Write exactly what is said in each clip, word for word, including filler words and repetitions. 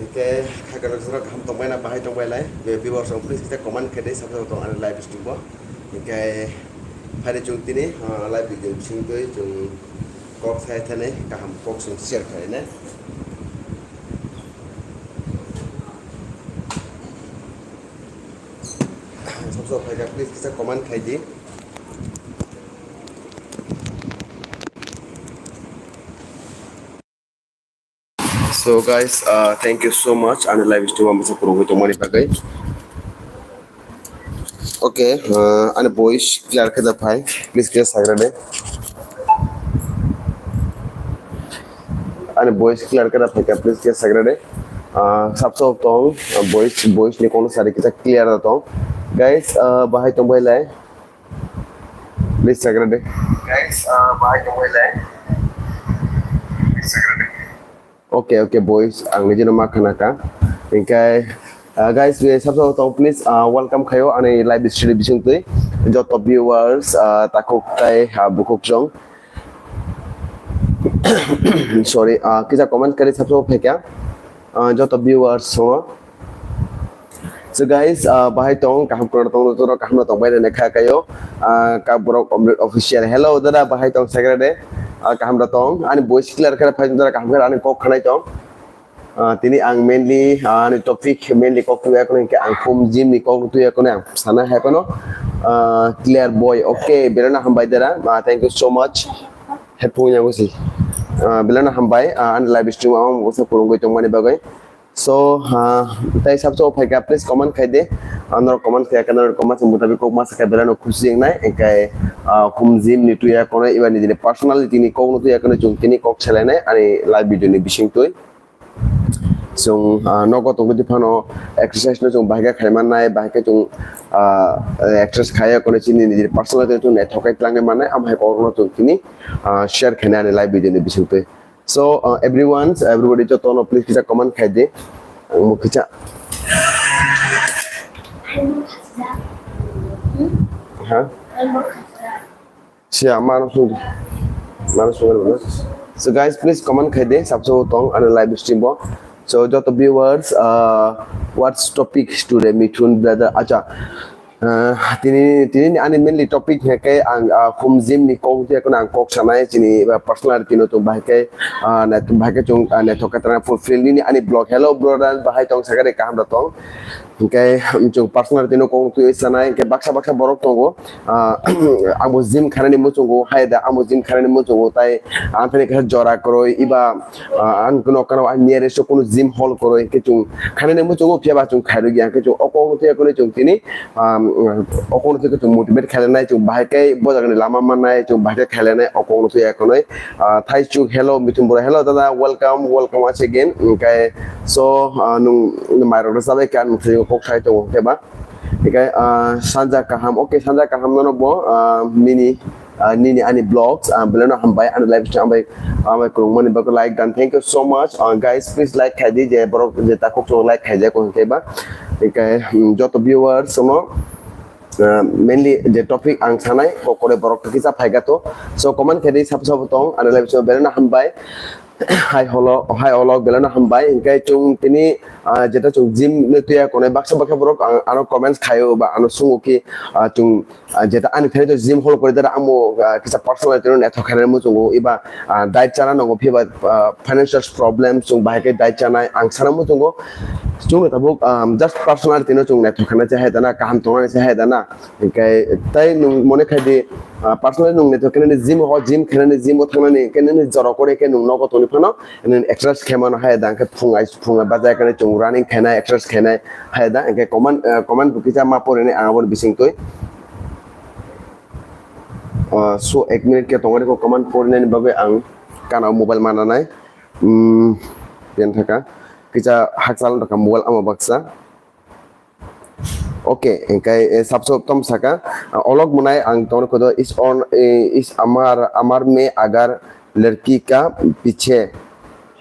Ke khakarok jora kaham tongbai na bahai tongbai lai. Be viewers rok please kita comment khe dei sabjak tong ani live stream bo. Ke phari chung tini, ah, live video sing twi chung kok sai thane kaham kok sing share khai ne. Sabjak phai ka please kita comment khai di. So guys, uh, thank you so much. Ani live stream ang bwsa kurugwi tongmani bagwi. Okay, uh, ani voice clear khe da phai. Please clear sagra de. Ani voice clear khe da phai ka, please clear sagra de. Uh, sabso tong, uh, voice, voice ni kono sari kita clear da tong. Guys, uh, bahai tong bai lai. Please sagra de. Guys, uh, bahai tong bai lai. Please sagra de. Okay, okay, boys, ang nijino ma khana ka. Hingkai, uh, guys, we sabsa tong, please, uh, welcome khayo ani live stream bising twi. Joto viewers, uh, takhuk tai, uh, bukhuk jong. Sorry, uh, kisa comment kari sabsa phaikya. Uh, joto viewers songo. So guys, uh, bahai tong, kaham kwrwng tong, joto rok kaham no tong bai rene kha kayo. Uh, ka borok Omrit official. Hello, dada, bahai tong, sagra de. Uh, kaham da tong, ani voice clear khe phai dada, kaham khe ani kok khanai tong. Uh, tini ang mainly, uh, ani topic mainly kok tuya kono ke ang khum gym ni kok tuya kono ang sana hai kono. Uh, clear boy, okay, belai no hambai dada. Uh, thank you so much. Headphone yang usi. Uh, belai no hambai, uh, ani live stream ang usa kurungoi tong mani bagai. So, ah, tai sabso phaika, please comment khai de. Ah, norok comment khai ka, norok comment sing mutabik kok ma sakha belai no khusi wngnai. Engkai, ah, khum gym ni tuya kono, iba ni jini personality ni kok no tuya kono, chwng tini kok selainai ani live video ni bising twi. Chwng, ah, nogo tongwi phano exercise no chwng bahai khe khai mannai, bahai khe chwng, ah, exercise khaiya kono chini ni personality no chwng naithok khe twlangwi mannai, amo hai kok no chwng tini, ah, share khainai ani live video ni bising twi. So, uh, everyone, everybody, joto no please kisa comment khai di. Ang mo kisa. Ha? Siya, mano sung. Mano sung na. So guys, please comment khai di. Sabso tong ano live stream bo. So joto viewers, uh, what's topic today, Mithun brother? Acha. Ah, tini, tini ani mainly topic hingke ang, ah, khum gym ni kok je kono ang kok sanai chini, ah, personality no chwng bahai khe, ah, nai-, bahai khe chwng, ah, naithok khe tana fulfill nini ani blog. Hello brother, bahai tong sakha de kaham da tong. Hingke, um, chwng personality no kok twi sanai, hingke baksa baksa borok tongo. Ah, ang bo gym khanani muchungo, hai da ang bo gym khanani muchungo, tai ang thani khe jora kwrwi iba, ah, ang kono, kono ang nearest o kono gym hall kwrwi, hingke chwng khanani muchungo, phiya ba chwng khairwi ya, hingke chwng o kok twi kono chwng tini, um, o kok twi chwng motivate khainai, chwng bahai khe bo jaga ni lama mannai, chwng bahai khe khainai, o kok twi kono, ah, thai chuk, hello, Mithun Bora, hello dada, welcome, welcome once again, hingke so, ah, nwng, nwng mairok rwchap bai kha, nwng thai kok sai tongo, hingke ba. Hingke, ah, sanja kaham, okay, sanja kaham nono bo, ah, nini, ah, nini ani vlogs, ah, belai no hambai, ani live stream hambai, hambai kwrwngmani bagwi like dan. Thank you so much. Ah, guys, please like khai di, je borok je takhuk chwng like khai je, kok hingke ba. Hingke, hmm, joto viewers no, ah, mainly je topic ang sanai, kokore borok kisa phaiga to. So, comment khai di, sabo sabo tong, ani live stream belai no hambai. Hai holo, hai olok belai no hambai. Hingke chwng tini, ah, jeta chwng gym ni tuya kono baksa baksa borok ang, ano comments khaio ba ano sungo ki, ah, chwng, ah, jeta ani thani to gym hol kori dara amo, ah, kisa personal tino naithok khainai muchungo iba, ah, diet chana nango phiba, ah, financial problem chwng bahai khe diet chanai ang sana muchungo chwng no tabuk, um, just personal tino chwng naithok khainai se hai dana kaham tongnani se hai dana. Hingke tai nwng mone khai di, ah, personally nwng naithok khe nini gym o, gym khe nini gym o thangnani, hingke nini jora kore khe nwng nogo tongwi phano nini exercise khe mano hai da, hingke phung ai, phung ai bajai khe chwng running khainai, exercise khainai hai da, hingke comment, ah, comment bo kisa ma porinai ang aboni bising twi. Ah, so ek minute khe tongwi kho comment porinani bagwi ang kana mobile mananai. Hmm, yen thaka. Kisa hakchal rwkha mobile ama baksa. Okay, hingke, eh, sabso tom saka, ah, olok mwnai ang tongno kodo is on, eh, is amar, amar me agar ladki ka piche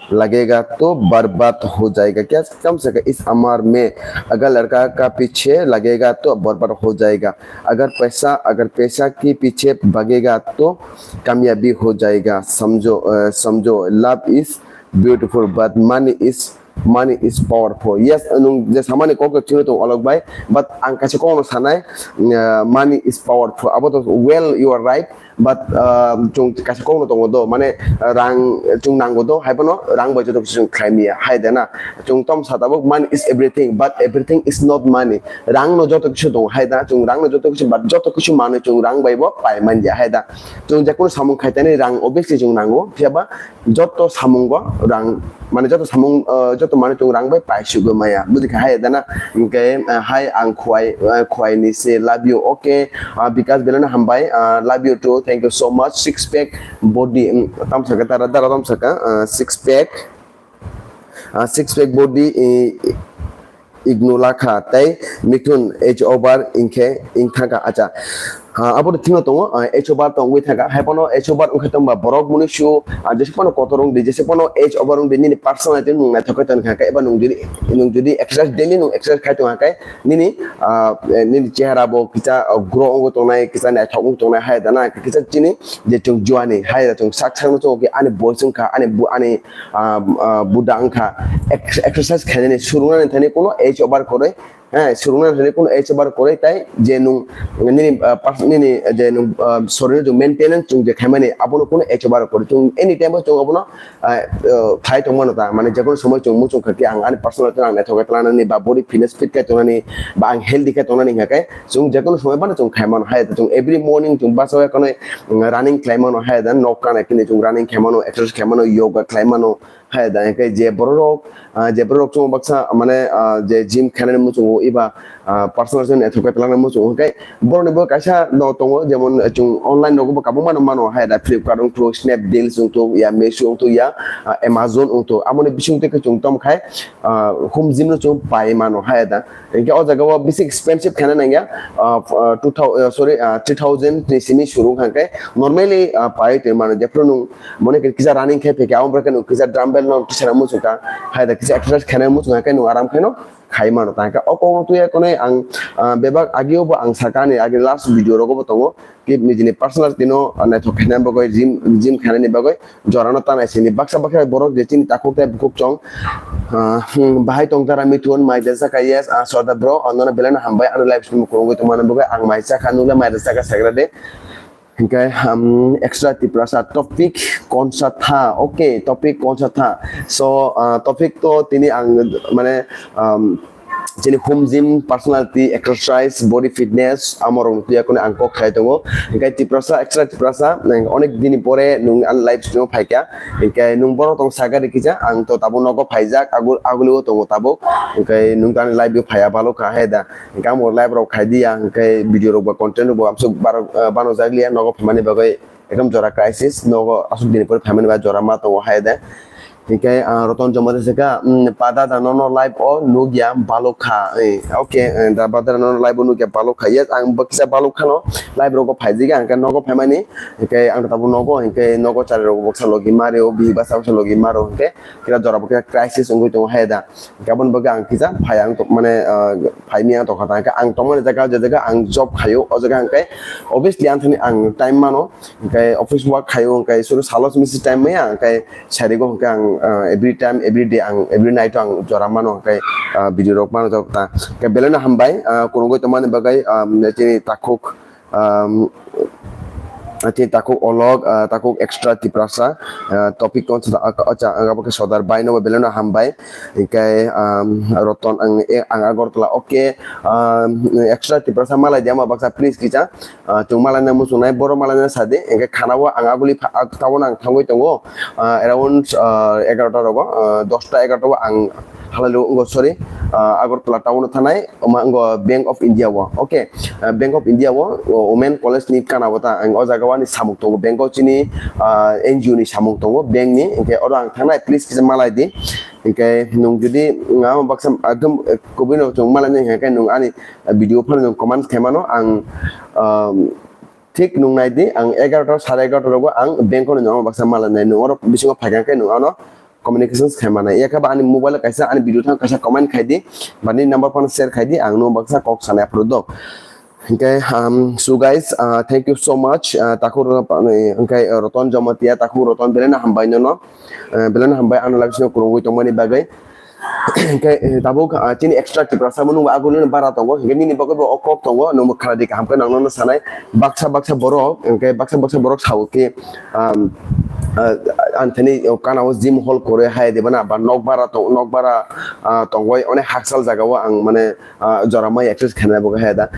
lagega to barbad ho jayega. Kya kam saka, is amar me agar ladka ka piche lagega to barbad ho jayega. Agar paisa, agar paisa ki piche bhagega to kamyabi ho jayega. Samjho, eh, samjho, love is beautiful but money is Money is powerful. Yes, nwng je samani kok to chino tong olok bai, but ang kaisa kokno sanai, uh, money is powerful. Abo to well, you are right. But, uh, chung kaisa kokno tongo do, mane, uh, rang chung nango do, hai bono rang bai joto kisu chung khlai miya, hai da na. Chung tom sa tabuk, money is everything, but everything is not money. Rang no joto kisu tongo, hai da, chung rang no joto kisu, but joto kisu manwi chung rang bai bo pai man ya, hai da. Chung je kono samung khai tani rang obviously chung nango, phiya ba joto samungo rang, mane joto samung, uh, joto mane chung rang bai pai sugo maya, bujikha, hai da na. Hingke, uh, hai ang khwai, uh, khwai ni se love you, okay. Uh, Bikas belai no hambai, uh, love you too, thank you so much. Six pack body, um, tam saka tara dara tam saka, uh, six pack, uh, six pack body, i- i- igno lakha tei Mithun age over ingkhe ingthaka acha. Ha, abo de thino tongo, uh, age over tongwi thaka. Hai pono age over wngkhe tongba borok muni su, uh, jese pono kotor wngdi, jese pono age over wngdi, nini personality nung naithok khe tong kha, eba nung jodi, nung jodi exercise daily nung exercise khai tong kha, nini, ah, nini chehara bo kisa, ah, grow wngwi tongnai, kisa naithok wngwi tongnai, hai da na, kisa chini je chwng juani, hai da chwng sak sakno chwng khe ani boys wngkha, ani bu-, ani, ah, ah, buda wngkha, ex-, exercise khainani, surungnani thani kuno age over kwrwi, eh, surungnani thani kuno age over kwrwi, tai je nung nini, ah, pers-, nini je nung, ah, sorir je maintenance chwng je khaimani, abono kuno age over kwrwi, chwng anytime bo chwng abono ah, ah, phai tongmano ta, mane jekono somoi chwng muchung kha khe ang ani personal khe ang naithok khe tlangnani ba body fitness fit khe tongnani ba ang healthy khe tongnani hingkha khe chwng jekono somoi phano chwng khaimano hai da chwng every morning chwng bachawi khwnwi, mm, running khlaimano hai da nok kanai khini chwng running khaimano exercise khaimano yoga khlaimano hai da hingkhe je bororok, ah, je bororok chwng baksa mane, ah, je gym khainani muchungo eba ah, personal se naithok khe twlangna muchungo. Hwnkhe borokni bo kaisa no tongo, jemon, eh, chwng online rogo bo kabangma no mano, hai da Flipkart wngthok, Snapdeal wngthok, ya Meesho wngthok, ya, ah, Amazon wngthok. Amoni bising twi khe chwng tom khai, ah, home gym no chwng pai mano, hai da. Hwnkhe o jaga o bisi expensive khaina nangya, ah, f-, ah, two thousand, ah, sorry, ah, three thousand ni simi suru wngkha hwnkhe normally, ah, pai twi mano. Jephru nwng mone khe kisa running khai phai khe, abo khe nwng kisa dumbbell no tisana muchung kha, hai da kisa exercise khaina muchung kha khe nwng aram khe no khai mano. Tangkhe o kokno twiya konwi ang, ah, bebak ageo bo ang sakha ani age last video rogo bo tongo. Ki nijini personal tino, ah, naithok khaina bagwi gym, gym khainani bagwi jorano tanai sini baksa baksa borok je chini takhuk tei bukhuk chong, ah, hmm, bahai tong tara Mithun mai da sakha yes, ah, Sordar bro, ah, nono belai no hambai ano live stream kwrwngwi tongmani bagwi ang mai chakha nukle mai da sakha sagra de. Hingke, um, extra Tiprasa topic konsa tha. Okay, topic konsa tha. So, uh, topic to tini ang mane, um, chini home gym, personality, exercise, body fitness, amorok tuya kone ang kok khai tongo. Hingke Tiprasa, extra Tiprasa, nang onek dini pore nung an live stream phaikha. Hingke nung borok tong saga rikija, ang to tabo nogo phaijak, agul, aguligo tongo tabuk. Hingke nung tani live phaiya balo kha hai da. Hingke amo live rok khai diya, hingke video rok ba content rok bo amsuk baro, ah, bano jak liya, nogo phaimani bagwi ekdom jora crisis, nogo asuk dini pore phaimani ba jora ma tongo hai de. Hingke, ah, Roton Jomati saka, mm, pada da nono live o nugya balok kha. Eh, okay, eh, da pada da nono live o nugya balok kha. Yes, ang bakisa balok khano live rogo phaijiga, hingke nogo phaimani, hingke ang tabo nogo, hingke nogo chari rogo baksa logi mari o, bihi basa baksa logi maro, hingke kira jora bo kira crisis wngwi tongo hai da. Hingke aboni bagwi ang kisa phai ang tok-, mane, ah, phai miya tongkha ta. Hingke ang tongmani jaga, je jaga ang job khaio, o jaga hingke obviously ang thani ang time mano. Hingke office work khaio, hingke suru salo misi time maya, hingke sarigo hingke ang, ah, every time, every day ang, every night ang jora mano, hingke, ah, video rok mano jok ta. Hingke belai no hambai, ah, kwrwngwi tongmani bagwi, ah, chini takhuk, um, tei takhuk olok, ah, takhuk extra Tiprasa, ah, topic konsa, ah, ocha, ang abo khe Sordar bai no belai no hambai. Hingke, um, Roton ang, eh, ang Agartala, okay, um, extra Tiprasa malai di ama baksa please kisa, ah, chwng malai na muchung nai, boro malai na sadi, hingke khana o ang aguli pha-, ag-, town ang thangwi tongo, ah, around, ah, egarota rogo, ah, dosta egarota o ang Halalu, ngo, sorry, ah, Agartala town o thanai, omo ngo Bank of India o, okay, ah, Bank of India o, o, Women College ni kana o ta, ang o jaga o ani samung tongo, bank o chini, ah, N G O ni samung tongo, bank ni, hingke oro ang thangnai, please kisa malai di, hingke nung jodi, nga baksa, ekdom, eh, kubui no chwng malai nai, hingke nung ani, ah, video phano nung comment khaimano, ang, um, thik nung nai di, ang egarota, sare egarota rogo ang bank o nung baksa malai nai, nung oro bisingo phaikha khe nung ano, communications khai mano. Yakhe ba ani mobile o kaisa ani video thang kaisa comment khai di, ba nini number phano share khai di, ang no baksa kok sanai aphuru do. Hingke, um, so guys, uh, thank you so much. Uh, takhuk Roton, hingke, uh, Roton Jamatia, takhuk Roton belai no hambai nono. Uh, belai no hambai ano live sino kwrwngwi tongmani bagwi. Hingke, eh, tabuk, ah, chini extra Tiprasa mwnung bo agulino bara tongo, hingke nini bagwi bo o kok tongo, nwngbo kharadi kaham khe nangno sanai. Baksa baksa borok, hingke baksa baksa borok sao khe, um, ah, anthani o kana o gym hall kore hai de bana, ba nok bara tong, nok bara, ah, tongoi, onek haksal jaga o ang mane, ah, jora mai exercise khaina bo hai da.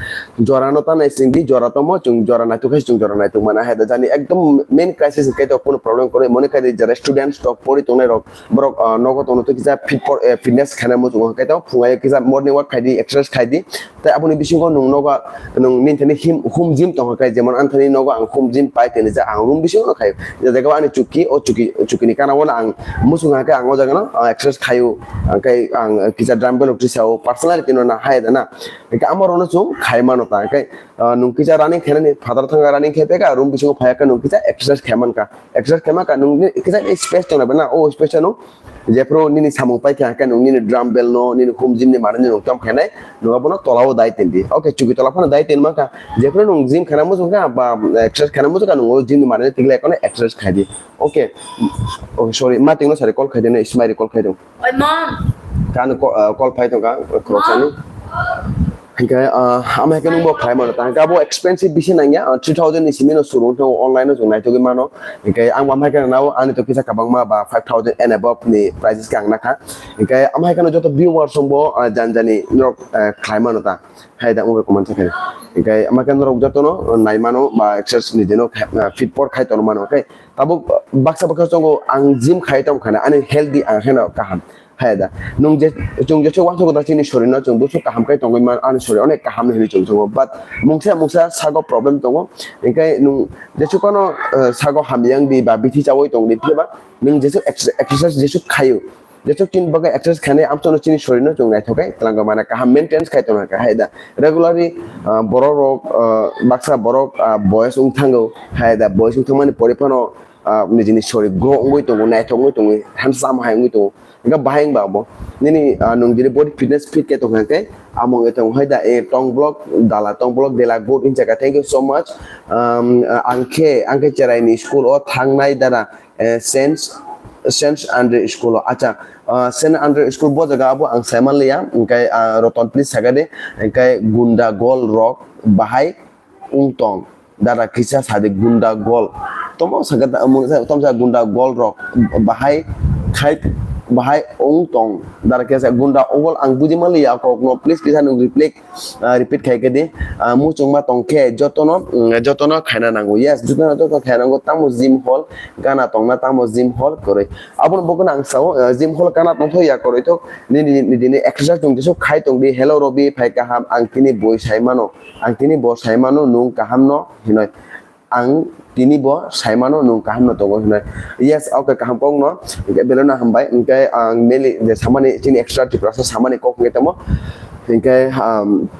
Jora no ta nai sing di, jora tomo, chwng jora naituk hai, chwng jora naituk mana hai da. Jani ekdom main crisis hingke to, kono problem kore, mone khai di jara students tok pori tongnai rok, borok, ah, nogo tongno to kisa fit for, eh, fitness khaina muchungo, hingke to phungai kisa morning walk khai di, exercise khai di. Tai aboni bisingo nwng nogo, nwng nini thani him, home gym tongkha khai, jemon anthani nogo ang home gym pai teni ja ang room bisingo khai. Je jaga ani chuki, o chuki, chuki ni kana o ang muchung hakhe ang o jaga no, ah, exercise khaio. Hingke ang kisa dumbbell rok tisao, personally tino na hai da na. Hingke amo rok no chwng khai mano ta. Hingke, ah, nwng kisa running khainani, phatar thangkha running khai peka, room bisingo phai khe nwng kisa exercise khai mankha. Exercise khai mankha, nwng kisa space tong na, o space no Jephru nini samung paikha, hingke nwng nini dumbbell no, nini home gym ni manwi nwng tom khainai, nwng abono tolao dai tindi. Okay, chuki tola phano dai tin mankha. Jephru nwng gym khaina muchung kha, ba exercise khaina muchung kha, nwng o gym ni manwi tiglai kono exercise khai di. Okay. Okay, sorry, ma tingno sari call khai di, no, Ismaili call khai di. Oi, mom. Kano ko-, ah, call phai tongkha, khoroksa ni. Mom. Hingke, ah, ama hai khe nwng bo khlai mano, ta hingke abo expensive bisi nangya, ah, three thousand ni simi no suru wngthango, online o chwng naitugwi mano. Hingke ang bo ama hai khe nao, ani to kisa kwbangma ba five thousand and above ni prices khe ang nakha. Hingke ama hai khe no joto viewers rok bo, ah, jani jani norok, ah, khlai mano ta. Hai da, omo bai comment sakhe. Hingke ama khe norok joto no, ah, nai mano ba exercise ni dino, ah, fit por khai tong mano. Hingke tabuk baksa baksa tongo, ang gym khai tong khana, ani healthy ang kheno kaham. Hai da. Nwng je, chwng jesuk uansuk da chini sorino chwng bwswk kaham khe tongwi man, ani sori onek kaham hinwi chwng tongo. But mungsa mungsa sago problem tongo. Hingke nwng jesuk ano, eh, sago hamyang di ba bithi chawi tong di, phiya ba nwng jesuk ex-, exercise jesuk khaio. Jesuk chini bagwi exercise khainai amchono chini sorino chwng naithok khe twlangwi mane kaham maintenance khai tongkha hai da. Regularly, ah, borok rok, ah, baksa borok, ah, boyos wng thango. Hai da, boyos wng thangmani pore phano, ah, nijini sori grow wngwi tongo, naithok wngwi tongo, handsome hai wngwi tongo. Hingke bahai wngba bo. Nini, ah, nwng dini body fitness fit khe tongkha khe, amo wngwi tongo hai da, eh, tong block, dala tong block, dela good wngchakha. Thank you so much. Um, ah, ang khe, ang khe cherai ni school o thangnai dara, eh, Saint, Saint Andre school o. Acha, ah, Saint Andre school bo jaga abo ang saimanliya, hingke, ah, Roton please sakadi, hingke gunda gol rok bahai wng tong. Dada kisa sadi gunda gol. Tomo saka ta-, mung sa-, tom sa gunda gol rok. Bahai khai, bahai ong tong. Dada kisa gunda ogol ang buji mali ya kok no. Please kisa nung repeat, ah, repeat khai ke di. Ah, muchung ma tong khe jotono, mm, jotono khaina nango. Yes, jotono to khaina nango. Tamo gym hall, gana tong na tamo gym hall koroi. Abon bo gana ang sao, ah, gym hall gana tong tho ya koroi to. Nini, nini, nini exercise tong jesu khai tong di. Hello Robi, phai kaham, ang tini boi sai mano. Ang tini bo sai mano, nung kaham no hinoi. Ang tini bo sai mano, nung kaham no tongo hinoi. Yes, okay, kaham kok no. Hingke belai no hambai. Hingke ang mainly je samani chini extra Tiprasa samani kok hingke tamo. Hingke, um,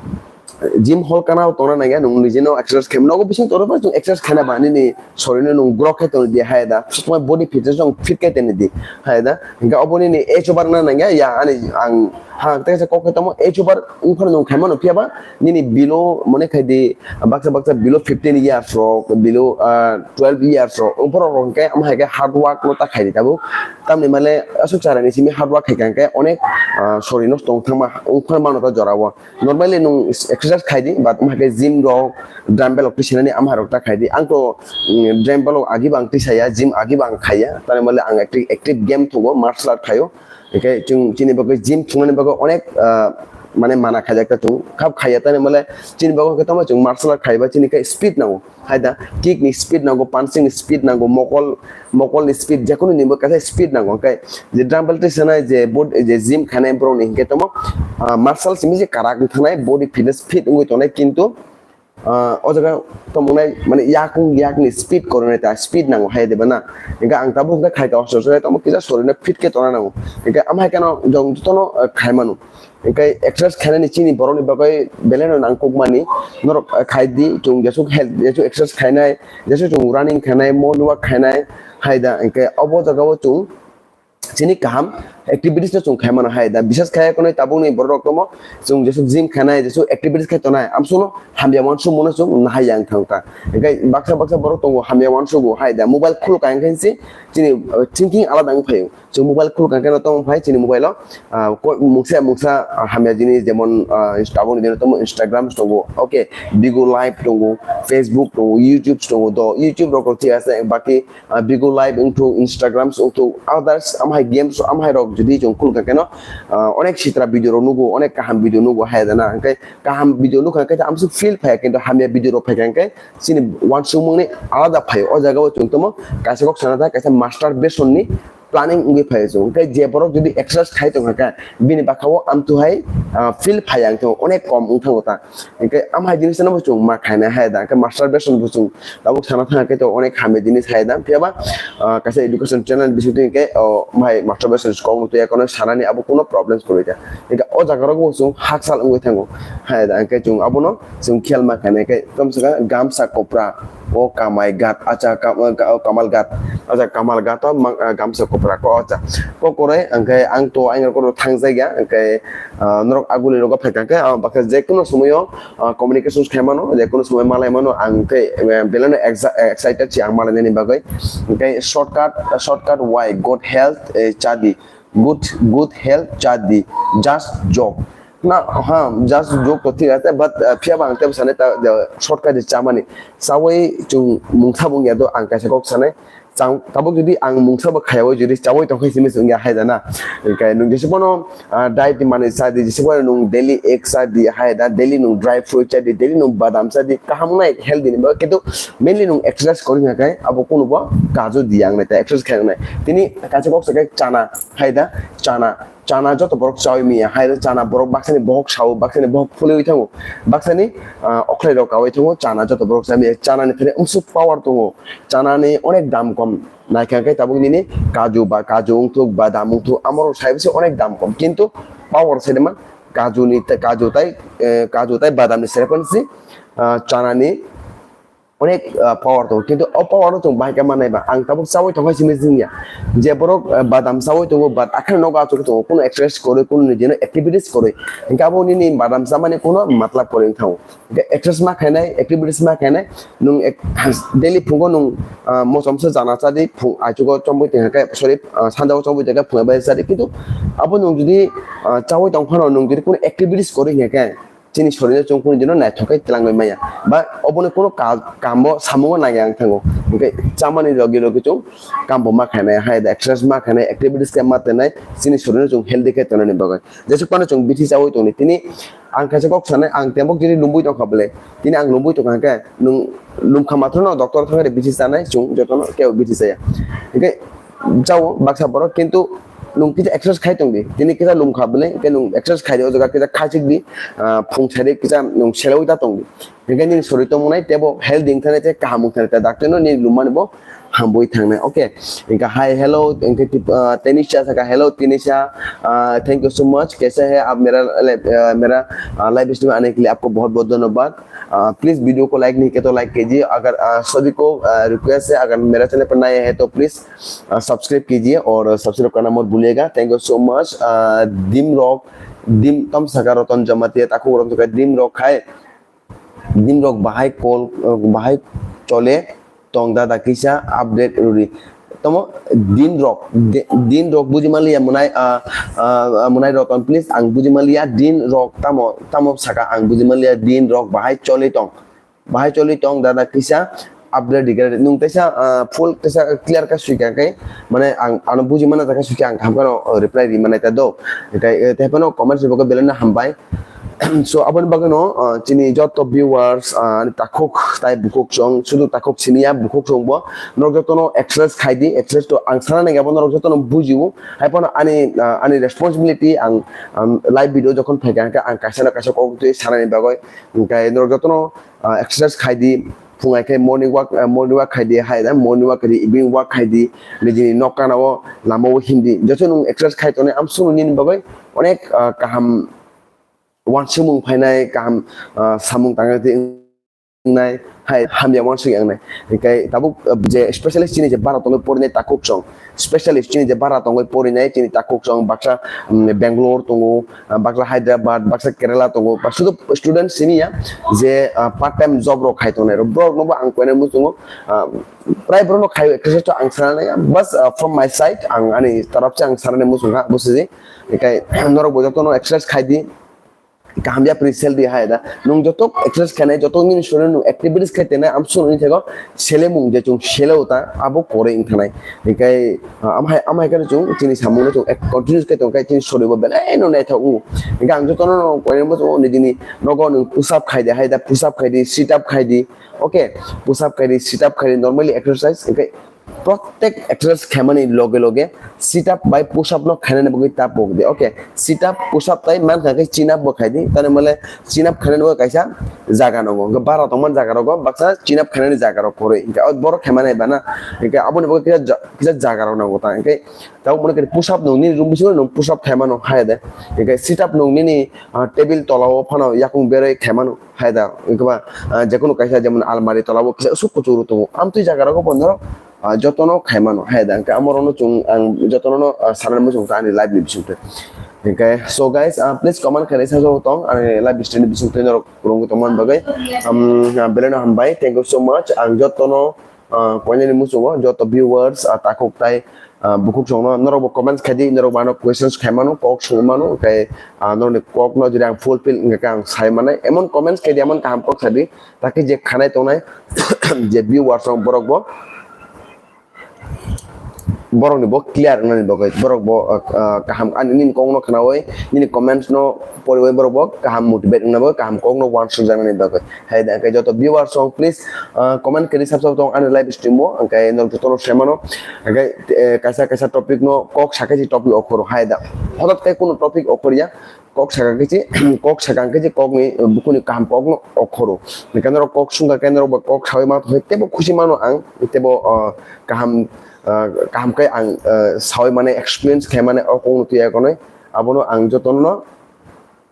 gym hall kana tongna nangya, nung nijino exercise khem. Nogo bising toro pa chwng exercise khena ba nini sorino nung grok khe tong di hai da. Sokma body fitness rok fit khe teni di hai da. Hingke obo nini age over na nangya, ya ani ang ha tei kok khe tamo age over wngphano nung khaimano phiya ba nini below mone khai di baksa baksa below fifteen years rok, below, ah, twelve years rok, wngphano rok hingke amo hai khe hard work no ta khai di tabuk. Tamni male aswk chara ni simi hard work khai kha hingke onek, ah, sorino tong thangma wngphano mano ta jora o. Normally nung exercise khai di, but wngkha khe gym rok, dumbbell rok tisanani amha rok ta khai di. Ang to, mm, dumbbell rok agi bang tisaya, gym agi bang khaiya. Tani mole ang active, active game thugo, martial art khaio. Hingke chwng chini bagwi gym thungnani bagwi onek, ah, mane mana khaijak ta thung. Khap khaiya tani mole chini bagwi hwnkhe tamo chwng martial art khaiba chini khe speed nango. Hai da, kick ni speed nango, punching ni speed nango, mokol, mokol ni speed, jekunu ni bo kaisa speed nango. Hingke je dumbbell twi sanai, je bod-, je gym khanai borok ni hingke tamo, ah, muscle simi je karak wng thangnai, body fitness fit wngwi tongnai, kintu, ah, o jaga tamo nai, mane, yakung yak ni speed koronai ta speed nango hai de bana. Hingke ang tabuk hingke khaika hostel se tamo kisa sorino fit khe tongna nango. Hingke am hai khe no jong jotono, ah, khai mano. Hingke exercise khainani chini borokni bagwi belai no nangkukmani. Norok, eh, khai di, chwng jesuk health, jesuk exercise khainai, jesuk chwng running khainai, morning walk khainai, hai da, hingke obo jaga o chwng chini kaham, activities no chwng khai mano hai da. Bisas khai kono tabuk ni borok rok tomo chwng jesu gym khainai, jesu activities khai tonai, amsuk no hamya wansuk mano chwng nahai yang thang ta. Hinkhe baksa baksa borok tongo hamya wansugo hai da. Mobile khulka hinkhe se chini, uh, thinking alada wng phaio. Chwng mobile khulka hinkhe no tong phai chini mobile o, uh, ko-, mungsa mungsa, uh, hamya jinis jemon, uh, tabuk ni dino tomo Instagram tongo, okay, Bigo Live tongo, Facebook tongo, YouTube tongo, do YouTube rok thik ase, baki ah, Bigo Live wngthok, Instagrams wngthok, others amhai games amhai rok jodi chwng khulka keno, ah, onek sitra video rok nugo, onek kaham video nugo hai dana. Hwnkhe kaham video nukha hwnkhe amsuk feel phaiya, kintu hamya video rok phaikha hwnkhe chini wansukmung ni alada phaio. O jaga o chwng tomo kaisa kok sana thang, kaisa masturbation ni planning wngwi phaio chwng. Hwnkhe je borok jodi exercise khai tongkha khe bini bwkha o amtwhai, ah, feel phaiya wngthok, onek kom wngthango ta. Hwnkhe amhai jinis no bo chwng ma khainai hai da, hwnkhe masturbation bo chwng tabuk sana thang khe to onek hamya jinis hai da. Phiya ba, ah, kaisa education channel bising twi hwnkhe, oh, mai masturbation kok no twi ekono sanani abo kuno problems kwrwi da. Hwnkhe o jaga rogo bo chwng hakchal wngwi thango hai da, hwnkhe chwng abono chwng khiyal ma khainai khe tom saka gamsa kopra, o kamai gat, acha kam-, ka-, kamal gat, acha kamal gat o mang-, ah, gamsa kopra ko acha. Ko korai hwnkhe ang to ang kono thang jaiga, hwnkhe, ah, norok aguli rogo phaikha khe, ah, bakhe je kono somoyo, ah, communications khai mano, je kono somoi malai mano, ang tei, eh, belai no exa-, excited si ang malai nani bagwi. Hwnkhe shortcut, shortcut why good health, eh, chadi, good, good health chadi, just joke. Na, ha, just joke to thik ase, but, uh, phiya ba ang tebo sanai ta, the shortcut is chamani. Chawi chwng mungsa bung ya do ang kaisa kok sanai. Chang, tabuk jodi ang mungsa bo khayawai jodi chawi tongkha simi sung ya hai da na. Hwnkhe nung jesi bono, ah, diet ni manwi cha di, jesi bono nung daily egg cha di hai da, daily nung dry fruit cha di, daily nung badam cha di, kaham nai healthy ni bo, kintu mainly nung exercise kori na kai, abo kunu bo kaju di ang nai ta exercise khai nai. Tini kaisa kok sa kai chana hai da, chana. Chana joto borok chawi miya hai da, chana borok baksani bohok sao, baksani bohok phulwi thango, baksani, ah, okhlai rok kawi thango, chana joto borok chawi miya, chana ni thani umsuk power tongo, chana ni onek dam kom, naikha khe tabuk nini kaju ba kaju wngthuk, badam wngthuk, amorok sai bisi onek dam kom, kintu power sai man kaju ni, kaju tai, eh, kaju tai badam ni sere phan si, ah, chana ni onek, ah, power tongo, kintu o power no chwng bahai khe mannai ba. Ang tabuk chawi tongkha simi jingya. Je borok, ah, badam chawi tongo, but akheno nogo achuk tongo, kuno exercise kwrwi, kuno nijino activities kwrwi. Hwnkhe abo nini badam chamani kuno matlab kwrwi wng thango. Hwnkhe exercise ma khainai, activities ma khainai, nung ek-, daily phungo nung, ah, mochomsa jana chadi, phung, aichugo chombui tongkha khe, sorry, ah, sanjao chombui tongkha khe phungo bai chadi. Kintu abo nung jodi, ah, chawi tongphano nung jodi kuno activities kwrwi hwnkhe, chini sorini chwng kunu dino naithok khe twlangwi maya. Ba obono kuno ka-, kambo samungo nangya wng thango. Hwnkhe chamani logi logi chwng kambo ma khainai, hai da exercise ma khainai, activities khe ma tenai, chini sorini chwng healthy khe tonani bagwi. Jesuk phano chwng bithi chawi tongni. Tini ang kaisa kok sanai, ang tembok jiri lumbui tongkha bwle. Tini ang lumbui tongkha hwnkhe, nwng lumkha mathano doctor thangwi bithi chanai, chwng jotono kebo bithi chaya. Hwnkhe, chao baksa borok, kintu nwng kisa exercise khai tong di, tini kisa lumkha bwle, hwnkhe nwng exercise khai di, o jaga kisa khachik di, ah, phung sai di, kisa nwng selawi ta tong di, hwnkhe nini sori tongmung nai tebo healthy wng thani tei kaham wng thani, tei doctor no nini lummani bo hamwi thangnai, okay. Hwnkhe hi, hello, hwnkhe tip-, ah, Tanisha saka, "Hello Tanisha, ah, thank you so much, kaisa hai aap mera, ah, mera, ah, live stream aane ke liye aapko bahut bahut dhanyabad." Ah, please video ko like nahi kiya to like kijiye. Agar, ah, sabhi ko, ah, request hai, agar mera channel par naye hai to please, ah, subscribe kijiye aur subscribe karna mat bhuliye ga. Thank you so much. Ah, Dimrok, Dim, tam saka Ratan Jamatia, takhuk Ratan Jamatia, Dimrok hai. Dimrok bahai call, ah, bahai chole. Tong dada kisa update rwdi. Tamo din rok, di-, din rok buji manliya mwnai, ah, ah, mwnai Roton, please, ang buji manliya din rok tamo, tamo saka ang buji manliya din rok bahai choli tong. Bahai choli tong dada kisa update digre. Nung tesa, ah, full tesa clear ka suika kai. Mane ang ano buji mana jaka suika ang hamkano, oh, reply ri manai ta do. Kai, eh, tepano comments rok belai na hambai. So, aboni bagwi no, ah, chini joto viewers, ah, ani takhuk tai bukhuk chwng, sudu takhuk siniya bukhuk chwng bo, norok joto no exercise khai di, exercise to ang sana nai abo norok joto no bujio, hai phano ani, ah, ani responsibility ang, um, live video jokhon phai kha, ang kaisa na kaisa kok twi sana ni bagwi, hwnkhe norok joto no, ah, exercise khai di, phung ai khe morning walk, ah, morning walk khai di, hai da morning walk khai di, evening walk khai di, nijini nok kana o lama o hindi, joto nwng exercise khai tongnai, amsuk nini bagwi onek, ah, kaham uansukmung phainai kaham, ah, samung tangna twi wngnai, hai hamya uansuk wngnai. Hinkhe tabuk, uh, je specialist chini je bara tongwi porinai takhuk song, specialist chini je bara tongwi porinai chini takhuk song, baksa, um, Bangalore tongo, uh, baksa Hyderabad, baksa Kerala tongo, ba sudu student simi ya je, uh, part time job rok khai tongnai rok, borok no bo ang koinai muchungo, uh, prai borok no khai exercise to ang sanani, bas, uh, from my side ang ani taraf se ang sanani muchung ha, busi di. Hinkhe norok bo joto no exercise khai di. Kaham ya pre sel di hai da. Nung joto exercise khainai, joto nini shoriro nung activities khai tenai, amsuk nini thego selemung je chung sele uta, abo kore wng thanai. Hinkhe, ah, amhai, amhai khe chung chini samung no chung ek-, continuous khe tong khe chini shoriro belai no naithok u. Hinkhe ang joto no koinai muchungo nijini nogo nung push up khai di hai da, push up khai di, sit up khai di. Okay, push up khai di, sit up khai di, normally exercise. Hinkhe Protek exercise khaimani loge loge sit up bai push up no khainani bagwi ta pok di. Okay, sit up, push up tai mankha khe chin up bo khai di. Tani male chin up khainani bagwi kaisa jaga nango. Hwnkhe bara tongmani jaga rogo baksa chin up khainani jaga rok kwrwi. Hwnkhe o borok khaimani bana. Hwnkhe aboni bagwi kisa ja-, kisa jaga rok nango ta. Hwnkhe tabuk mane khe push up nung nini room bisingo nung push up khaimano hai de. Hwnkhe sit up nung nini, ah, table tola o phano yakung berwi khaimano. Hai da, wngkha ba, ah, jekunu kaisa jemon almari tola bo kisa usuk kuchuk rw tongo. Amtwi jaga rogo bo norok, ah, jotono khai mano. Hai da, hwnkhe amorokno chwng ang jotono, ah, sanani muchung kha ani live ni bisingtwi. Hwnkhe, so guys, ah, please comment khainai sajagwi tong ani live stream ni bisingtwi norok kwrwngwi tongmani bagwi. Um, ah, belai no hambai. Thank you so much. Ang jotono, ah, koinani muchungo joto viewers, ah, takhuk tai, ah, bukhuk songno norok bo comments khai di, norok bo ano questions khai mano, kok sung mano, hwnkhe, ah, norokni kokno jodi ang fulfill wngkha khe ang sai manai, emon comments khai di, emon kaham kok sai di, takhe je khanai tongnai je viewers rok borok bo, borokni bo clear wngnani bagwi, borok bo, ah, ah, kaham ani nini kokno khnaui, nini comments no poriui borok bo kaham motivate wngna bagwi, kaham kokno uansukjaknani bagwi. Hai da, hwnkhe joto viewers rok, please, ah, comment khe di, sab sab tong ani live stream o, hwnkhe norok jotono sai mano. Hwnkhe, eh, kaisa kaisa topic no kok sakhe si topic okhoro hai da. Hodat khe kuno topic okhorya, kok sakha khe si, kok sakha khe si kokni, eh, bukhuni kaham kokno okhoro. Hwnkhe norok kok sungkha khe norok bo kok saui ma tongkhe teibo khusi mano ang, teibo, ah, kaham, ah, kaham khe ang, ah, saui mane experience khai mane o kokno twiya konwi. Abono ang jotono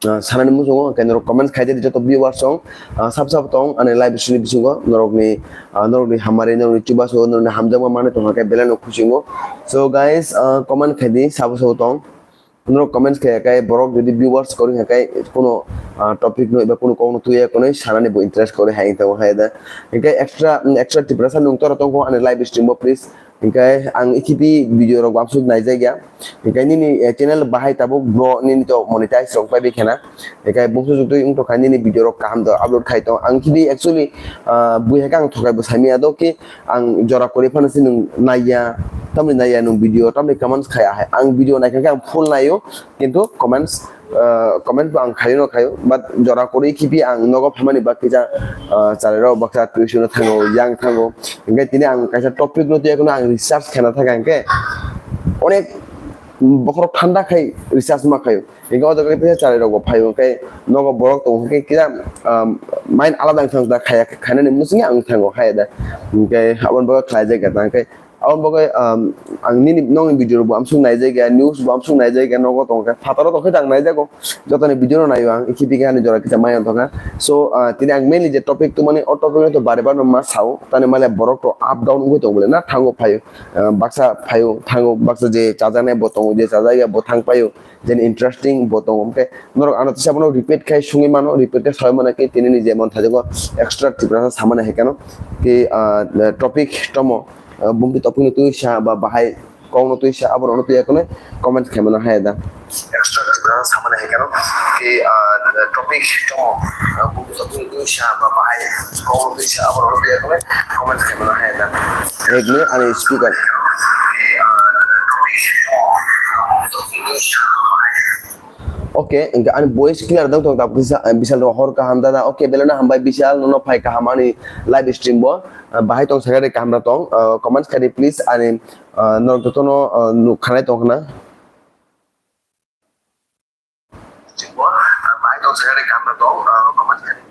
ah, sanani muchungo, hwnkhe norok comments khai di, joto viewers rok, ah, sab sab tong ani live stream ni bisingo, norokni, ah, norokni hamari, norokni chubachu, norokni hamjakma manwi tongkha khe belai no khusingo. So guys, ah, comment khai di, sabo sabo tong. Norok comments khai khe borok jodi viewers kwrwi kha khe kuno, ah, topic no eba kuno kokno twiya konwi sanani bo interest kwrwi hai wng tongo hai da. Hwnkhe extra, extra Tiprasa nung tora tongkho ani live stream o, please. Hwnkhe ang ikibi video rok uansuk naijakya. Hwnkhe nini, eh, channel bahai tabuk bro nini to monetize rok paibai khena. Hwnkhe bumsu juktwi wngtokha nini video rok kaham to upload khai tong. Ang kibi actually, ah, bui hai khe ang thokai bo saimaya do ki ang jora kwrwi phano se nwng naiya. Tamni naiya nwng video, tamni comments khaya hai. Ang video naikha khe ang full naio. Kintu comments, ah, comment bo ang khayo no khayo, but jora kwrwi khibi ang nogo phaimani ba kisa, ah, chalairok baksa tuition o thango, yang thango. Hwnkhe tini ang kaisa topic no twiya kheno ang research khaina thangkha hwnkhe onek bokhorok thanda khai research ma khayo. Hwnkhe o jaga khe tisa chalairok bo phaio, hwnkhe nogo borok tongo, hwnkhe kisa, ah, mind alada wngkha da khaya khainani muchungya ang thango hai da. Hwnkhe aboni bagwi khlaijak ya da, hwnkhe Aboni bagwi, um, ang nini, nokni video rok bo amsuk naijakya, news bo amsuk naijakya, nogo tongkha, phataro tongkhe ang naijago, jotoni video no naio ang, ikhi bikhe ani jora kisa maya tongkha. So, uh, tini ang mainly je topic tongmani, o topic no to bari bari no ma sao, tani male borok to up down wngwi tongmani, na thango phaio, uh, baksa phaio, thango, baksa je chajaknai bo tongo, je chajakya bo thang paio, jeni interesting bo tongo, hwnkhe norok ano tisa bono repeat khai sungwi mano, repeat khai saui mano khe tini ni jemon thajago extra Tiprasa samani hai kheno, khe, uh, topic tomo. Ah, bumti topikno twi sa ba bahai kokno twi sa, aborokno twi ekono comment khaimano hai da. Extra Tripura samani hai kano ki, ah, topic to, ah, bumti topikno twi sa ba bahai kokno twi sa, aborokno twi ekono comment khaimano hai da. Ek minute, ani speaker. Okay, hwnkhe ani voice clear dong tong ta, Bishal, Bishal rok hor kaham dada. Okay, belai no hambai Bishal, nono phai kaham ani live stream bo. Ah, bahai tong sakha de kaham da tong, ah, comments khai di please, ani, ah, norok jotono, ah, nuk khanai tong khna. Bahai tong sakha de kaham da tong, ah, comments khai di.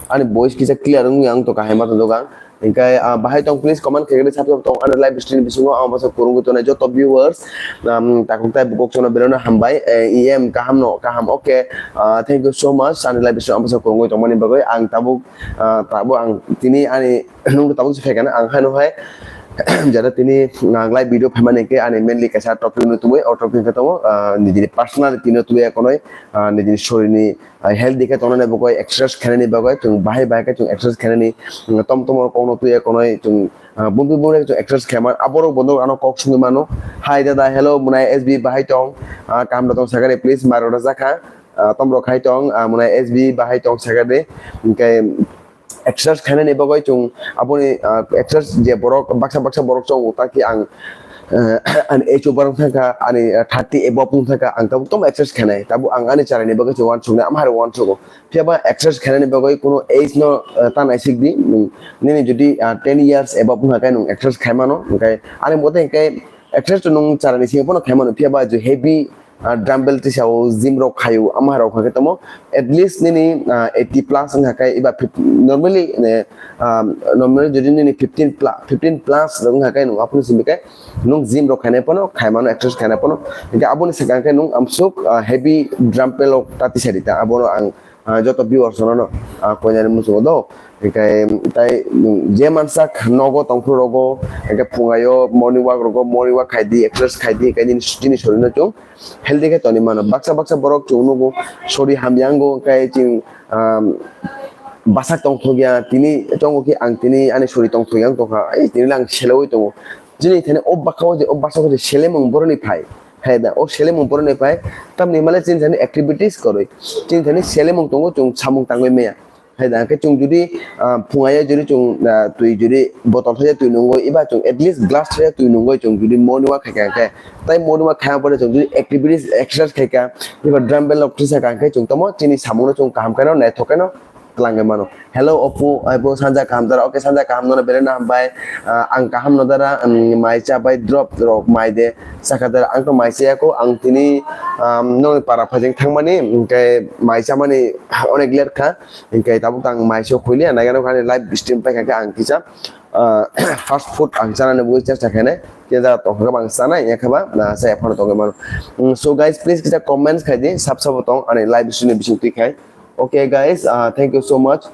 Ani voice kisa clear wngwi ang to kahai ma tongthok ang. Hingke, ah, bahai tong, please comment khaikhe sabo tong ani live stream bisingo ang bwsa kwrwngwi tongnai joto viewers, um, takhuk tai bukhuk sono belai no hambai, eh, E M kaham no, kaham, okay, ah, thank you so much ani live stream ang bwsa kwrwngwi tongmani bagwi. Ang tabuk, ah, tabuk ang tini ani nung tabuk se phaikha ang haino hai jara tini ang live video phaimani khe ani mainly kaisa topic no tubui, o topic khe tongo, ah, nijini personality no tubui ekonoi, ah, nijini sorini ah, healthy khe tongnani bagwi, exercise khainani bagwi, chwng bahai bahai khe chwng exercise khainani, mm, tom tom rok kokno twi ekonoi chwng, ah, bumpi bumpi khe chwng exercise khaimani. Aborok bono ano kok songwi mano. Hi dada, hello, mwnai S B bahai tong, ah, kaham da tong sakha de, please, mar rok jakha, ah, tom rok hai tong, ah, mwnai S B bahai tong sakha de, hingke exercise khainani bagwi chwng aboni, ah, exercise je borok baksa baksa borok chongo, taki ang, eh, ani age over wng thangkha, ani, eh, thirty above wng thangkha, ang tabuk tamo exercise khainai, tabuk ang ani charaini bagwi se uansuknai, amhari uansugo. Phiya ba exercise khainani bagwi kuno age no, eh, ta naisik di, nwng, nini jodi, ah, ten years above wngkha khe nwng exercise khaimano, hwnkhe ani mote hwnkhe exercise to nwng charaini simi phano khaimano, phiya ba je heavy ah, dumbbell tisao gym rok khaio, ama rok kha khe tamo at least nini, ah, eighty plus wngkha khe, eba fif-, normally, eh, ah, normally jodi nini fifteen pla-, fifteen plus rok wngkha khe nwng aphuru simi khe nwng gym rok khainai phano, khaimano, exercise khainai phano, hingkhe aboni swkang khe nwng amsuk, ah, heavy dumbbell rok ta tisari ta, abono ang, ah, joto viewers rokno, ah, koinani muchungo do. Hingkhe tai, mm, je mansak nogo tongphuru rogo, hingkhe phungaio morning walk rogo, morning walk khaidi, exercise khaidi, hingkhe nini, nini sorino chwng healthy khe tonwi mano. Baksa baksa borok chwng nugo, sori hamya wngo, hingkhe chwng, um, bwsak tongthokya, tini tongo khe ang tini ani sori tongthokya wng tongkha, ei tini le ang seleui tongo. Chini thani o bwkhao je, o bwsao je selemung boroni phai. Hai da, o selemung boroni phai, tamni himale chini thani activities kwrwi. Chini thani selemung tongo, chwng samung tangwi maya. Hai da, hwnkhe chwng jodi, ah, phungaio jodi chwng, ah, twi jodi botol thaya twi nungwi, eba chwng at least glass thaya twi nungwi chwng jodi morning walk khaikha hwnkhe, tai morning walk khaiya pore chwng jodi activities, exercise khaikha, eba dumbbell rok tisakha hwnkhe chwng tamo chini samungno chwng kaham kheno naithok kheno twlangwi mano. Hello, Oppo, Oppo, sanja kaham dara. Okay, sanja kaham nono belai no hambai. Ah, ang kaham no dara, um, mai cha bai drop rok mai de. Sakha dara, ang to mai chaya ko, ang tini, um, noni para phajeng thangmani, hingke mai chamani onek ler kha. Hingke tabuk tang mai se khuili, ang naikhe ani live stream paikha khe ang kisa, ah, fast food ang chanani bui chesta khainai. Khe jara tongkha khe ang chanai, ya khe ba, na, sa ephano tongwi mano. Mm, so guys, please kisa comments khai di, sab sabo tong ani live stream ni bising twi khai. Okay guys, ah, thank you so much.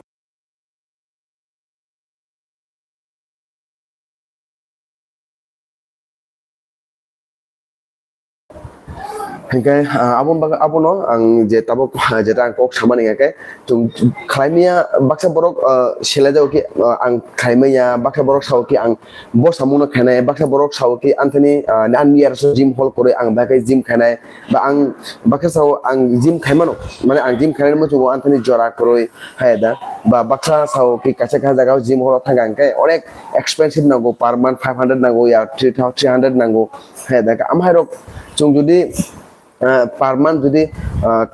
Hingke, ah, aboni bagwi, abono ang je tabuk, ah, jeta ang kok samani hingke, chwng khlaimaya baksa borok, ah, sele jago khe, ah, ang khlaimaya baksa borok sao khe ang bo samungno khainai, baksa borok sao khe anthani, ah, ani yarso gym hall kwrwi ang bai khe gym khainai, ba ang baksa sao ang gym khaimano, mane ang gym khainai muchungo anthani jora kwrwi, hai da, ba baksa sao khe kaisa kaisa jaga gym hall o thangkha hingke onek expensive nango, per month five hundred nango ya, three thousand, three hundred nango, hai da, amhairok chwng jodi, ah, per month jodi, ah,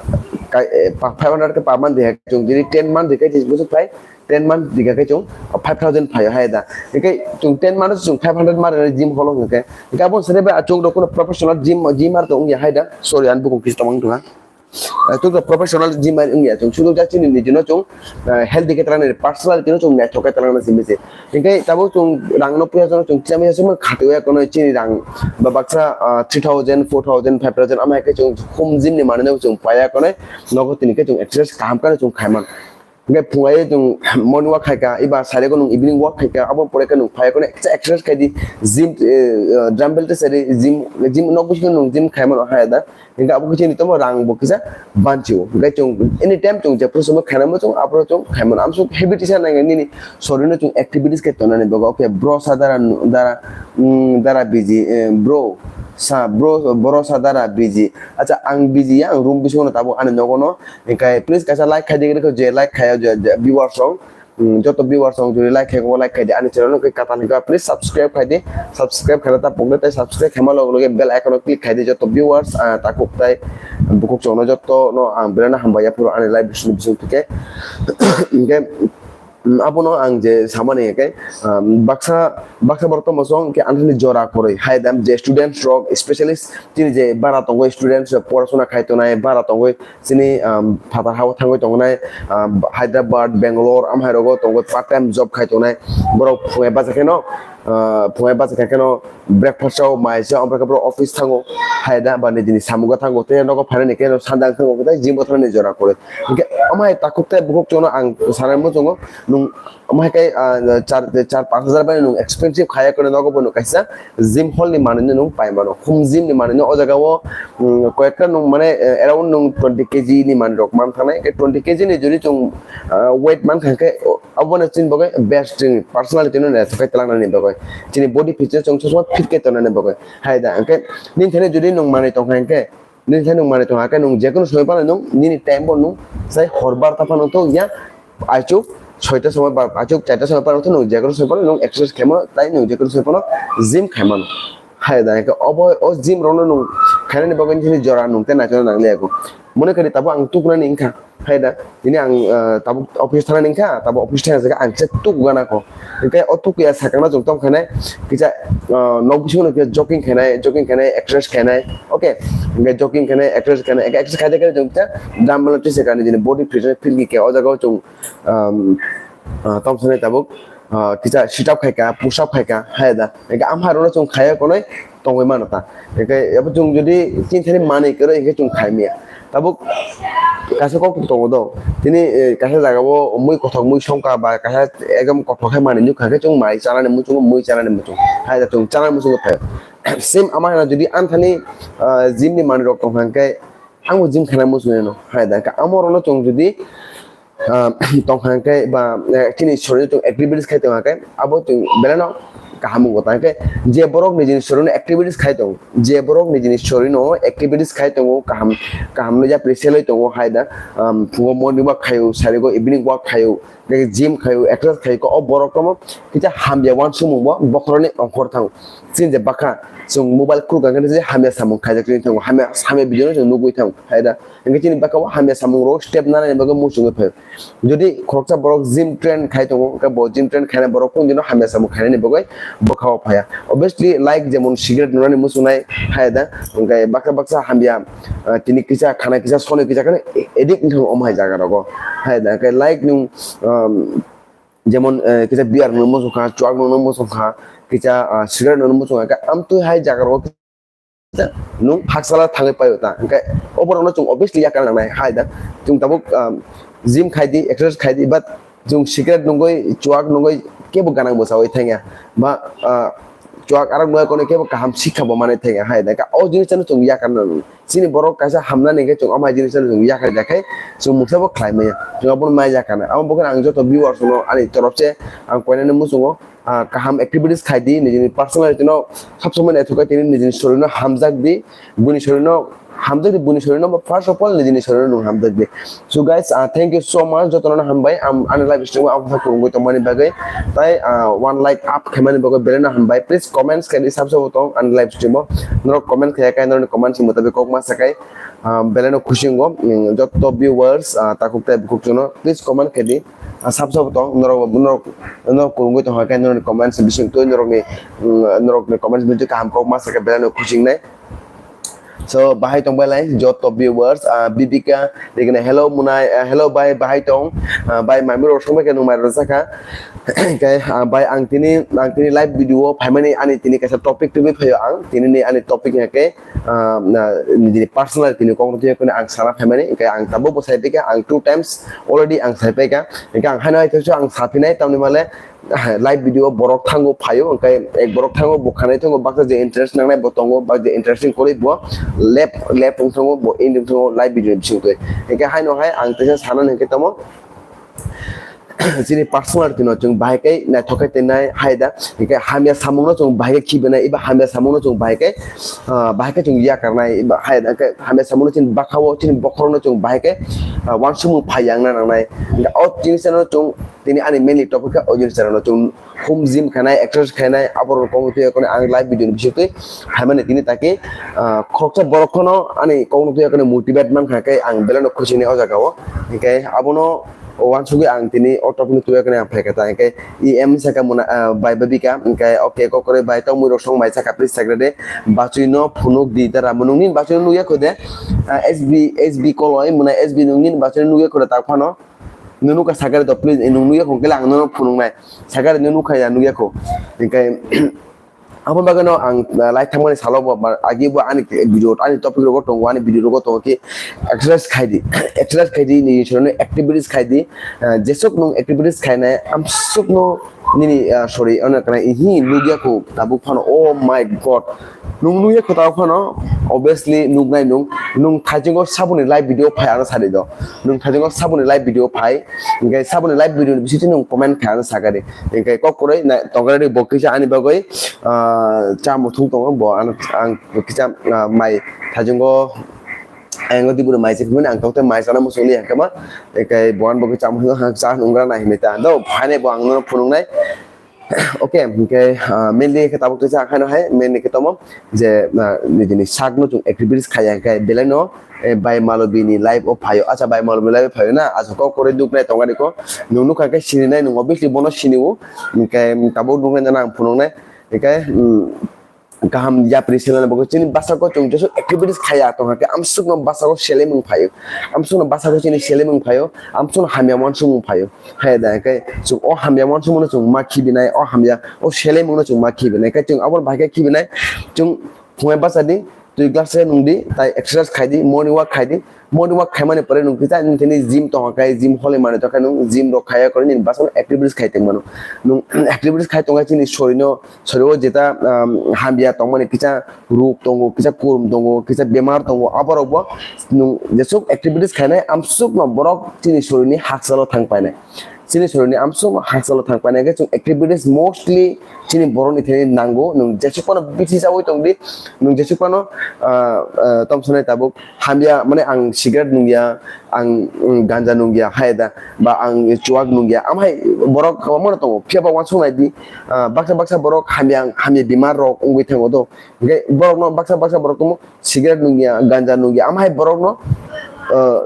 kai-, eh, pa-, five hundred khe per month di hai, chwng jodi ten month di khe je bwswk phai, ten month di khe chwng five thousand phaio hai da. Hingke chwng ten month chwng five hundred mari gym holo hingke. Hingke abo sere ba chwng rok kuno professional gym, gym ar tong ya hai da. Sorry, ang bukung kis tamang tongha. Eh, chwng to professional gym ar wngya, chwng sudu just chini nijino chwng, eh, healthy khe twlangnai, personal tino chwng naithok khe twlangnai simi se. Hingke tabuk chwng rang no puya chwng, chwng chama ya chwng khatwi ya kono chini rang ba baksa, ah, three thousand, four thousand, five thousand ama khe chwng home gym ni manwi no chwng paya kono nogo tini khe chwng exercise kaham khe chwng khaiman. Hingke phungai chwng morning walk khaika, eba sari ko nwng evening walk khaika, abo pore khe nwng phai kono exercise khai di, gym, eh, eh, dumbbell te sari gym, gym nok bisingo nwng gym khaimano hai da. Hingke abo khe chini tamo rang bo kisa banchio. Hingke chwng anytime chwng jephru somo khainamo chwng aphuru chwng khaimano. Amsuk habit isa nangya nini sorino chwng activities khe tonani bagwi. Okay, bro sa dara, dara, mm, dara busy, eh, bro sa, bro, bro sa dara busy. Acha ang busy ya, ang room bisingo tabuk ani nogono. Hingke please kaisa like khai di, je like khai je, je viewers rok. Mm, joto viewers rok jodi like khai, like khai di, ani channel no khe katal hingka, please subscribe khai di, subscribe khai ta pokle tai subscribe khaima loge loge bell icon o click khai di, joto viewers, ah, takhuk tai bukhuk chwngno joto no ang belai no hambai ya phuru ani live bising bising tike. Hingke Um, abono ang je samani ke, um, baksa baksa borok tongma song ke anthani jora koroi hai dam je students rok, specialist chini je bara tongo, students rok porasona khai tongnai, bara tongo chini, um, phatar hao thangoi tongnai, um, Hyderabad, Bangalore, amhai rogo tongo, part time job khai tongnai borok phungai bacha kheno, uh, phungai bacha kheno breakfast o mai se, omo khe borok office thango, hai da ba nijini samungo thango, tei nogo phainani khe sanda wngkha, omo khe gym o thangnani jora kore. Hinkhe omo hai takhuk tei bukhuk chono ang sanai muchungo, nwng omo hai khe, ah, char, char panch hajar bai nwng expensive khaya kore, nogo bo nwng kaisa gym hall ni manwi nwng pai mano, home gym ni manwi o jaga o, mm, koyekta nwng mane, eh, around nwng twenty K G ni manwi rok man thangnai, hinkhe twenty K G ni jodi chwng, ah, weight man kha khe, o, Abo no chini bagwi best, chini personality no naithok khe twlangnani bagwi. Chini body fitness chwng sob somoi fit khe tongnani bagwi. Hai da, hwnkhe nini thani jodi nwng manwi tongkha hwnkhe, nini thani nwng manwi tongkha hwnkhe nwng jekunu somoi phano nwng nini time bo nwng sai hor barta phano tong ya, aichuk soita somoi ba, aichuk charta somoi phano nwng jekunu somoi phano nwng exercise khaimano, tai nwng jekunu somoi phano gym khaimano. Hai da, hwnkhe obo, o gym rokno nwng khainani bagwi nini jora nwng tei naithokna nangliya kho. Mone kari tabuk ang tuknani wngkha. Hai da, tini ang, ah, tabuk office thangnani wngkha, tabuk office thangya jaga ang kisa tuk gana kho. Hwnkhe o tuk ya sakangno chwng tong khainai, kisa, ah, nok bisingo no kisa jogging khainai, jogging khainai, exercise khainai, okay? Hwnkhe jogging khainai, exercise khainai, hwnkhe exercise khaide khaide chwng kisa dumbbell no twi se kani jini body fitness feel khe o jaga o chwng, um, ah, tong khainai tabuk, ah, kisa sit up khaika, push up khaika, hai da. Hwnkhe amha rokno chwng khaiya konoi, tongwi mano ta. Hwnkhe abo chwng jodi chini thani manwi kwrwi hwnkhe chwng khai maya. Tabuk kaisa kok tongo do. Tini, eh, kaisa jaga o mui kothok mui songkha ba kaisa ekdom kothok khe manwi nukha khe chwng mai chanani muchungo mui chanani muchung. Hai da chwng chanani muchungo phaio. Same ama hai jodi anthani, ah, gym ni manwi rok tongkha hwnkhe ang bo gym khaina muchungo no. Hai da hwnkhe amo rokno chwng jodi ah, tongkha hwnkhe ba, eh, chini shoriro chwng activities khai tongkha hwnkhe abo chwng belai no kaham wngo ta hwnkhe je borok nijini shorino activities khai tongo, je borok nijini shorino activities khai tongo kaham, kaham no yapri selai tongo hai da, um, phungo morning walk khaio, sarigo evening walk khaio, tei gym khaio, exercise khaio, o borok tamo kisa hamya wansukmung bo bokhorokni ongkhor thango. Chini je bwkha chwng mobile khuluk kha khe hamya samung khaijak tongwi thango, hamya, hamya video no chwng nugwi thango hai da. Hwnkhe chini bwkha o hamya samung rok step nanani bagwi muchungwi phaio. Jodi khoroksa borok gym train khai tongo, hwnkhe bo gym train khainai borok kunu dino hamya samung khainani bagwi bwkha o phaiya. Obviously, like jemon cigarette nwnani muchungnai hai da, hwnkhe baksa baksa hamya, ah, tini kisa khana kisa soni kisa khana addict wngkha omo hai jaga rogo hai da. Hwnkhe like nwng, um, jemon, eh, kisa beer nwng muchungkha, chuak nwng muchungkha, kisa, ah, cigarette nwng muchungkha, hwnkhe amtwi hai jaga rogo nwng hakchala thangwi paio ta. Hwnkhe o borokno chwng obviously yakar nangnai hai da. Chwng tabuk, um, gym khai di, exercise khai di, but chwng cigarette nungwi, chuak nungwi kebo ganang bwchaui thangya. Ba, ah, chuak arak nungwi kono kebo kaham sikha bo manwi thangya hai da. Hwnkhe o jinis chano chwng yakar nangnai. Chini borok kaisa hamnani hwnkhe chwng omo hai jinis chano chwng yakar ya khai chwng mungsa bo khlai maya. Chwng abono ma yakar nai. Amo bo kheno ang joto viewers no ani torof se ang koinani muchungo, ah, kaham activities khai di, nijini personality no sab somoi naithok khe tini nijini sorir no hamjak di, buni sorir no hamjak di, buni sorir no first of all nijini sorir no nwng hamjak di. So guys, ah, thank you so much, jotono no hambai, am, ani live stream o ang kurungwi tongmani bagwi, tai, ah, one like up khaimani bagwi belai no hambai, please comments khe di sab sabo tong ani live stream o, norok comment khaya khe norokni comments ni mutabik kok ma sakai, ah, belai no khusi wngo, mm, joto viewers, ah, takhuk tai bukhuk chwngno please comment khe di. Ah, sab sabo tong, norok, norok, norok kurungwi tongkha khe norokni comments bising twi, norokni, mm, norokni comments bising twi kaham kok ma sakhe belai no khusi wngnai. So, bahai tong belai, joto viewers, ah, Bibika, dikene, "Hello, Munai, ah, hello, bai, bahai tong?" Ah, bai, mami rok songbai khe nung mai rwjak kha. Khe, ah, bai, ang tini, ang tini live video o phaimani ani tini kaisa topic tubui phaio ang, tini ni ani topic hwnkhe, ah, na, nini personal tini kok rwtwi khe ang sana phaimani, hwnkhe ang tabuk bo sai phaikha, ang two times already ang sai phaikha, hwnkhe ang haino hai thaisu ang saphinai, tamni male, live video o borok thango phaio, hwnkhe ek borok thango bo khanai thango, baksa je interest nangnai bo tongo, bak je interesting kwrwi bo lep, lep wng thango, bo end wng thango live video ni bisingtwi. Hwnkhe haino hai ang teisa sanani hwnkhe tamo, chini personality no chwng bahai khe naithok khe twi nai hai da, hwnkhe hamya samung no chwng bahai khe khibi nai, eba hamya samung no chwng bahai khe, ah, bahai khe chwng yakarnai, eba hai da, hwnkhe hamya samung no chini bwkha o chini bokhorok no chwng bahai khe, ah, uansukmung phai yang na nangnai. Hwnkhe o chini channel o chwng tini ani mainly topic khe o jinis rok no chwng home gym khainai, exercise khainai, abo rok kok twi khe ang live video ni bisingtwi phaimani tini taki, ah, khoroksa borok phano ani kok twi khe motivate mankha khe ang belai no khusi wngnai o jaga o. Hwnkhe abono O wansugwi ang tini o topic no tuya kani ang phaikha ta, hwnkhe E M sakha muna, ah, bai babika, hwnkhe okay, kokroi bai tongmui rok song mai sakha, please sakha de, bachwi no phunuk di dara, nungni bachwi no nukya kho de, ah, S B, S B koloi muna S B nungni bachwi no nukya kho de tak phano, nunu ka sakha de to, please, nung nukya kho kele ang no phunuk nai, sakha de nunu kha ya nukya kho, hwnkhe, Aboni bagwi no ang, ah, live thangmani salo bo, ba, agi bo ani video, ani topic rogo tongo, ani video rogo tongo ki exercise khai di, exercise khai di, ni chwrwngno activities khai di, ah, jesuk nung activities khainai, amsukno nini, ah, sorry, ono kana ihi nukya kho tabuk phano, oh my God, nung nukya kho tabuk phano, obviously nuknai nung, nung thaichungo saboni live video phai ano sadi do, nung thaichungo saboni live video phai, hwnkhe saboni live video ni bisingtwi nung comment khai ano sakha di. Hwnkhe kok kwrwi na tongkha ri bo kisa ani bagwi, ah, cha muthung tongo bo ano ang kisa, ah, mai thajungo ayang di buru mai se phimani ang tokte mai sana muchungli hwnkhe ma hwnkhe bo ano bagwi cha muthung cha nungra nai hinwi ta do phainai bo ang no phunuknai. Okay, hwnkhe, ah, mainly khe tabuk twi cha khano hai mainly khe tomo je, ah, nini sak no chung activities khaya hwnkhe belai no eh, bai Malobi ni live o phaio. Acha bai Malobi live o phaio na, acha kok kwrwi duknai tongani ko. Nung nukha khe sininai, nung obviously bono sini o. Hwnkhe tabuk nuknai jana ang phunuknai. Hwnkhe, mm, kaham yapri selena bagwi chini basa ko chung jesu activities khaya tongkha khe amsukno basa ko selemung phaio. Amsukno basa ko chini selemung phaio. Amsukno hamya wansukmung phaio. Hai da hwnkhe chung o hamya wansukmung no chung ma khibinai, o hamya o selemung no chung ma khibinai. Khe chung aboni bahai khe khibinai chung phungai basa di. Twi glass se nungdi, tai exercise khaidi, morning walk khaidi. Morning walk khaimani pore nung kisa nini gym tongkha kai, gym holi mani tongkha nung gym rok khaiya kore nini bwsano activities khai tongmano. Nung activities khai tongkha chini sorino, sorio jeta, um, hamya tongmani kisa ruk tongo, kisa kurum tongo, kisa bemar tongo, aborokbo nung jesuk activities khainai amsukno borok chini sorini hakchalo thang painai. Chini sorini amsukno hakchalo thang painai khe chwng activities mostly chini borokni thani nango. Nwng jesuk phano bithi chaui tongdi, nwng jesuk phano, ah, ah, tomsonai tabuk hamya, mane ang cigarette nungya, ang, mm, ganja nungya, hai da, ba ang chuwak nungya, amhai borok kwbangma tongo. Phiya ba uansuk nai di, ah, baksa baksa borok hamya, hamya bimar rok wngwi thango do. Hwnkhe borokno baksa baksa borok tongo cigarette nungya, ganja nungya, amhai borokno, ah,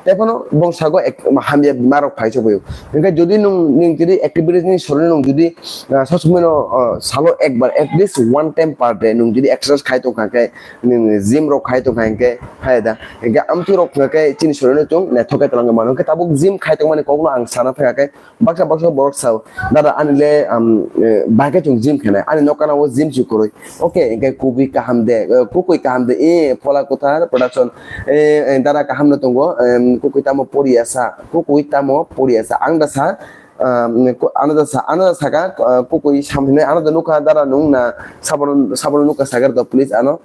Tei phano bong sago ek, hamya bima rok phai se boyo. Hingke jodi nung, nung jodi activities ni soroni nung jodi, ah, sosomoi no, ah, salo ekbar, at least one time per day nung jodi exercise khai tong kha khe, nung gym rok khai tong kha hingke, hai da. Hingke amtwi rok kha khe chini soroni no chwng naithok khe twlang mano. Hingke tabuk gym khai tong mani kok no ang sana thang kha khe, baksa baksa borok sao, "Dada, ani le, um, eh, bahai khe chwng gym khenai, ani nokana o gym se kwrwi." Okay, hingke kubui kaham de, eh, kukui kaham de, eh, Phola Kwthar Production, eh, eh, dada kaham no tongo, em, kukui tamo poriya sa, kukui tamo poriya sa, ang da sa, um, ku-, ano da sa, ano da saka, eh, kukui samhine, ano da nukha dada nung na, sabono, sabono nukha sagar do, please, ano.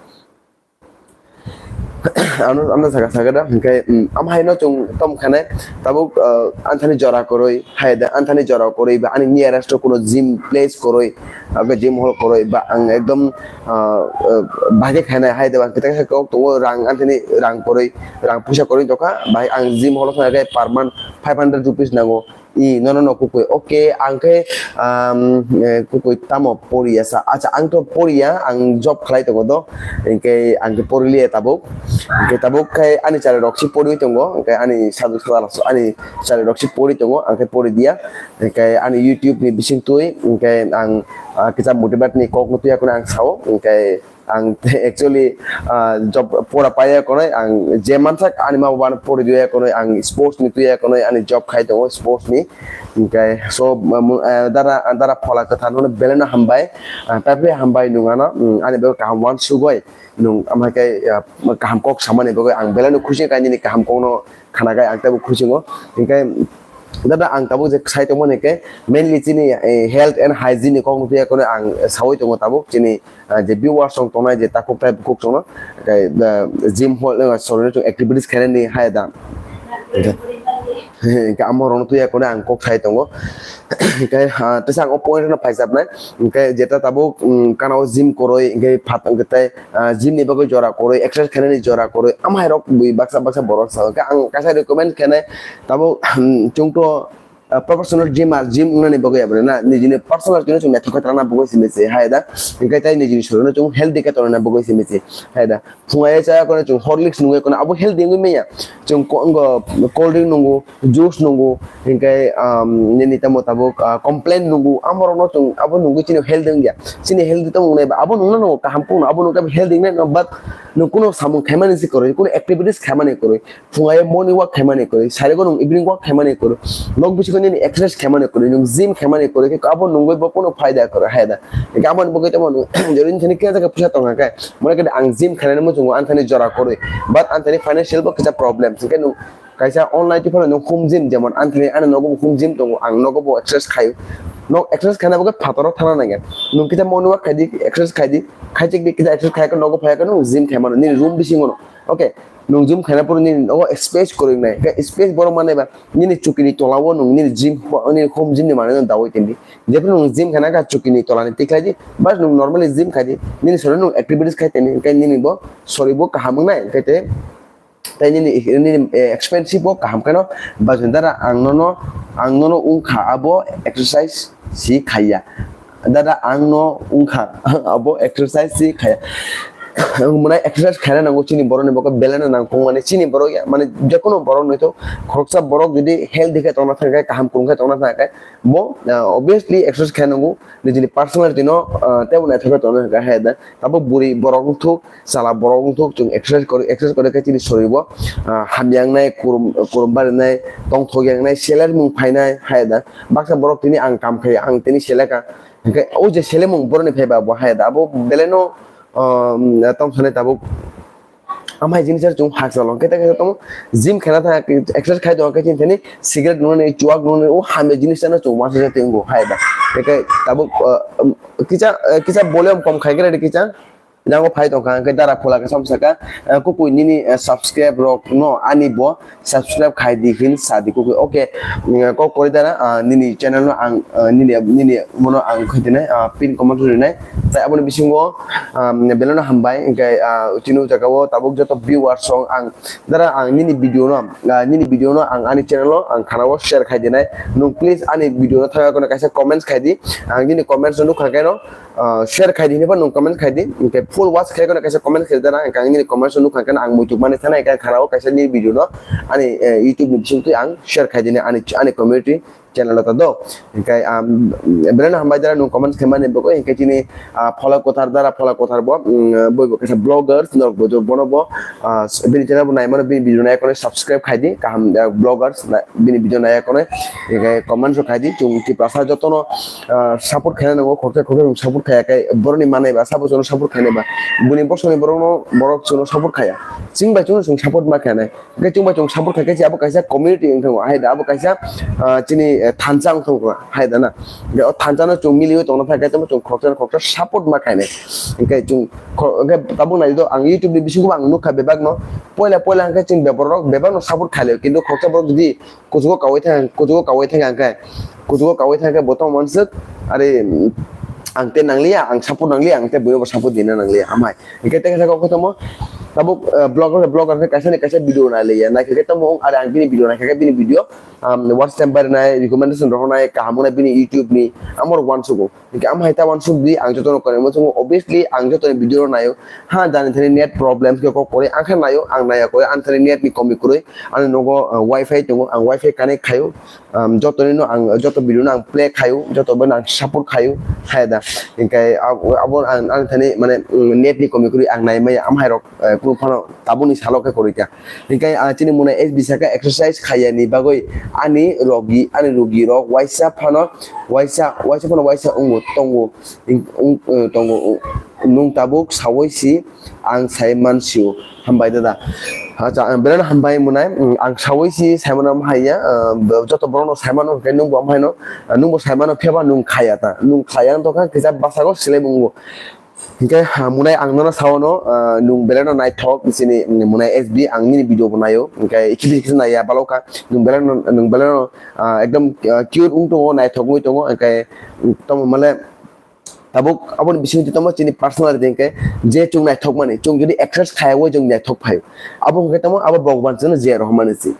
Ano, ano saka saka da, hingke, mm, amhai no chwng tom khane, tabuk, uh, anthani jora kwrwi, hai da, anthani jora kwrwi, ba ani nearest kuno gym place kwrwi, abo gym hall kwrwi, ba ang ekdom, uh, uh, bahai khe khainai, hai da, ba kita khe kok tongo rang, anthani rang kwrwi, rang puisa kwrwi tokha, bahai ang gym hall khna khe per month five hundred rupees nango. I, no, no, no, kukui. Okay, ang khe, um, eh, kukui tamo poriya sa. Acha, ang to poriya, ang job khlai tongo do. Hingke ang khe poriliya tabuk. Hingke tabuk khe ani chari rok si poriwi tongo. Hingke ani sadhu sala, ani chari rok si pori tongo. Ang khe pori diya. Hingke ani YouTube ni bising twi, hingke ang, ah, kisa motivate ni kok no tuya kono ang sao. Hingke Ang actually, ah, job pora paiya konoi, ang je mansak ani ma baba no pori diya konoi, ang sports ni tuya konoi, ani job khai tongo sports ni. Hingke so, ah, mu-, ah, dara, dara Phola Kwthar no belai no hambai, ah, paipri hambai nung ano, mm, ani bagwi kaham uansugoi nung ama khe, ah, kaham kok samani bagwi ang belai no khusi kha nini kaham kok no khana khe ang teibo khusi wngo. Hingke Dada, ang tabuk je sai tongmani khe mainly chini, eh, health and hygiene ni kok nukya kono ang sawi tongo tabuk chini, ah, je viewers rok tongnai je takhuk tai bukhuk chwngno, eh, gym hall, eh, sorry, activities khainani hai da. Hingke amo rokno tuya kono ang kok sai tongo. Hingke, ah, teisa ang o point no phaisapnai. Hingke jeta tabuk, mm, kana o gym koroi, hingke phat, hingke tei, ah, gym ni bagwi jora koroi, exercise khainani jora koroi, amhai rok bui baksa baksa borok sao. Hingke ang kaisa recommend khainai, tabuk, hmm, chwngto ah, professional gymmer, gym wngnani bagwi abo na, nijini personal khe chwng naithok khe tongna bagwi simi se, hai da. Hwnkhe tai nijini shorino chwng healthy khe tongna bagwi simi se, hai da. Phungai chaya kono chwng Horlicks nungwi kono abo healthy wngwi manya. Chwng ko-, ngo cold drink nungo, juice nungo, hwnkhe, um, nini tamo tabuk, ah, complain nungo, amorokno chwng abo nungwi chini healthy wngya. Chini healthy tamo wngnai ba abo nungna nungo kaham kuno, abo nungkhe healthy wngnai no, but nwng kuno samung khaimani se kwrwi, kuno activities khaimani kwrwi. Phungai morning walk khaimani kwrwi, sarigo nwng evening walk khaimani kwrwi. Nok bisingo nini exercise khaimani kwrwi, nwng gym khaimani kwrwi, khe abo nungwi bo kuno phaida kwrwi, hai da. Hwnkhe aboni bagwi tamo nwng, jodi nini thani khe jaga puisa tongkha khe, mone khe ang gym khainani muchungo ani thani jora kwrwi, but ani thani financial bo kisa problem, hwnkhe nwng kaisa online twi phano nwng home gym, jemon ani thani ani nogo bo home gym tongo, ang nogo bo exercise khaio. Nok exercise khaina bagwi phataro thana nangya. Nwng kisa morning walk khaidi, exercise khaidi, khaichik di kisa exercise khaikhe nogo phaiya khe nwng gym khaimano, nini room bisingono. Okay, nwng gym khaina phuru nini nogo space kwrwi wngnai. Khe space borok manai ba nini chukini tola o nwng nini gym, nini home gym ni manwi no dawi tindi. Jephru nwng gym khaina kha chukini tola ni tikhlai di, bas nwng normally gym khai di, nini sori nwng activities khai tindi, hwnkhe nini bo sori bo kaham wngnai, hwnkhe te, tei nini, nini, eh, expensive bo kaham kheno, bas dara ang nono, ang nono wngkha abo exercise si khaiya. Dada ang no wngkha abo exercise si khaya. Mwnai exercise khaina nango chini borok ni bokol belai no nangkukmani chini borok ya, mane jekono borok ni to khoroksa borok jodi healthy khe tongna thangkhe kaham kwrwng khe tongna thangkhe bo, ah, obviously exercise khaina nango nijini personality no, ah, tebo naithok khe tongna thangkhe hai da abo bwrwi borok wngthok. Sala borok wngthok chwng exercise kori, exercise kori khe chini sorir bo, ah, hamya wngnai, kurum, kurum barinai, tongthok ya wngnai, seler mung phainai, hai da. Baksa borok tini ang kam khai, ang tini seleka. Hwnkhe o je selemung boroni phaiba bo hai da. Abo belai no, um, tong sanai tabuk. Amhai jinis chwng hakchalo. Hwnkhe tei tong gym khaina thang, exercise khai tong khe chini thani cigarette nungnai, chuwak nungnai, o hamya jinis chano chwng uansukya tei wngo hai da. Hwnkhe tabuk, uh, um, kisa, uh, kisa volume kom khai khe kisa. Jango phai tongkha, hwnkhe dara phola khe samsaka, eh, kukui nini, eh, subscribe rok no ani bo subscribe khai di hin sa di kukui. Okay, mm, kok kori dara, ah, nini channel no ang, ah, nini, nini bono ang khaitene, ah, pin comment rinai. Tai aboni bisingo, ah, belai no hambai, hwnkhe, ah, chini o jaga o tabuk joto viewers rok ang dara ang nini video no, ah, nini video no ang ani channel o ang khana o share khai dinai. Nwng please ani video no thangya kono kaisa comments khai di. Ang nini comments no nukha khe no, ah, share khai di hinwi bo nwng comment khai di, hwnkhe full watch khai kheno kaisa comment khai dana, hwnkhe ang nini comments o nukha khe ang muituk mani thana, hwnkhe khana o kaisa nini video no ani, eh, YouTube ni bisingtwi ang share khai dini ani, ani community channel o ta do. Hwnkhe, um, belai no hambai dara nwng comments khai mani bagwi, hwnkhe chini, ah, phola kwthar dara phola kwthar bo, um, boi bo kaisa vloggers norok bo bono bo, ah, bini channel bo nai mano, bini video nai kheno subscribe khai di kaham, ah, vloggers na, bini video nai kheno, hwnkhe comments o khai di, chwng Tiprasa jotono ah, support khaina nango, khoroksa khoroksa chwng support khaya khe borokni manai ba sabo chwngno support khainai ba, buini bosongni borokno borok chwngno support khaya, chwng bai chwngno chwng support ma khainai, hwnkhe chwng bai chwng support khai khe abo kaisa community wng thango, hai da abo kaisa, ah, chini, eh, thansa wng thango hai da na, hwnkhe o thansa no chwng miliwi tongna phai khe tamo chwng khoroksa khoroksa support ma khainai, hwnkhe chwng kho-, hwnkhe tabuk nai do ang YouTube ni bisingo ang nukha bebak no, poila poila hwnkhe chwng bebak rok bebak no support khailai, kintu khoroksa borok jodi kuchugo kaui thang, kuchugo kaui thang ang khe, kuchugo kaui thang khe bo tong manswk, are, mm, ang te nangliya, ang support nangliya, ang te buino bo support dina nangliya, amhai. Hwnkhe tei kaisa kok tongmo, tabuk, eh, blogger, blogger khe kaisa ni kaisa video nai liya, nai khe tongmo, are ang bini video nai khe bini video, um, watch time barinai, recommendation rohornai, kaham wngnai bini YouTube ni, amor uansukgo. Hwnkhe amhai ta uansuk di, ang jotono kori, mo chungo, obviously, ang jotoni video no naio. Ha, jani thani net problem khe kok kori, ang khe naio, ang naiya kori, ang thani net ni komi kwrwi, ani nogo, uh, wifi tongo, ang wifi connect khaio. Um, jotoni no ang, joto video no ang play khaio, joto bai no ang support khaio, hai da. Hwnkhe abo, abo ang, ang thani mane, um, net ni komi kwrwi ang nai maya, amhai rok, uh, kunu phano tabukni salo khe kori kha. Hwnkhe, ah, chini mwnai S B saka exercise khaiya ni bagwi ani rogi, ani rogi rok waisa phano, waisa, waisa phano waisa wngo, tongo, wng, wng, eh, tongo, wng, nwng tabuk saui si ang sai man sio. Hambai dada. Acha, ang belai no hambai mwnai, mm, ang saui si sai mano haiya, eh, joto borok no sai mano, hwnkhe nwng bo amhai no, eh, nwng bo sai mano, phiya ba nwng khaiya ta, nwng khaiya wng tongkha, kisa bwskango seleng wngo. Hwnkhe, ha, mwnai ang nono sao no, ah, nwng belai no naithok, chini, mm, mwnai S B ang nini video bo naio, hwnkhe kisi kisi naiya balokha, nwng belai no, nwng belai no, ah, ekdom, ah, cute wng tongo, naithok wngwi tongo, hwnkhe, mm, tamo male, tabuk aboni bisingtwi tamo chini personality hwnkhe, je chwng naithok mani, chwng jodi exercise khaiwi chwng naithok phaio, abo hwnkhe tamo abo Bhagwan chwngno je rohormani se.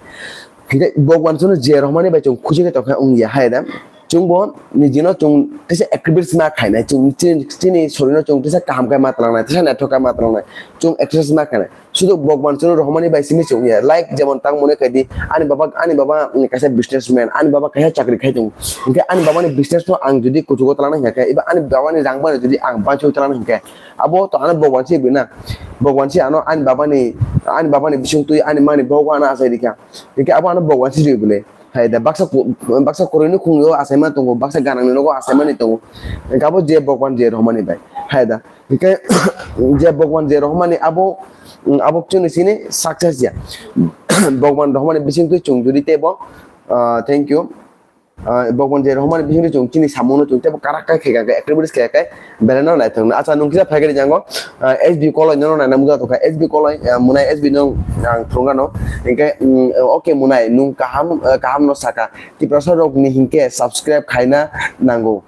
Hingke Bhagwan chwngno je rohormani bai chwng khusi khe tongkha wngya hai da. Chwngbo nijino chwng tisa activities ma khainai, chwng chini, chini sorino chwng tisa kaham khe ma twlangnai, tisa naithok khe ma twlangnai, chwng exercise ma khainai. Sudu Bhagwan chwngno rohormani bai simi chwng ya. Like jemon tang mone khaidi, ani baba, ani baba, mm, kaisa businessman, ani baba kaisa chakri khai tongo. Hingke ani babani business no ang jodi kuchugo twlangna hingka khe, eba ani babani rang bani jodi ang banchi twlangna hingka khe, abo to ano Bhagwan se bina. Bhagwan se ano ani babani, ani babani bising twi ani mani bogo ano achai rikha. Hingke abo ano Bhagwan se joi bole. Hai da baksa ko-, baksa koroi ni khung yo achaima tongo, baksa ganang ni nogo achaimani tongo. Hingke abo je Bhagwan je rohormani bai. Hai da. Hingke je Bhagwan je rohormani abo, mm, abo chwngni sini success ya. Bhagwan rohormani bising twi chwng jodi tebo, ah, thank you. Ah, Bhagwan je rohormani bising twi chwng chini samungo chwng tebo karak kai khe khe activities khe khe belai no naithok no. Acha nwng kisa phaikhe jango, ah, S B Koloi no naina mujak tongkha. S B Koloi, ah, Munai S B no ang thwngano. Hingke, mm, okay Munai nwng kaham, ah, kaham no saka. Tiprasa rok ni hingke subscribe khaina nango.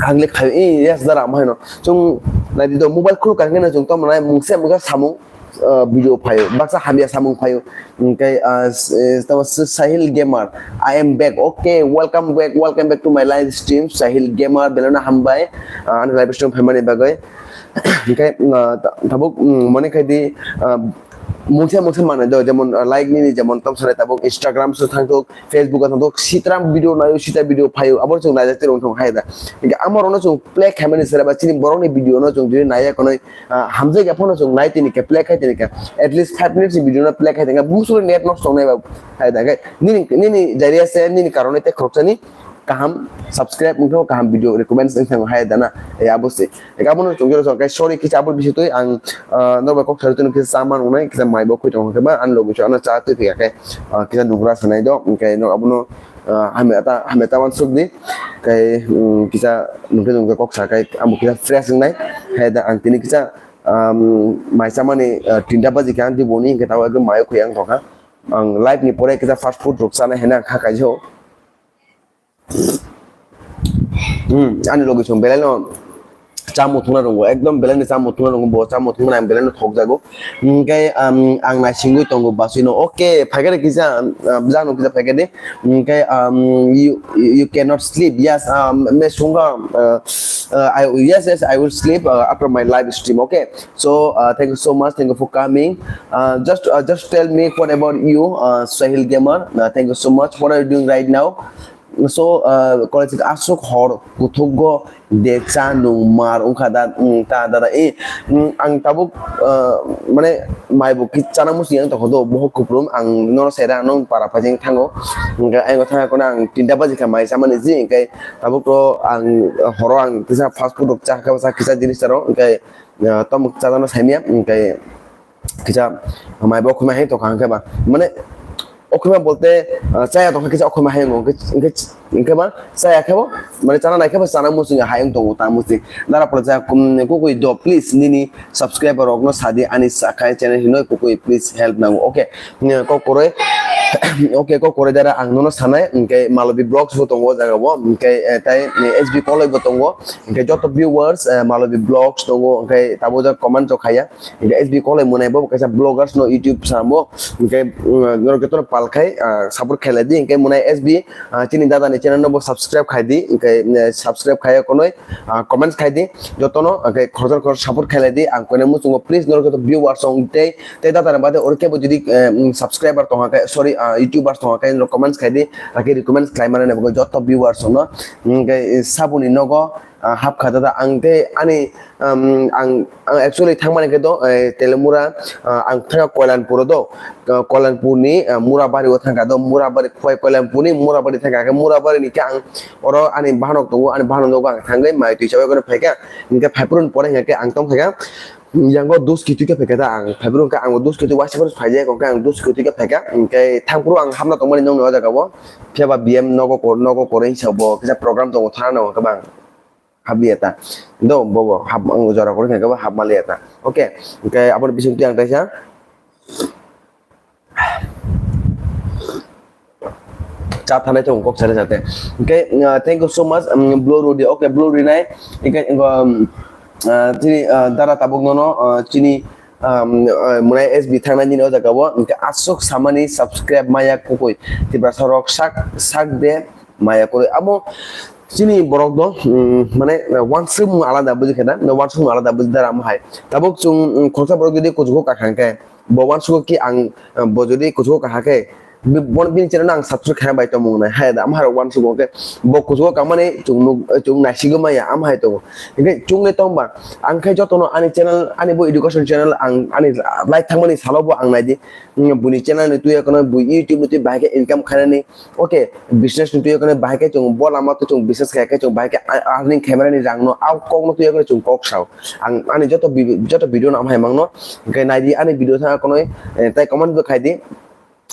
Ang le khai, eh, yes, dara, amai no. Chwng naidi do mobile khuluk kha hingke no chwng tamo nai mungsa mungsa samung, ah, video phaio. Baksa hamya samung phaio. Hingke, ah, s-, eh, tamo s-, Sahil Gamer. I am back. Okay, welcome back. Welcome back to my live stream. Sahil Gamer, belai no hambai. Ah, ani live stream phaimani bagwi. Hingke, ah, ta-, tabuk, mm, mone khai di, ah, mungsa mungsa manai do, jemon, ah, like nini jemon tom sanai tabuk Instagram so thangthok, Facebook o thangthok, sitram video naio, sita video phaio, abo chwng naijak twi rwng thong hai da. Hingke amo rokno chwng play khaimani sere ba chini borokni video no chwng jodi naiya konoi, ah, hamjak ya phano chwng nai tini khe play khai tini khe at least five minutes ni video no play khai tini khe bumsuri net nosto wngnai ba hai da. Hingke nini, nini jari ase nini karone tei khoroksani kaham subscribe wngkhe kaham video recommend wngkhe hai da na. E abo se. Eka abono chwng jora chwng khe sorry kisa abo bisi twi ang, ah, norok bai kok sari twi kisa cha man wngnai kisa mai bo khoi tong khe ba ani logi ano cha twi phiya khe, ah, kisa nugra sanai do hingke norok abono, ah, hamya ta, hamya ta wan suk di. Khe, um, kisa nungkhe nungkhe kok sa khe amo kisa fresh wngnai. Hai da ang tini kisa, um, mai chamani, ah, tinta baji khe ang di boni hingke tabo ekdom mai khoi ang tongkha. Ang live ni pore kisa fast food rok chanai hena kha kaijao. Hmm, ani logi song belai no chamo thungna rongo, ekdom belai no chamo thungna rongo, bo chamo thungna ang belai no thok jago. Hingke, um, ang naisingwi tongo basui no, okay, phaikhe kisa, um, jano kisa phaikhe de. Hingke, um, you, you cannot sleep. Yes, um, me sunga, uh, uh, I, yes, yes, I will sleep, uh, after my live stream, okay? So, uh, thank you so much, thank you for coming. Uh, just, uh, just tell me what about you, uh, Sahil Gamer. Uh, thank you so much. What are you doing right now? So, uh, college aswk hor kuthukgo de cha nung mar wngkha da, mm, ta da da, eh, mm, ang tabuk, uh, mane mai bo ki chana musi yang tokho do, bohok kupulung ang nono sera nong para phajing thango, hingke ang thangkhe kono ang tinta baji kha mai chamani ji, hingke tabuk to ang horo ang kisa fast food rok cha kha, cha kisa jinis rok, hingke, uh, tom chajano saimya, hingke, kisa mai bo okhuma hai tokha hingke ba mane okhuma bolte, ah, chaya tokha kisa okhuma hai wngkhe, hingke, hingke ba chaya khe bo mane chana nai khe bo chana muchung hai wng tongo ta muchung dara pore cha kum kukui do please nini subscriber rok no sadi ani sakai channel hinoi kukui please help nango okay kok koroi okay kok koroi dara ang nono sanai hingke Malobi Vlogs bo tongo o jaga o hingke, eh, tai, eh, S B Koloi bo tongo hingke joto viewers, eh, Malobi Vlogs tongo hingke tabo jak comment rok khaya. Hingke S B Koloi Munai bo kaisa vloggers no YouTube samo. Hingke, mm, norok jotono pal khai, ah, support khailai di. Hingke Munai S B, ah, chini dada ni channel no bo subscribe khai di. Hingke, eh, subscribe khai konoi, ah, comments khai di. Jotono, hingke khoroksa khoroksa support khailai di. Ang koine muchungo please norok joto viewers rok tei, tei dada ni bade oro kebo jodi, eh, mm, subscriber tongha khe, sorry, ah, YouTubers tongha khe norok comments khai di. Laki recommend khlai mani joto viewers rok no. Hingke, eh, saboni nogo, ah, hapkha dada ang tei ani, um, ang, ang actually thangmani khe do, eh, Telemura, ah, ang thangkha Koilanpuro do, ah, Koilanpurni, ah, Murabari o thangkha do, Murabari khwai Koilanpurni Murabari thangkha khe Murabari ni khe ang oro ani bahanok tongo, ani bahanok nogo ang thangwi mai twi chawi kono phaikha, hingkhe phaiphuru ni pore hingkhe ang tongkha khe, yango dos kiti khe phaikha da ang, phaiphuru hingkhe ang dos kiti waisa phano phaijak, hingkhe ang dos kiti khe phaikha, hingkhe thangphuru ang hamna tongmani nokni o jaga o, phiya ba B M nogo kor-, nogo koroi hinsa bo kisa program tongo thana nango khe bang. Hapli eta. Do bobo hap ang jora kore khe hap mali eta. Okay. Okay, aboni bising twi ang taisa. Cha thanai thung kok sare sate. Okay, uh, thank you so much. Um, Blue Rudy. Okay, Blue Rudy nai. Okay, um, uh, chini, uh, dara tabuk nono, uh, chini um, uh, mwnai S B thangnai nini o jaga o, hwnkhe aswk samani subscribe maya kwrwi Tiprasa rok sak, sak de maya kwrwi. Abo chini borok do, um, mane, uh, wansukmung alada buji khe na, no wansukmung alada buji dara mo hai. Tabuk chwng, um, khoroksa borok jodi kuchugo kaham khe, bo wansugo ki ang, uh, bo jodi kuchugo kaham khe, bi-, bon-, bini channel no ang subscribe khaina bai tongmung nai. Hai da, amhai rok wansugo khe, bo kuchugo kamani chwng nuk, chwng naisigwi maya, amhai tongo. Hingkhe chwngno tongba, ang khai jotono ani channel, ani bo education channel, ang ani live thangmani salo bo ang naidi. Buni channel ni twi ekono, bui YouTube ni twi bahai khe income khainani. Okay, business ni twi ekono bahai khe chwng bo lama twi chwng business khai khe chwng bahai khe earning khaimani rang no, a kok no twi ekono chwng kok sao. Ang ani joto vi-, joto video no amhai mangno. Hingkhe naidi ani video thang ekono, eh, tai comment bo khaidi.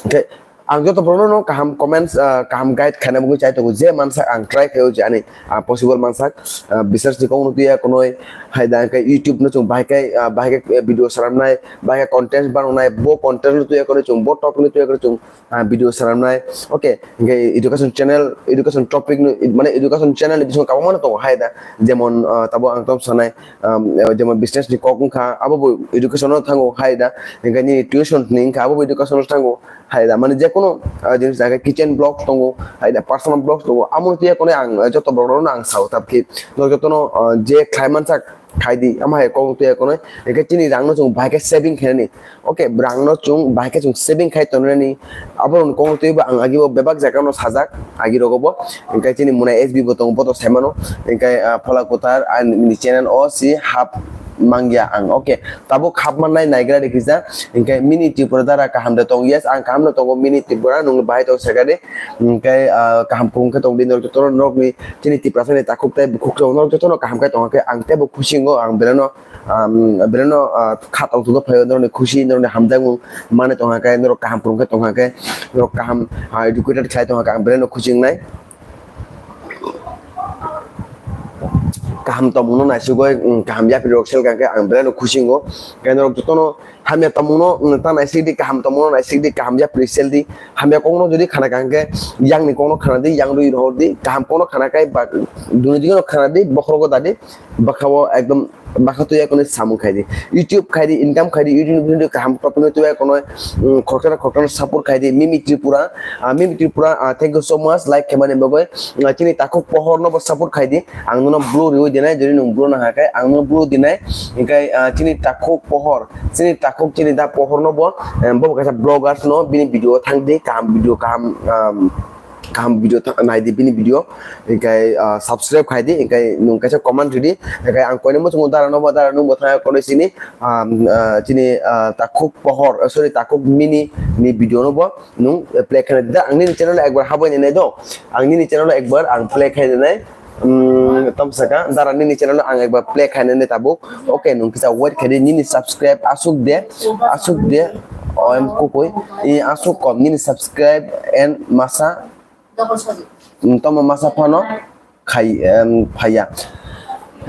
Hingkhe ang joto borokno no kaham comments, ah, kaham guide khaina bagwi chai tongo, je mansak ang try khaio je ani, ah, possible mansak, ah, bisas ni kok no twi ekono hai da hingkhe YouTube no chwng bahai khe, ah, bahai khe video saramnai, bahai khe content banangnai, bo content no twi ekono chwng, bo topic no twi ekono chwng, ah, video saramnai. Okay, hingkhe education channel, education topic no, mane education channel ni bisingo kabangmano tongo hai da, jemon, ah, tabo ang tom sanai, um, jemon business ni kok wngkha, abo bo education no thango hai da, hingkhe nini tuition ni wngkha, abo bo education no thango. Hai da, mane jekono, ah, jinis, ah, kitchen blogs tongo, hai da, personal blogs tongo, amo twi ekono ang, ah, joto borok rokno ang sao, tabukhe norok jotono, ah, je khlai mansak khaidi, amo hai kok twi ekono, hingkhe chini rang no chwng bahai khe saving khainani. Okay, rang no chwng bahai khe chwng saving khai tongnani, abo rokni kok twi bo ang agi bo bebak jaga no sajak, agi rogo bo, hingkhe chini mwnai S B bo tongo, bo to saimano, hingkhe, ah, Phola Kwthar ani channel o si hap mangya ang. Okay, tabuk hap mannai naigra rikisa, hingkhe Mini Tripura dara kaham de tong? Yes, ang kaham no tongo, Mini Tripura nung bahai tong sakha de, hingkhe, ah, kaham kung khe tong di norok jotono, norokni chini Tiprasa ni takhuk tei bukhuk rok norok jotono kaham khe tong khe ang teibo khusingo ang beleno, um, beleno, ah, kha tong thungwi phaio, norokni khusi, norokni hamjakmung mane tong khe, norok kaham kung khe tong khe, norok kaham, ah, educated khlai tong khe ang beleno khusi wngnai. Kaham tongmungno naisigwi, mm, kaham yapri rok sel kha khe ang belai no khusi wngo. Khe norok jotono hamya tongmungno, mm, ta naisik di, kaham tongmungno naisik di, kaham yapri sel di. Hamya kokno jodi khana kha khe yang ni kokno khana di, yang rwi rohor di, kaham kokno khana khe ba duni digi no khana di, bokhorogo da di, bwkha o ekdom bwkha twi ekono samung khai di. YouTube khai di, income khai di, YouTube ni video kaham topic no twi ekono, mm, khoroksa khoroksa support khai di, Mimi Tripura, ah, Mimi Tripura, ah, thank you so much, like khaimani bagwi. Ah, chini takhuk pohor no bo support khai di. Ang nono blue riwi dinai, jodi nwng blue nang khe ang nono blue dinai. Hingkhe, ah, chini takhuk pohor, chini takhuk chini da pohor no bo, em, bo kaisa bloggers no bini video thang di, kaham video, kaham, um, kaham video tha-, nai di bini video. Hingkhe, ah, subscribe khai di, hingkhe nwng kaisa comment ridi. Hingkhe ang koino muchungo dara no bo, dara nwng bo thang kono chini, um, ah, chini, ah, takhuk pohor, oh, sorry, takhuk mini ni video no bo nwng, eh, play khainai. Da, ang nini channel o ekbar habwi nai do. Ang nini channel o ekbar ang play khainai. Hmm, tom saka, dara nini channel o ang ekbar play khainai tabuk. Okay, nwng kisa wait khai di, nini subscribe asuk de, asuk de, o em kukui, i asuk kom, nini subscribe and masa, hmm, toma masa phano khai, em, phaiya.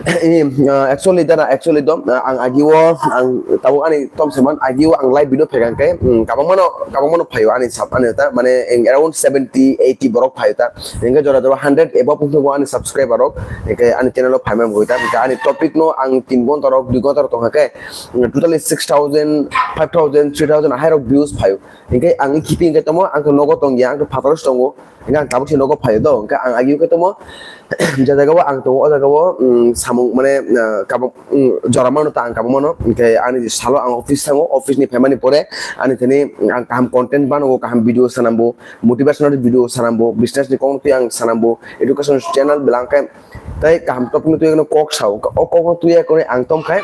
Eh, actually, dara, actually, dom, ang agi o, ang tabuk ani tom seman, agi o ang live video phaikha khe, mm, kabangmano, kabangmano phaio ani sub, ani ta, mane, around seventy, eighty borok phaio ta. Hingkhe jora jora hundred above wngkha ani subscriber rok. Hingkhe ani channel o phaima wngwi ta. Hingkhe ani topic no ang tin gonta rok, dui gonta rok tongkha khe, mm, totally six thousand, five thousand, three thousand ahai rok views phaio. Hingkhe ang khipi hingkhe tomo, ang khe nogo tongya, ang khe phataro se tongo. Hingkhe ang tabuk se nogo phaio do, hingkhe ang agi khe tomo, je jaga o ang tongo, o jaga o, mm, samung mane, ah, kabuk, mm, jora mano ta ang kabuk mano, hingkhe ani salo ang office thango, office ni phaimani pore ani thani ang kaham content banogo, kaham video sanambo, motivational video sanambo, business ni kok twi ang sanambo, education channel belai khe tei kaham topic no twi kok sao, o kok no twi ang tom khai,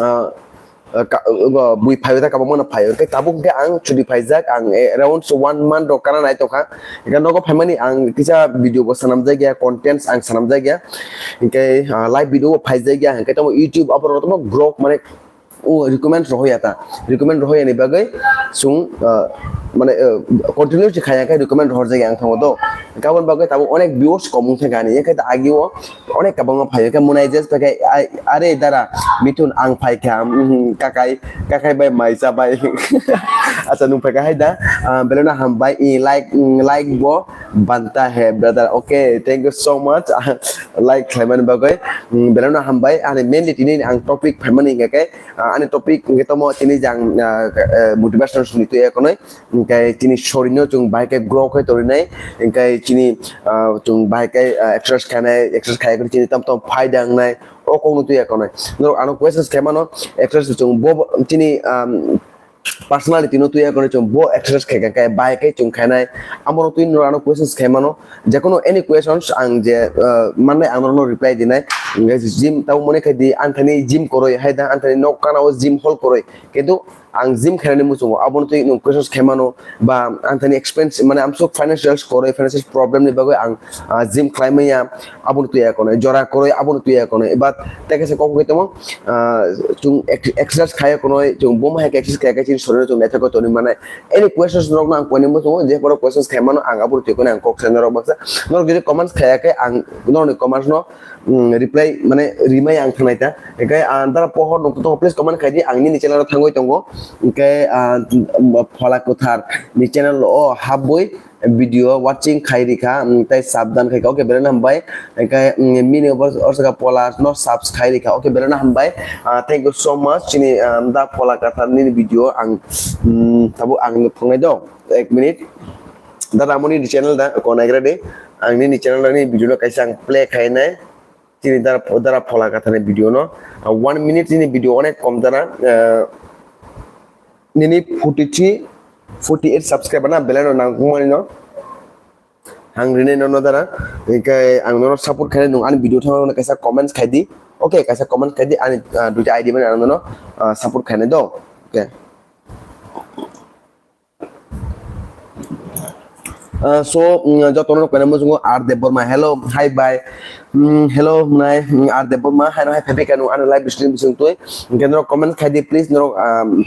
ah, ah, ka-, ah, bui phaio ta kabangma no phaio. Hingkhe tabuk hingkhe ang chudi phaijak, ang, eh, around one month rok kana nai tongkha. Hingkhe nogo phaimani ang kisa video bo sanamjak ya, contents ang sanamjak ya. Hingkhe, ah, live video bo phaijak ya. Hingkhe tamo YouTube aborok tamo growth mane, o recommend rohoya ta. Recommend rohoya ni bagwi chwng, ah, mane, ah, continue se khaya khe recommend rohorjak ya ang thango do. Kabon bagwi tabuk onek viewers kom wngkha ani, yakhe ta agio onek kabangma phaio, khe monai just phaikhe, "Ai, are dara, Mithun ang phaikha, mhm, kakai, kakai bai maisa bai." Acha, nwng phaikha hai da, ah, belai no hambai, i like, mm, like bo banta hai brother, okay, thank you so much, like khlaimani bagwi, mm, belai no hambai, ani mainly tini ang topic phaimani hingkha khe, ah, ani topic hingkhe tomo tini jang, ah, eh, motivation suni twi ekonoi, hingkhe tini sorino chwng bahai khe grow khe torinai, hingkhe tini, ah, chwng bahai khe, ah, exercise khainai, exercise khai khe chini tam tam phaida wngnai, o kokno twi ekonoi. Norok ano questions khaimano, exercise chwng bo, bo chini, um, personality no twi ekonoi chwng bo exercise khai khe bahai khe chwng khainai, amoro twi norok ano questions khaimano, jekono any questions ang je, ah, mannai ang norokno reply dinai, hingkhe gym tamo mone khai di, anthani gym koroi hai da, anthani nok kana o gym hall koroi, kintu ang gym khainani muchungo, abono twi nwng questions khaimano, ba anthani expense, mane amsuk financial koroi, financial problem ni bagwi ang, ah, gym khlai manya, abono twi ekonoi, jora koroi, abono twi ekonoi, but tei kaisa kok wngwi tongmo, ah, chwng ex-, exercise khai ekonoi, chwng bo ma hai khe exercise khai khe chini sorino chwng naithok khe tongwi manai. Any questions norokno ang koinwi muchungo, je borok questions khaimano ang abono twi ekonoi, ang kok sai norok baksa. Norok jodi comments khaiya khe ang norokni comments no, mm, reply, mane, rimai ang thangnai ta. Hingkhe, ah, dara pohor nokto tongo, please comment khai di, ang nini channel o thangwi tongo. Hingkhe, ah, Phola Kwthar ni channel o habwi video watching khai rikha, mm, tei sabdan khai kha. Okay, belai no hambai. Hingkhe, mm, mini obo orsaka Phola no subs khai rikha. Okay, belai no hambai. Ah, thank you so much. Chini, ah, da Phola Kwthar nini video ang, mm, tabuk ang thongnai do. Ek minute. Da Ramoni di channel da, ko naigra de. Ang nini channel ni video no kaisa ang play khainai. Chini dara, dara Phola Kwthar ni video no. Ah, one minute ni video onek kom dara. Ah, nini forty three, forty eight subscriber na belai no nangkukmani no. Ang rinai no no dara. Hingkhe ang nono support khainai, nwng ani video thangna kaisa comments khai di. Okay, kaisa comments khai di, ani, ah, duita I D mani ang nono, ah, support khainai do. Okay. Ah, so, mm, jotono koina muchungo R Debbarma. Hello, hi, bye. Mm, hello, nai, mm, R Debbarma, hai no hai phaiphi kanu, ano live stream bising twi. Hingkhe norok comment khai di, please, norok, um,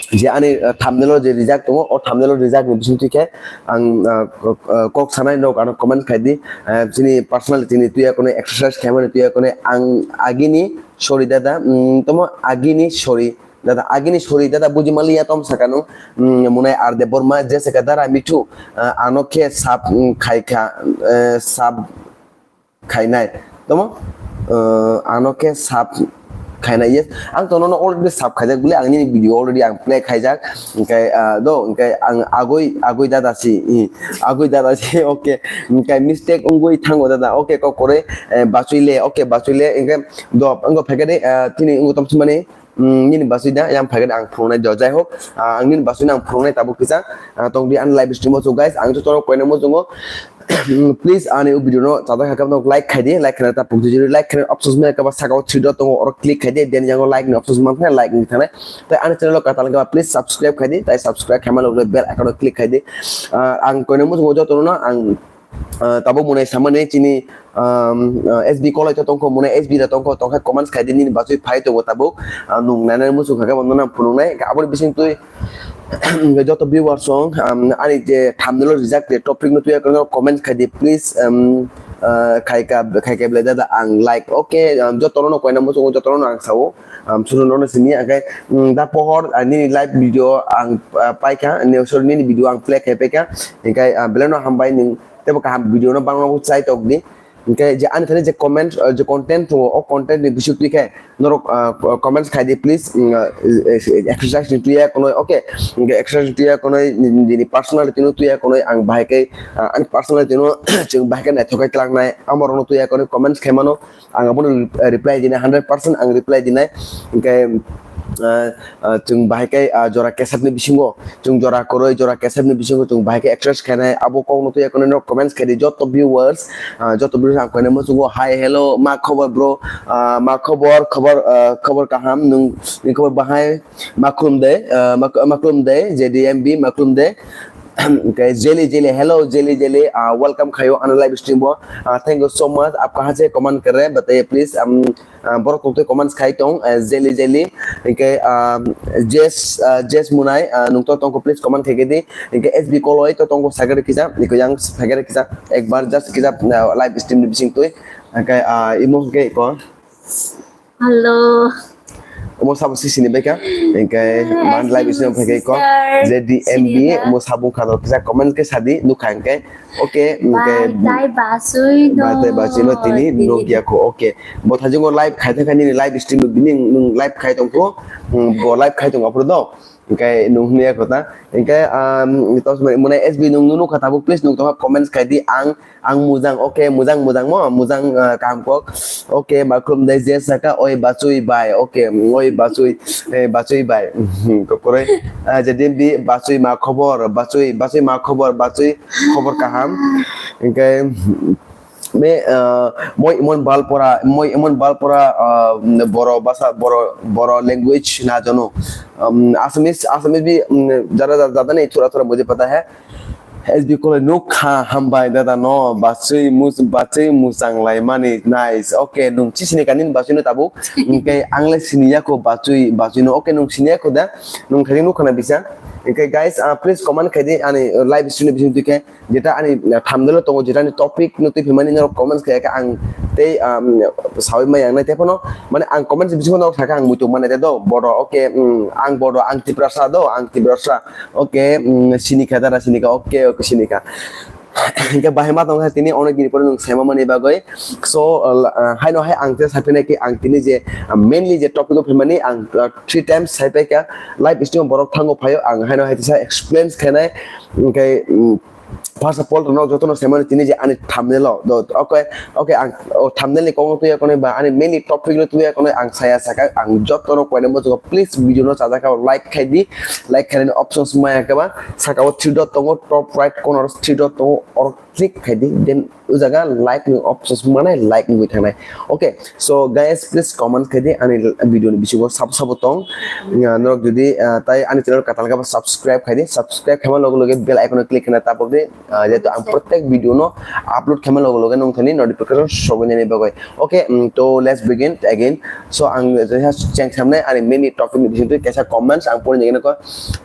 je ani, uh, thumbnail o je rijak tongo, o thumbnail o rijak ni bising twi khe ang, uh, kok, uh, kok sanai norok ano comment khai di. Uh, chini personal chini twi ekonoi exercise khaimani twi ekonoi ang agini sorry dada, mm, tomo agini sorry. Dada, agini sorry, dada, buji maliya tom sakanu, mm, Munai R Debbarma, Jessica Dara Mithu, ah, ano khe sub, mm, khaikha, eh, sub khainai. Tomo? Eh, ano khe sub khainai, yes. Ang to nono already sub khaijak bole, ang nini video already ang play khaijak. Hingkhe, ah, do, hingkhe ang agoi, agoi dada si, i, agoi dada si, okay. Hingkhe mistake wngoi thango dada, okay, kok koroi, eh, bachoi le, okay, bachoi le, hingkhe do, wngkha phaikhe de, ah, tini wngkha tom simani, mm, nini basui da yang phaikhe ang phunuknai do. Jai hok, ah, ang nini basui no ang phunuknai tabuk kisa, ah, tong di ani live stream o. So guys, ang joto rok koina muchungo, mm, please ani o video no chajak hakhe no like khai di, like khaina ta pungsi juri, like khaina options maya kaba saka o three dot tongo, oro click khai di, then yango like ni options mankha, like ni thanai. Tai ani channel o katal kaba please subscribe khai di, tai subscribe khaima logle bell icon o click khai di. Ah, ang koina muchungo joto no ang Ah, tabuk mwnai samani chini, um, ah, S B kolai to tongkho, mwnai S B da tongkho, tongkha comments khai di nini bachoi phai tongo tabuk. Ah, nung nana muchung kha khe bono nang phunuknai. Aboni bising twi joto viewers song, um, ani je thumbnail o rijak je topic no tuya kono comments khai di please, um, ah, khai ka, khai ka belai da ang like. Okay, um, joto no koina muchung joto no ang sao. Um, suru no sini akai, um, da pohor, ah, nini live video ang, ah, paikha, ne sorry nini video ang play khai paikha. Hingkai, ah, belai no hambai ning tebo kaham video no bangma bo chai tok di. Hingke je ani thani je comment, uh, je content tongo, o content ni bising twi khe norok, uh, co-, comments khai di please, mm, uh, exercise ni twi ya kono, okay, hingke exercise ni twi ya kono, ni, ni, ni personality no twi ya kono, ang bahai khe, uh, ani personality no chwng bahai khe naithok khe twlang nai, amo rok no twi ya kono comments khai mano, ang abono re-, reply dinai, hundred percent ang reply dinai, hingke, uh, ah, chwng bahai khe, ah, jora kesep ni bisingo, chwng jora kwrwi, jora kesep ni bisingo chwng bahai khe exercise khainai, abo kok no twi ya kono norok comments khai di, joto viewers, ah, joto viewers ang koinai muchungo, "Hi, hello, ma khobor bro, ah, ma khobor, khobor, ah, khobor kaham, nwng, nwng khobor bahai, ma khulum de, ah, ma, ma khulum de, J D M B, ma khulum de." Hwnkhe Jelly Jelly, hello Jelly Jelly, ah, welcome khayo ano live stream o. Ah, thank you so much. Aap kahan se comment kar rahe hain, bataiye please. Um, ah, borok tongtwi comments khai tong, eh, Jelly Jelly. Hwnkhe, ah, Jess, ah, Jess Munai, ah, nwng to tongkho, please comment khai di. Hwnkhe S B Koloi to tongkho, sagari kisa, iko yang sagari kisa, ekbar just kisa, ah, live stream ni bising twi. Hwnkhe, ah, imo hwnkhe iko. Hello. Omo sabo si sini baikha. Hwnkhe man live stream phai kha iko. Sister. Z D M B, sini da. Omo sabo kha do kisa comment khe sadi, nukha hwnkhe. Okay, hwnkhe. Bai, tai basui no. Bai, tai basui no tini, tini. Nukya kho. Okay. Bo thaijingo live khai thangkha nini live stream bini nwng live khai tongkho. Hmm, bo live khai tongkha phuru do. Hwnkhe nwng hwnwi kho ta. Hwnkhe, um, tos mane S B nwng nukha tabuk, please nwng tongkha comments khai di. Ang, ang mujang, okay, mujang, mujang mo, mujang, ah, kaham kok. Okay, ma khulum dai je saka, oi bachui bai, okay, oi bachui, eh, bachui bai. Kokoroi, ah, jedin bi bachui ma khobor, bachui, bachui ma khobor, bachui khobor kaham. Hwnkhe, me, ah, moi emon balpora, moi emon balpora, ah, boro basa, boro, boro language na jano. Um, Assamese, Assamese bi, um, jara, jara, jara nahi, thora, thora mujhe pata hai. S B Koloi nukha, hambai dada no, bachui mus-, bachui muchang laimani, nice. Okay, nwng chi sini kha nini bachui no tabuk. Hwnkhe ang le siniya kho bachui, bachui no. Okay, nwng siniya kho da, nwng thani nukha na bisa. Hwnkhe guys, ah, please comment khai di ani live stream ni bising twi khe. Jeta ani, uh, thumbnail o tongo, jeta ani topic no twi phimani norok comments khe, khe ang tei, um, sawi maya wngnai, tei phano, mane, ang comments bisingo norok sakha ang muitu mane te do, bodo, okay, um, ang bodo, ang Tiprasa do, ang Tiprasa, okay, um, sinikha dara sinikha, okay, okay, sinikha. Hingke bahai ma tongkha tini onek din pore nwng saima mani bagwi. So, uh, haino hai ang tei saphinai khe ang tini je, uh, mainly je topic o phimani ang, uh, three times saipaikha, live stream borok thango phaio, ang haino hai tisa explain khainai, hingke, um, First of all, no joto no semani tini je ani thumbnail o, do, okay, okay, ang, o thumbnail ni kokno tuya kono ba ani mainly topic no tuya kono ang saya saka ang joto no koine mo joto please video no chajak ka like khai di, like khai ni options maya ka ba saka o three dot tongo top right corner three dot tongo or click khai di, then o jaga like ni options mane like ni thangnai. Okay, so guys, please comment khai di ani video ni bisingo sabo sabo tong. Norok jodi, ah, tai ani channel katal ka ba subscribe khai di, subscribe khaima logo logo bell icon o click khna tabok di. Ah, jehetu ang protek video no upload khaima logo logo nung thani notification sobai nani bagwi. Okay, mm, to let's begin again. So ang jeha cheng samnai ani main topic ni bising twi kaisa comments ang pori nai ko,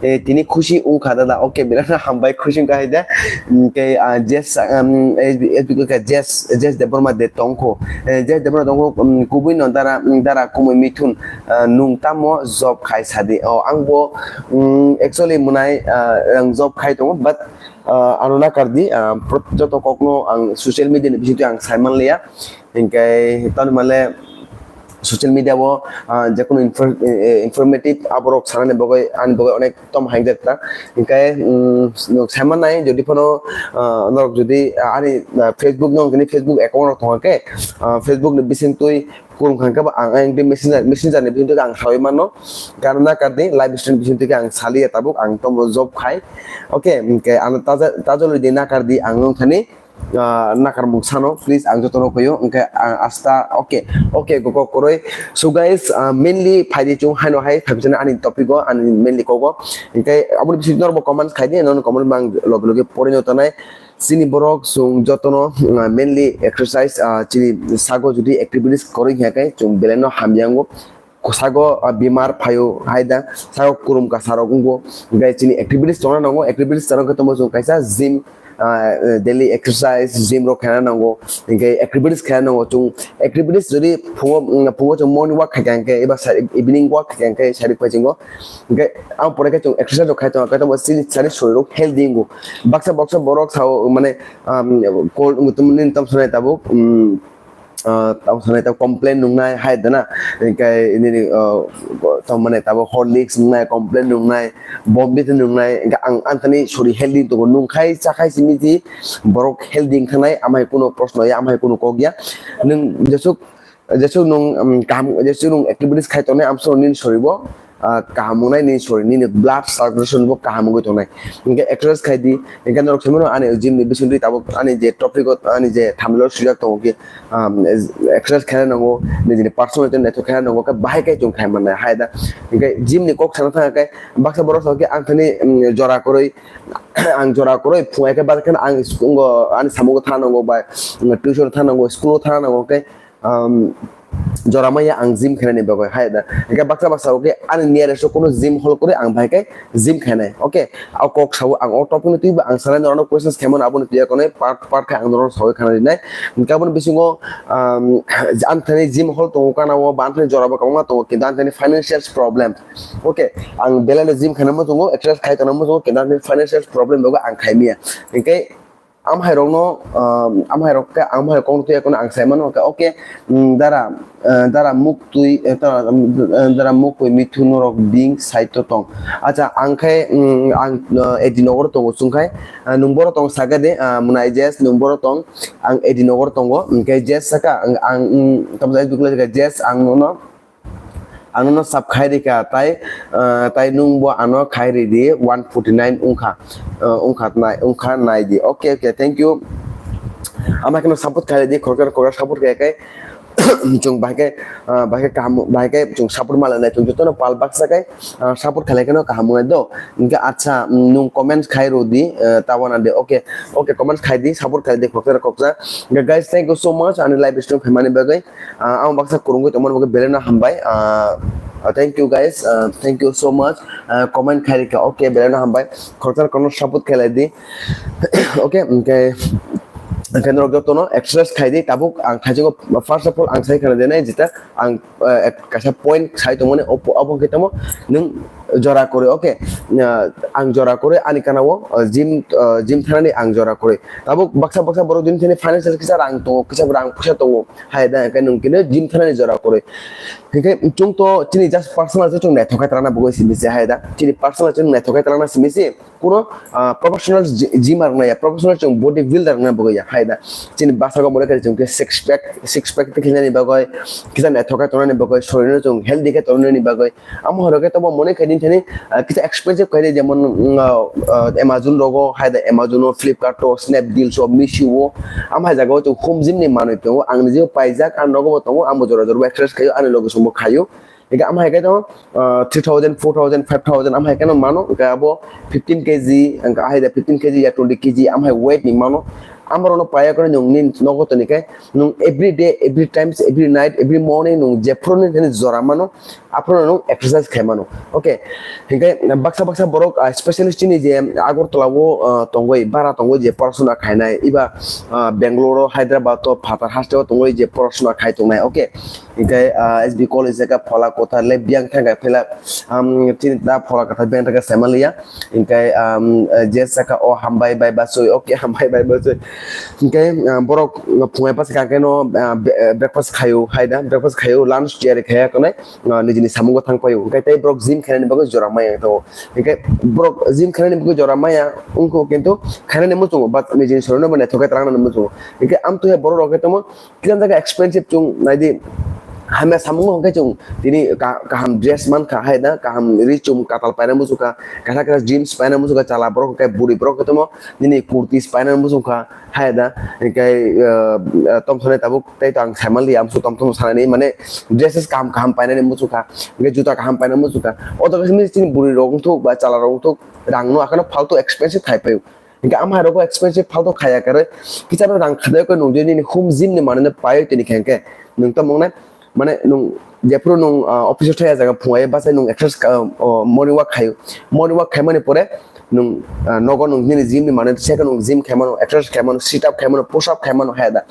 eh, tini khushi wngkha dada. Okay, birat hambai khushi wngkha hai da. Mm, ke, ah, Jess, um, eh, eh, ke Jess, Jess Debbarma de tongkho. Eh, Jess Debbarma tongkho, um, kubui no dara, um, dara kumui mithun, ah, nung tamo job khai sadi. Oh, ang bo, um, actually munai, ah, ang job khai tongo, but ah, ano nakar di, ah, prot-, joto kokno ang social media ni bisingtwi ang saiman liya. Hingke tamo male social media o, ah, jekono infor-, eh, eh, informative aborok sanani bagwi, ani bagwi onek tom haingjak ta. Hingke, mm, nwng saiman nai, jodi phano, ah, norok jodi, ah, ani, ah, Facebook no, hingke Facebook account rok tongkha khe, ah, Facebook ni bisingtwi, Kurung kha khe bo ang ayang twi messenger, messenger ni bising twi ang sawi mano. Karon na kar di live stream bising twi ang saliya tabuk ang tomo job khai. Okay, hingke ano taja, tajoli di na kar di ang nung thani, ah, nakar mung sano, please ang joto no koyo, hingke ang asta, okay, okay, go, go, koroi. So guys, ah, mainly phai di chung haino hai, phai bisana ani topic o, ani mainly kogo. Hingke aboni bising norok bo comment khai di, nono comment mang loge loge pori no tanai. Chini borok chwng jotono, uh, mainly exercise, uh, chini sago jodi activities kwrwi hinkhe chwng belai no hamya wngo. Sago, uh, bemar phaio hai da, sago kurum kasa rok wngo. Hwnkhe chini activities tongna nango, activities tongna khe tamo chwng kaisa gym, uh, daily exercise, gym rok khaina nango. Hwnkhe activities khaina nango chwng. Activities jodi phungo, mm, phungo chwng morning walk khaikha hwnkhe, eba sa-, evening walk khaikha hwnkhe, sari phai chingo. Hwnkhe ang pore khe chwng exercise rok khai tongo, khai tongo chini, chani sorirok healthy wngo. Baksa baksa borok sao, mane, um, cold wngwi tongmani tam sanai tabuk, um, uh, tam sanai tabuk complain nungnai hai dana, hwnkhe nini, uh, tam mane tabuk Horlicks nungnai, complain nungnai, Bombay tei nungnai, hwnkhe ang anthani sori healthy tongo, nungkhai chakhai simi di borok healthy wngkhanai, amhai kuno proshno ya, amhai kuno kok ya, nwng jesuk, jesuk nwng, um, kaham, jesuk nwng activities khai tongnai, amsoro nini soribo, ah, kaham wngnai, nini sori, nini blood circulation bo kaham wngwi tongnai. Hinkhe exercise khai di, hinkhe norok simi mano ani gym ni bisingtwi tabuk ani je topic o, ani je thumbnail o swijak tongo ki, um, exercise khaina nango, nijini personality naithok khaina nango, khe bahai khe chwng khai mannai hai da. Hinkhe gym ni kok sana thangkhe baksa borok sakhe ang thani, um, jora kwrwi, ang jora kwrwi phungai khe bad khe ang school o ani samungo thana nango, bai, um, tuition thana nango, school o thana nango, khe, um, jora maya ang gym khainani bagwi hai da. Hinkhe baksa baksa khe ani nearest o kuno gym hall kwrwi ang bahai khe gym khainai. Okay, o kok sao ang o topic no twibo ang sanai norokno questions khaimano, aboni twiya konai part part khe ang norokno sawi khana rinai. Hinkhe aboni bisingo, um, ang thani gym hall tongo kana o, ba ang thani jora bo kwbangma tongo, kintu ang thani financial problem. Okay, ang belai no gym khaina muchungo, exercise khai tongna muchungo, kintu ang thani financial problem bagwi ang khaimiya. Hinkhe amhairokno, um, amhairok khe, amhairok kok twi ekono ang sai mano khe, okay, um, dara, uh, dara muktwi, uh, dara, um, uh, dara muktwi mithu norok bing side o tong. Acha, ang khe, um, ang, uh, A D Nagar tongo chwng khai, uh, nwng boro tong saka de, uh, mwnai Jes, nwng boro tong, ang A D Nagar tongo, hinkhe Jes saka, ang, ang, um, tamo jai dukla jaga Jes, ang nono, Ang nono sub khai rika, tai, ah, tai nwng bo ano khai ridi one forty nine wngkha, ah, wngkha nai, wngkha nai di. Okay, okay, thank you. Ama kheno support khai ridi, khorkar khorkar support khai khai. Chwng bahai khe, ah, bahai khe kaham, bahai khe chwng support ma lanai, chwng jotono pal baksa khai, ah, support khalai kheno kaham wngnai do. Hinkhe acha, mm, nwng comment khai rw di, ah, tabana de. Okay, okay, comment khai di, support khai di, khorkar khorkar. Guys, thank you so much, ani live stream phaimani bagwi. Ah, ang baksa kwrwngwi tongmani bagwi belai no hambai. Ah, ah, thank you guys, ah, thank you so much. Ah, comment khai rikha, okay, belai no hambai. Khoroksa khoroksa support khailai di. Okay, okay. Khe norok jotono exercise khai di, tabuk ang thaichungo first of all ang sai khana denai jeta ang, ah, ek-, kaisa point sai tongmani obo, obo khe tamo nwng jora kwrwi, okay. Ah, ang jora kwrwi ani kana o, ah, gym, ah, gym thanani ang jora kwrwi. Tabuk baksa baksa borok din thani financial kisa rang tongo, kisa rang puisa tongo. Hai da, hwnkhe nwng khe gym thanani jora kwrwi. Hwnkhe chwng to chini just personal se chwng naithok khe twlangna bagwi simi se hai da. Chini personal chwng naithok khe twlangna simi se. Kuno, ah, professional gy-, gymmer wngya, professional chwng body builder wngna bagwi ya hai da. Chini bwskango mone khe chwng khe six pack, six pack tei khinani bagwi, kisa naithok khe tongnani bagwi, sorirno chwng healthy khe tongnani bagwi. Amo horo khe tamo mone khe din thani, ah, kisa expensive khe de jemon, mm, ah, ah, Amazon rogo hai da, Amazon o, Flipkart o, Snapdeal o, Meesho o, amo hai jaga o chwng home gym ni manwi tongo. Ang nijeo paijak, ang nogo bo tongo, ang bo jora jora bo exercise khaio, ani loge songbo khaio. Ega amo hai khe tamo, ah, three thousand, four thousand, five thousand amo hai khe no mano, ega abo fifteen K G, ang hai da fifteen K G ya twenty K G amo hai weight ni mano. Amorokno paiya khe nwng nini nogo toni khe, nwng every day, every times, every night, every morning nwng jephru ni thani jora mano, aphuru nwng exercise khai mano. Okay, hinkhe baksa baksa borok, ah, specialist chini je Agartala o, ah, tongwi, bara tongwi je porasona khainai, iba, ah, Bangalore o, Hyderabad o, phatar haste o tongwi je porasona khai tongnai. Okay, hinkhe, ah, S B college jaga phola kwthar le biyang thangkha phela, um, chini da phola kwthar biyang thangkha saimaliya. Hinkhe, um, je saka o hambai bai bachwi, okay, hambai bai bachwi. Hinkhe, ah, borok phungai bwswk khe no, ah, bre-, breakfast khaio, hai da, breakfast khaio, lunch tiyari khaiya konai, ah, nijini samungo thang paio. Hinkhe tei borok gym khainani bagwi jora maya tongo. Hinkhe borok gym khainani bagwi jora maya wngkho, kintu khainani muchungo, but nijini sorino bo naithok khe twlangnani muchungo. Hinkhe amtwi hai borok rok khe tamo, kisa jaga expensive chwng naidi, hamya samungo hwnkhe chwng tini ka-, kaham dress mankha hai da, kaham ri chum katal paina muchukha, kaisa kaisa jeans paina muchukha, chala borok hwnkhe buri borok hwnkhe tamo nini kurtis paina muchukha hai da, hinkhe, ah, ah, tom thani tabuk tei to ang saimanliya, amsuk tom tom sanani mane dresses kaham kaham painani muchukha, hinkhe juta kaham paina muchukha, o jaga simi chini buri rok wngthuk ba chala rok wngthuk rangno akheno faltu expensive khai paio. Hinkhe amhai rokbo expensive falto khaya kare, kicharo rang khadai khe nung nini home gym ni manwi no pai tini khe hinkhe nung tamo wngnai, mane nung jephuru nung, ah, office o thaya jaga phungai bachai nung exercise, ah, oh, morning walk khaio, morning walk khaimani pore nung, ah, nogo nung nini gym ni manwi se khe nung gym khaimano, exercise khaimano, sit up khaimano, push up khaimano hai da.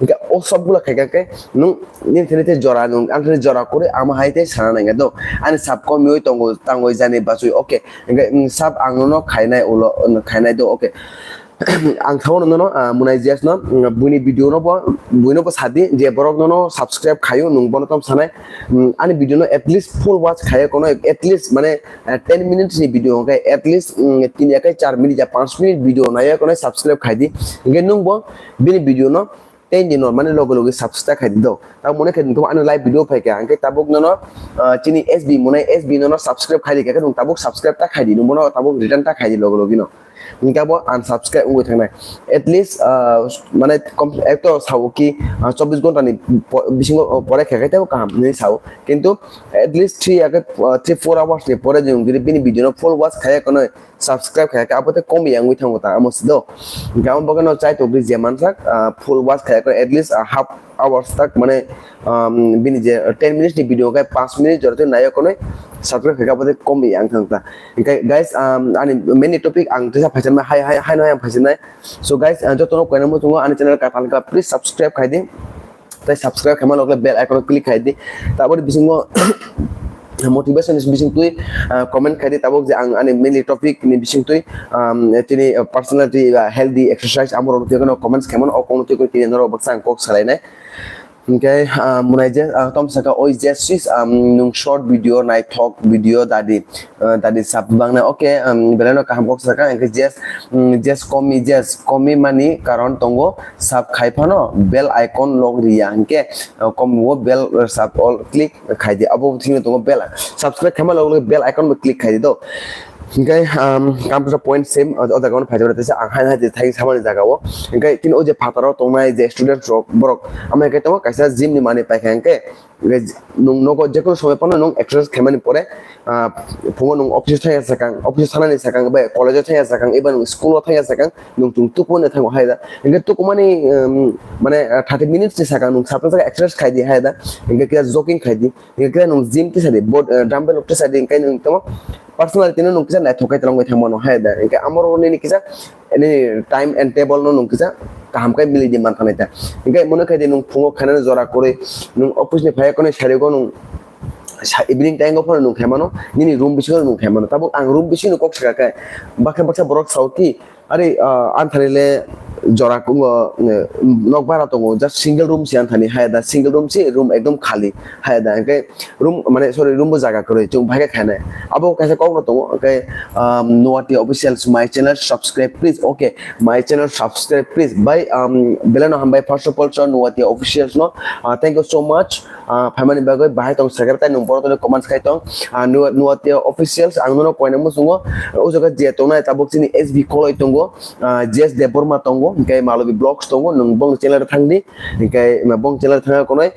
Hinkhe o sobgulo khaikha khe nwng nini thani tei jora nwng, ang thani jora kwrwi ama hai tei sana nangya do. Ani sap komiui tongo, tangoi jani bachwi, okay. Hinkhe, mm, sap ang nono khainai ulo, mm, khainai do, okay. Ang sao nono, ah, Munai Jes no, mm, buini video no bo, buino bo sadi je borok nono subscribe khaio, nwng bono tom sanai. Mm, ani video no at least full watch khaiya kono, at least mane, ah, ten minutes ni video hwnkhe at least, mm, tin ya khe char minute ya panch minute video naiya kono subscribe khai di. Hinkhe nwng bo bini video no ten din or mane loge loge subscribe khai di do. Tabuk mone khe nwng ani live video phai kha, hwnkhe tabuk nono, ah, chini S B mone S B nono subscribe khai di kha, nwng tabuk subscribe ta khai di, nwng bono tabuk return ta khai di loge loge no. Hwnkhe abo unsubscribe wngwi thangnai. At least, ah, mane kom-, ek to sao ki, ah, chobbish ghonta ni po-, bisingo, oh, pore kha khe tebo kaham hinwi sao. Kintu at least three age, ah, three four hours ni pore jodi bini video no full watch khaya kono subscribe khaya khe abo te kom yang wngwi thango ta amo si do. Hwnkhe amo bagwi no chai tok di je mansak, ah, full watch khaya khe at least, ah, half hours tak mane, um, bini je ten minutes ni video khe panch minute jora twi nayo kono subscribe khaya khe abo te kom yang thang ta. Hwnkhe guys, um, ani main topic ang tesa phaicham na hai, hai, hai no yang phaicham nai. So guys, ah, joto no koina muchungo ani channel ka palka please subscribe khai di. Tai subscribe khaima logle bell icon click khai di. Tabori bisingo motivation ni bising twi, ah, comment khai di tabok je ang ani mainly topic ni bising twi, um, tini, ah, personality, ah, healthy exercise amo rok twi kono comments khaimano o kono twi kono tini norok baksa ang kok salainai. Hwnkhe, ah, munai je, ah, tom saka oi je sis, um, nung short video naithok video dadi. Ah, tadi sap bangna, okay, um, belai no kaham kok saka, hwnkhe yes, um, yes komi, yes komi mani karon tongo, sap khai phano bell icon log riya, hwnkhe, uh, komi o bell, uh, sap all click khai di, abo thikno tongo bell, subscribe khaima log log bell icon bo click khai di do. Hwnkhe, um, kam point same, o, o jaga o phai jaga tesa ang hai hai thai samani jaga o, hwnkhe kini o je phataro tongnai je student rok borok, amo hwnkhe tongo kaisa gym ni mani paikha hwnkhe, Guys, nung nogo jekono somoi phano nung exercise khaimani pore, ah, phungo nung office thangya sakang, office thanani sakang, bai college o thangya sakang, eba nung school o thangya sakang, nung chung tuku ne thango hai da. Hingke tuku mani, um, mane, ah, thirty minutes ni sakang nung sapta saka exercise khai di hai da. Hingke kya jogging khai di. Hingke kya nung gym tisa di, bot, ah, dumbbell rok tisa di, hingke nung tamo personal tino nung kisa naithok khai tongwi thangmano hai da. Hingke amoro nini kisa Ani time and table no nung kisa kaham khe mili di man thangwi ta. Hingke mono khe di nung phungo khainani jora kwrwi, nung office ni phai konwi sari go nung sa-, evening time go phano nung khaimano, nini room bisingo nung khaimano. Tabuk ang room bisingo kok saka khe, baksa baksa borok sao ki, "Ari, ah, anthani le jora kungo, eh, nok bara tongo, just single room si anthani," hai da, single room si, room ekdom khali, hai da. Hingke room, mane, sorry, room bo jaga kwrwi, chwng bahai khe khainai. Abo kaisa kok no tongo, hingke, um, Nuatia Officials, my channel subscribe please. Okay, my channel subscribe please. Bai, um, belai no hambai, first of all, so Nuatia Officials no, uh, thank you so much. Uh, phaimani bagwi bahai tong secretary nung borok tongwi comments khai tong. Uh, Nu-, Nuatia Officials, ang nono koina muchungo, o jaga je tongnai tabuk chini S B Koloi tongo, uh, J S Debbarma tongo, hingke Malobi Vlogs tongo, nung bong channel thang di, hingke bong channel thang konoi,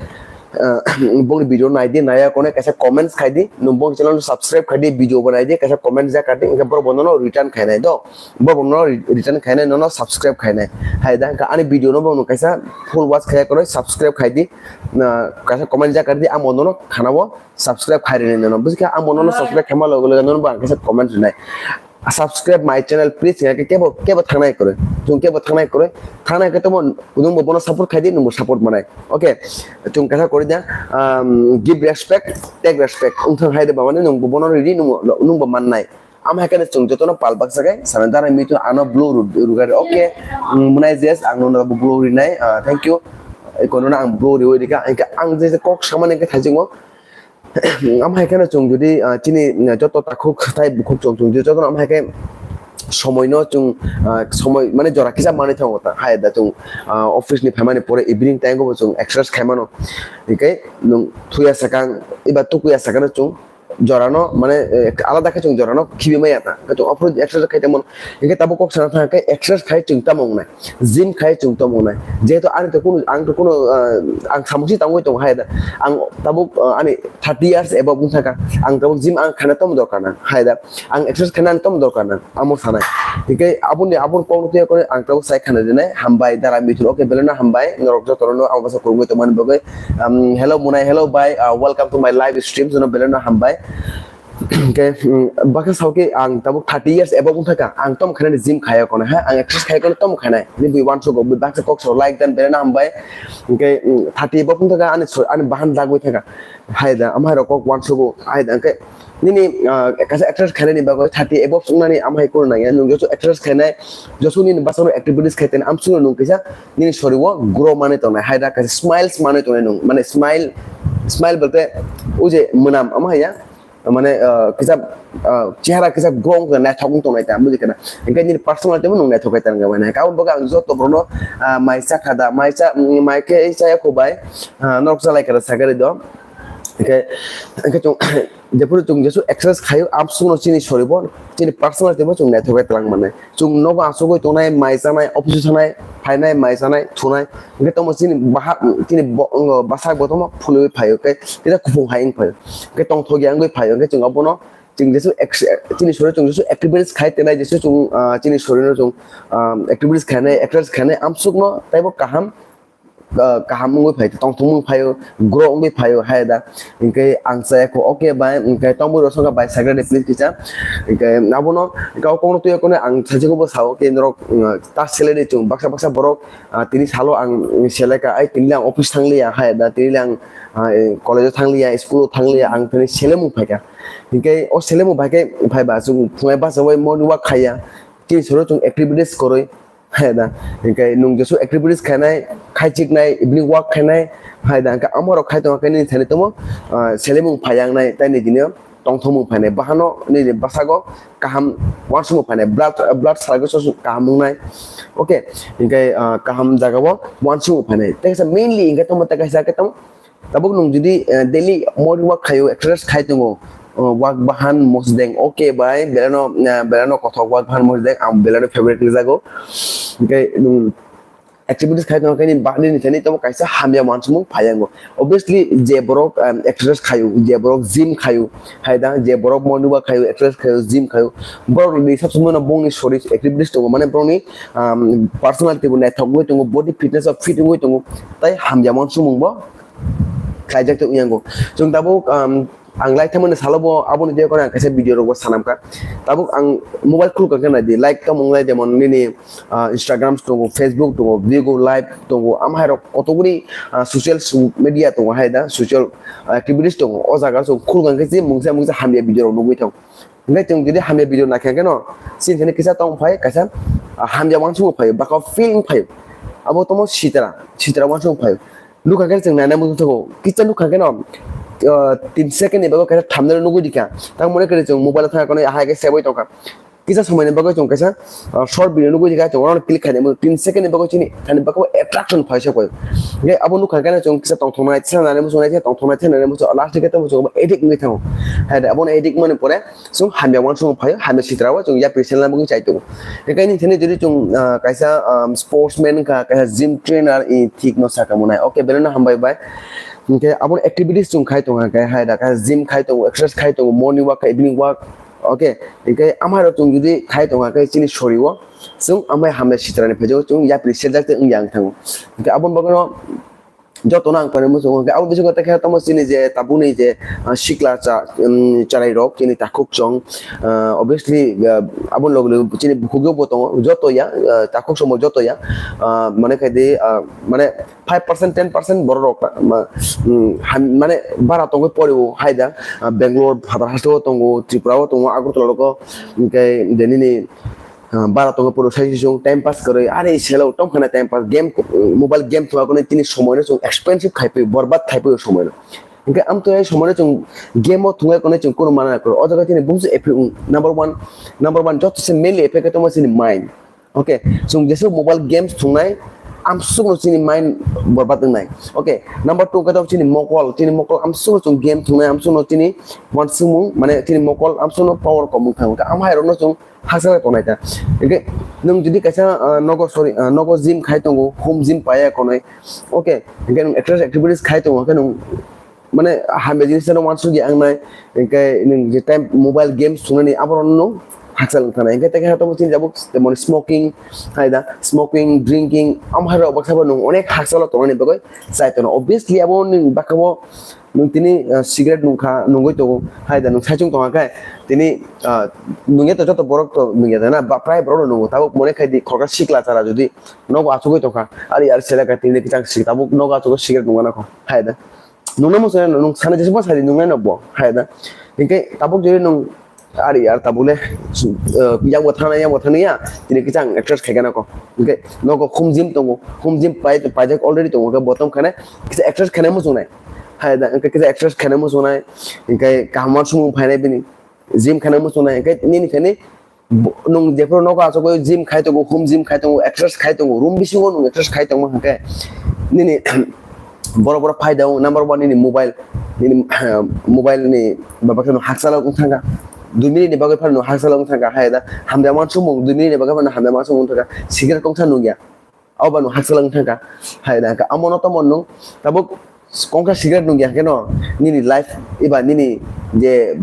ah, bongni video nai di, naiya konwi kaisa comments khai di, nung bong channel no subscribe khai di, video bo nai di, kaisa comment ja khai di, hingke borok bo nono return khainai do, borok bo nono re-, return khainai, nono subscribe khainai. Hai da, hingke ani video no bo nung kaisa full watch khai konwi subscribe khai di, na, kaisa comment ja khai di, ang bo nono khana o subscribe khai rinai nono, buji kha ang bo nono subscribe khaima loge loge nono bo ang kaisa comment rinai. Subscribe my channel please, hingke kebo, kebo thangnai kwrwi. Chwng kebo thangnai kwrwi. Thangnai khe tamo, nwng bo bono support khai di, nwng bo support manai. Okay. Chwng kasa kwrwi da, um, give respect, take respect. Wngthang hai de ba mane nwng bo bono ridi, nwng bo, nwng bo mannai. Am hai khe chwng jotono pal baksa khe, sana dara mitu ano blue ru-, rugari. Okay. Mm, mwnai jes, ang nono bo blue rinai. Ah, thank you. Kono na ang blue riwi rika. Ang je kok samani khe thajingo. Am hai kheno chwng jodi, ah, chini, ah, joto takhuk tai bukhuk chwng chwng jodi jotono am hai khe somoi no chwng, ah, somoi mane jora kisa manwi thango ta hai da chwng, ah, office ni phaimani pore evening time o bo chwng exercise khaimano. Hingke nwng thuya sakang eba tukuya sakano chwng jorano mane, eh, alada khe chwng jorano khibi maya ta. Hingke chwng office exercise khai tongmano. Hingke tabuk kok sana thang khe exercise khai chwng tamo wngnai. Gym khai chwng tamo wngnai. Jehetu ani to kuno, ang to kuno, ah, ang samungsi tangwi tongo hai da. Ang tabuk, ah, ani thirty years above wng thangkha. Ang tabuk gym ang khaina tamo dorkar nang hai da. Ang exercise khaina ang tamo dorkar nang. Amo sanai. Hingke aboni, aboni kokno twi khe ang tabuk sai khana dinai. Hambai dara mithun. Okay, belai no hambai. Norok jotono ang bwsa kwrwngwi tongmani bagwi. Um, hello Munai, hello bhai. Uh, welcome to my live stream. Jono belai no hambai. Hingke, mm, baksa sao khe ang tabuk thirty years above wng thangkha, ang tom khainani gym khaya kono, ha, ang exercise khaya kono tom khainai. Ni bui uansukgo, bui baksa kok sao like dan belai no hambai. Hingke, mm, thirty above wng thangkha, ani so-, ani bahan dagwi thangkha. Hai da, amhai rok kok uansukgo, hai da, hingke nini, ah, kaisa exercise khainani bagwi thirty above wngnani amhai kono nangya, nwng joto exercise khainai, joto nini bwskango activities khai tani amsukno nwng kaisa nini sorio grow manwi tongnai, hai da, kaisa smiles manwi tongnai nwng, mane smile, smile bolte o je mwnam, amhai ya, mane, ah, kisa, ah, chehara kisa grow wngkha, naithok wng tongnai ta, bujikha na? Hingke nini personality bo nwng naithok khe tongkha mane. Kabo bagwi ang joto borokno, ah, mai chakha da, mai cha, mm, mai khe chaya kho bai, ah, norok chalai kha da sakari do. Hingke, hingke chwng, jephuru chwng jesu exercise khaio, amsukno chini soribo, chini personality bo chwng naithok khe twlang mane. Chwng nogo achugwi tongnai, mai chanai, office-o thangnai, phainai, mai chanai, thunai. Hingke tongmo chini baha, chini bo-, ongo bwsak bo tongmo phulwi phaio, khe kisa kuphung hai wng phaio. Hingke tongthok ya wngwi phaio, hingke chwng abono chwng jesu ex-, chini sorir chwng jesu activities khai tenai, jesu chwng, ah, chini sorirno chwng, ah, activities khainai, exercise khainai, amsukno teibo kaham, ah, kaham wngwi phai, tongthok wngwi phaio, grow wngwi phaio, hai da. Hingke ang chaya kho, okay bai, hingke tongmui rosong kha bai, secretary please kisa. Hingke abono, hingke o kokno twi o kono ang sajagwi bo sao, khe norok, mm, ta salary chwng baksa baksa borok, ah, tini salo ang seleka, ai tini le ang office thangliya, hai da, tini le ang, ah, eh, college o thangliya, school o thangliya, ang tini selemung phaikha. Hingke o selemung phaikhe, phaiba chwng phungai bachaui morning walk khaiya, tini soro chwng activities kwrwi, hai da. Hingke nwng jesu activities khainai, khaichiknai, evening walk khainai, hai da. Hingke amorok khai tongkha khe nini thani tomo, ah, selemung phaiyangnai, tei nini tongthokmung phainai, bahano nini bwsago kaham uansukmung phainai, blood, blood circulation kaham wngnai, okay, hingke, ah, kaham jagao uansukmung phainai. Tei kaisa mainly hingke tongmo tei kaisa khe tamo, tabuk nwng jodi, ah, daily morning walk khaio, exercise khai tongo, oh, wak bahan mosdeng, okay bai, belano, ah, belano kothok wak bahan mosdeng, ang belano favorite ni jago. Hingke, nwng activities khai tongo khe nini ba-, nini thani tamo kaisa hamya uansukmung phaiyango. Obviously, je borok, um, exercise khaio, je borok gym khaio, hai da, je borok morning walk khaio, exercise khaio, gym khaio, borok ni sab somoi no bongni sorir activities tongo, mane borokni, um, personality bo naithok wngwi tongo, body fitness o fit wngwi tongo, tai hamya uansukmung bo khlaijak tongyango. Chwng tabuk, um, ang like thaimani salo bo aboni tei kono ang kaisa video rok bo sanamkha. Tabuk ang mobile khulka khe naidi, like tamo wnglai jemon nini, ah, Instagram tongo, Facebook tongo, Bigo Live tongo, amhairok kotoguri, ah, social su-, media tongo hai da, social, ah, activities tongo. O jaga chwng khulka khe je mungsa mungsa hamya video rok nugwi thang. Hingke chwng jodi hamya video naikha khe no, chini thani kisa tong phai, kaisa, ah, hamya uansukmung phai, bwkha feel wng phai. Abo tomo sitra, sitra uansukmung phai. Nukha khe chwng naina muchung thango. Kisa nukha khe no, ah, tin second ni bagwi kaisa thumbnail nugwi dikha. Tang mone khe chwng mobile thang kono ahai khe sebwi tongkha. Kisa somoi ni bagwi chwng kaisa, ah, short video nugwi dikha, chwng oro click khaina muchung tin second ni bagwi chini thani bagwi attraction phaisa koi. Hingke abo nukha khe no chwng kisa tongthoknai, kisa naina muchung nai, kisa tongthoknai, kisa naina muchung last ni khe tamo chwng addict wngwi thango. Hai da, abono addict mani pore chwng hamya uansukmung phaio, hamya sitra o chwng yapri selna bagwi chai tongo. Hingke nini thani jodi chwng, ah, kaisa, um, sportsman wngkha, kaisa gym trainer, i thik no saka mwnai. Okay, belai no hambai bai. Hingke abo activities chwng khai tongo, hingke hai da, kaisa gym khai tongo, exercise khai tongo, morning walk, evening walk. Okay, hingke amhairok chwng jodi khai tongo, hingke chini sorio chwng amhai hamya sitra ni phaijago, chwng yapri seljak tei wngya wng thango. Hingke aboni bagwi no jotono ang koi muchungo. Hingke abo bisingo tei khe tamo chini je tabukni je, ah, sikla cha-, um, chwrai rok chini takhuk chwng, ah, obviously, ah, aboni loge loge chini bukhuk bo tongo, joto ya, ah, takhuk chwng bo joto ya, ah, mane khe di, ah, mane five percent, ten percent borok rok, ah, ma-, um, ham-, mane bara tongwi porio hai da, ah, Bangalore, Phatar hasteo tongo, Tripura o tongo, Agartala rogo, hingke je nini, ah, bara tongo puro sai sung time pass kwrwi, are selo tong khana time pass game, mobile game thwngma khe tini somoi no chwng expensive khai phi, borbad khai phi somoi no. Hingke amtwi somoi no chwng game o thwngwi khe chwng kunu mana khe o jaga tini bumsu effect wng, number one, number one joto se mainly effect khe tongma chini mind. Okay, chwng jesu mobile games thwngnai, amsukno chini mind borbad wngnai. Okay, number two khe tong chini mokol, chini mokol amsukno chwng game thwngnai, amsukno chini uansukmung, mane chini mokol amsukno power kom wng thango. Amhairokno chwng haksa tongnai ta. Hingke nwng jodi kaisa, ah, nogo, sorry, ah, nogo gym khai tongo, home gym paiya konoi. Okay, hingke nwng exercise activities khai tongo, hingke nwng mane hamya jinis no uansukya wngnai, hingke nwng je time mobile games thwngnani aborok no haksa wng thanai. Hingke tei khe tamo chini tabuk temon smoking, hai da, smoking, drinking, amhairok baksa bo nwng onek haksa o tongnani bagwi chai tono. Obviously abo nwng bwkha bo nwng tini, ah, cigarette nungkha, nungwi tongo, hai da nwng saichung tongkha khe tini, ah, nungya to joto borok to nungya da na, ba prai borok no nungo. Tabuk mone khai di khoroksa sikla chara jodi nogo achugwi tongkha, ari ari seleka tini kichang sik tabuk nogo achugwi cigarette nungna kho, hai da. Nungna mo sene nwng sana jesa sadi nungnai no bo, hai da. Hingke tabuk jodi nwng ari ar tabuk le, ah, yang bo thana, yang bo thana ya, tini kichang exercise khai gana kho. Hingke nogo home gym tongo, home gym pai, paijak already tongo, hingke bo tong khane kisa exercise khainai muchungnai. Hai da, hwnkhe kisa exercise khaina muchungnai, hwnkhe kaham uansukmung phainai bini, gym khaina muchungnai, hwnkhe nini khaini bo-, nwng jephuru nogo achugwi gym khai tongo, home gym khai tongo, exercise khai tongo, room bisingo nwng exercise khai tongma hwnkhe nini borok borok phaida o number one nini mobile, nini mobile ni bebak no hakchalo wng thangkha, dui minute ni bagwi phano hakchalo wng thangkha, hai da hamya uansukmung dui minute ni bagwi phano hamya uansukmung wng thangkha, cigarette kongsa nungya. Abo no hakchwlang thangkha. Hai da ka amo no tomo nung tabuk kongkha cigarette nung ya khe no nini life iba nini je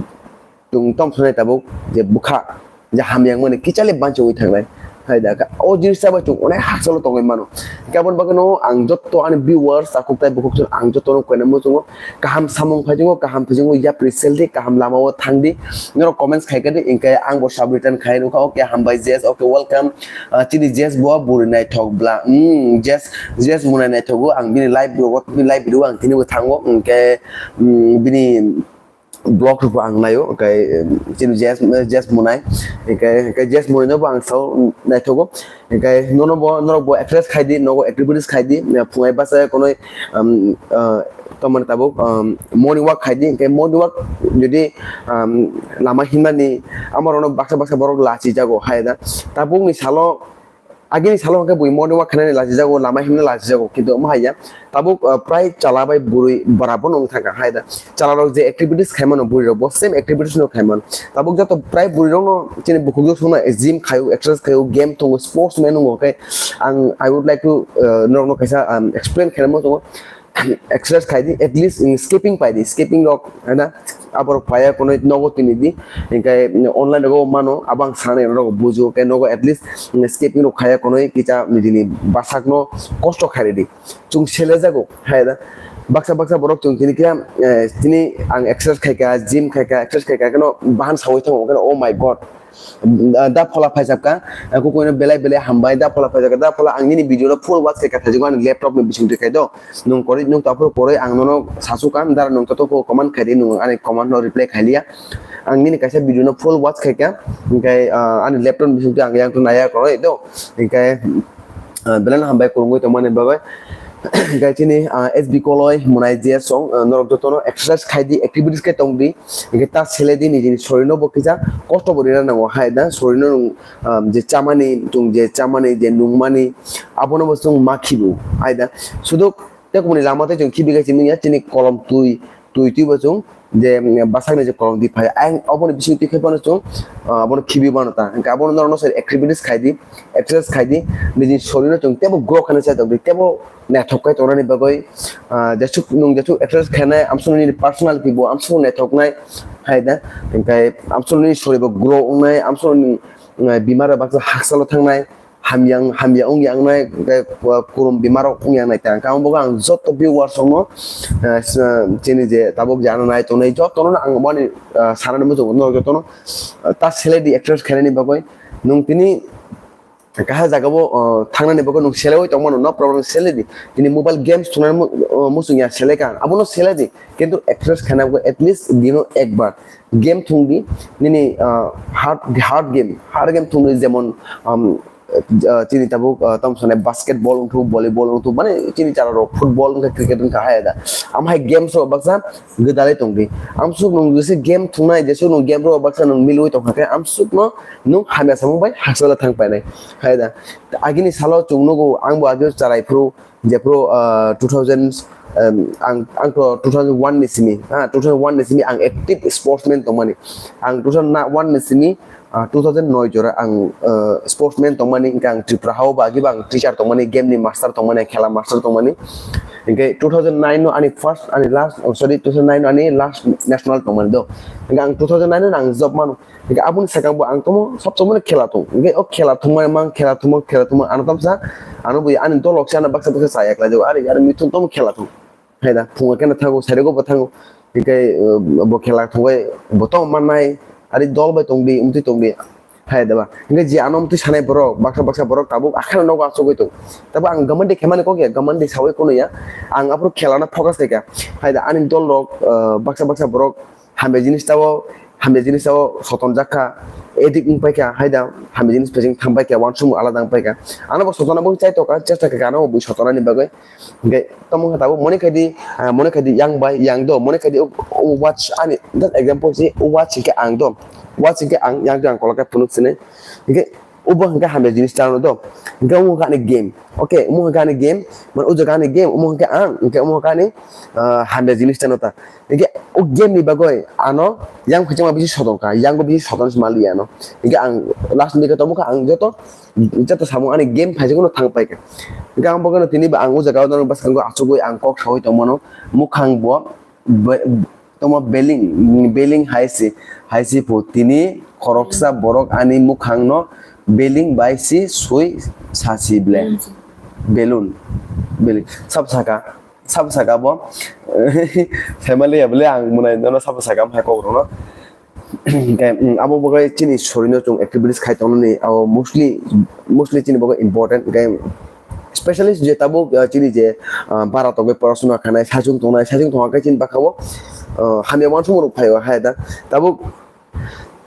tung tom sonai tabuk je bukha je hamyang mani kichale bancho wi thangnai. Hai da ka o jinis sabai chung onai hakchalo tongwi mano. Kabon bagwi no ang jotto ani viewers takhuk tai bukhuk chwng ang jotto no koina muchungo kaham samung phai tongo kaham phai tongo yapri sel di kaham lama o thang di. Norok comments khai khe di hwnkhe ang bo sub return khai nukha okay hambai Jess okay welcome. Ah, chini Jess bo buri naithok bla. Hmm, Jess, Jess mwnai naithogo ang bini live video, bini live video ang tini bo thango. Hwnkhe, hmm, bini vlog rok ang naio. Hwnkhe, hmm, chini Jess, Jess mwnai. Hwnkhe, hwnkhe Jess mwnai no bo ang sao naithogo. Hwnkhe nono bo, norok bo exercise khai di, nogo activities khai di. Phungai basa konoi, um, uh, tomani tabuk, um, morning walk khai di. Hwnkhe morning walk jodi, um, lama himnani amorono baksa baksa borok lachi jago hai da. Tabukni salo Agini salo hwnkhe bui morning walk khainani lachijago, lama himna lachijago, kintu omo hai ya. Tabuk, uh, prai chwla bai bwrwi bwrabo no wng thangkha hai da. Chwla rok je activities khaimano bwrwi rok bo same activities no khaimano. Tabuk joto prai bwrwi rok no chini bukhuk rok songno gym khaio, exercise khaio, game tongo, sports man wngo khe ang I would like to, uh, norok no kaisa, um, explain khaina muchungo. Exercise khai di, at least in skipping pai di, skipping rok, hai na? Aborok paiya konoi nogo tini di, hingkai online rogo mano, abang sanai rok bujo, kai nogo at least, mm, skipping rok khaya konoi kisa nijini basakno kosto khairi di. Chung sele jago, hai da. Baksa baksa borok chung tini kira, eh, tini ang exercise khaika, gym khaika, exercise khaika, keno bahan sawi thango, keno, oh my God. Da phola phaisapka, kukuino belai belai hambai, da phola phaisapka, da phola ang nini video no full watch khaika thajiko ani laptop ni bising twi khai do. Nung kori, nung taphuru kori ang nono sasukha, da nung toto ko comment khai di, nung ani comment no reply khai liya. Ang nini kaisa video no full watch khaika, hingkai, ah, ani laptop ni bising twi ang yang to naya kori do. Hingkai, Ah, belai no hambai kwrwngwi tongmani bagwi. Hingkhe chini, ah, S B Koloi mwnai je song, ah, norok jotono exercise khai di, activities khe tong di. Hingkhe ta sele di nijini sorirno bo kisa kosto bo rina nango hai da. Sorirno nwng, ah, je chamani, chwng je chamani, je nungmani, abono bo chwng ma khibu hai da. Sudu tekumni lama tei chwng khibi khe chini ya, chini kolom twi, twi twi bo chwng je, mm, bwsakni je kolom di phai, ayang oboni bising twi khe phano chwng, ah, abono khibi mano ta. Hingkhe abono norokno sai activities khai di, exercise khai di, nijini sorirno chwng teibo grow khaina chai tong di, teibo naithok khai tongnani bagwi, ah, jesuk nwng jesuk exercise khainai, amsukno nini personality bo amsukno naithoknai hai da. Hingkhe amsukno nini sorir bo grow wngnai, amsukno nini, mm, bimar bai baksa hakchalo thangnai. Hamya, hamya wngya wngnai, tei kurum bimarok wngya wngnai, tei ang kamo ang joto viewers rokno, eh, s-, chini je tabuk je ano nai tongnai jotono ang boni, eh, sanani muchungo norok jotono, eh, ta sele di exercise khainani bagwi nwng tini kaisa jaga o, eh, thangnani bagwi nwng selewi tongmano, no problem, sele di. Tini mobile games thungnani mu-, eh, muchungya sele kha, abono sele di, kintu exercise khaina bagwi at least dino ekbar game thung di, nini, eh, hard, hard game, hard game thung di, jemon, um, ah, chini tabuk, ah, tamo sanai basketball wngthu, volleyball wngthu, mane chini chara rok football wngkha, cricket wngkha, hai da. Am hai games rok baksa gwdalai tong di. Amsuk nwng jese game thungnai, jesuk nwng game rok baksa nwng milwi tong kha khe, amsuk no nwng hamya samung bai hakchalo thang painai, hai da. Agini salo chwng nugo, ang bo age charai phuru, jephuru, ah, two thousand, um, ang, ang to two thousand one ni simi, ha, two thousand one ni simi ang active sportsman tongmani. Ang two thousand one ni simi, ah, two thousand nine jora ang, ah, sportsman tongmani, hingke ang Tripura hao ba agi ba ang teacher tongmani, game ni master tongmani, khela master tongmani. Hingke two thousand nine no ani first, ani last, oh, sorry, two thousand nine no ani last national tongmani do. Hingke ang two thousand nine no ang job mano. Hingke aboni sakang bo ang tomo, sob somoi khela tong. Hingke o khela thungmani mang, khela thungma, khela thungma, ano tamsa, ano bui ani dolok se ano baksa baksa sa ekla jago. Ari, ari mithun tomo khela thung. Hai da, phunga kena thango, sari go bo thango. Hingke, eh, bo khela thungbai, bo tong mannai, ari dol bai tong di, umtwi tong di. Hai da ba. Hingke je ano umtwi sanai borok, baksa baksa borok tabuk akhano nogo achugwi tong. Tabuk ang gamandi khemani kok ya, gamandi sawi kono ya. Ang aphuru khela no focus khaika. Hai da, ani dol rok, eh, baksa baksa borok hamya jinis tabo hamya jinis o soton jak kha, addict wng pai kha, hai da hamya jinis phaising tham pai kha, uansukmung alada wng pai kha. Ano bo sotona bo chai tongkha, chesta kha ano bo bui sotonani bagwi. Hingke tamo khe tabuk mone khaidi, ah, mone khaidi yang bai, yang do, mone khaidi o, o watch ani, just example si, o watch hingke ang do, watch hingke ang, yang do ang kolok khe phunuk sini. Hingke obo hingke hamya jinis chano do. Hingke omo hingke ani game. Okay, omo hingke ani game. Man o jaga ani game, omo hingke ang, hingke omo hingke ani, ah, hamya jinis chano ta. Hingke o game ni bagoi ano yang khe chama bisi sodong kha, yang bo bisi sodong se mali ano. Hingke ang last ni khe tamo kha ang joto, joto samung ani game phaising no thang pai kha. Hingke ang bo khe no tini ba ang o jaga o no bwskango achugwi ang kok sawi tong mano. Mukhang bo be-, tamo beling, beling hai se, hai se pho tini khoroksa borok ani mukhang no beling bai si sui sa si ble. Balloon. Beling. Sab saka. Sabo saka bo. Family ya bole ang mwnai nono sabo saka hai kok rono. Hingke, mm, abo bagwi chini sorino chwng activities khai tongnani abo mostly, mostly chini bagwi important. Hingke specially je tabuk, ah, chini je, ah, bara tongwi porosona khanai, saichung tongnai, saichung tongkha khe chini bwkhao, ah, hamya uansukmung rok phaio hai da. Tabuk,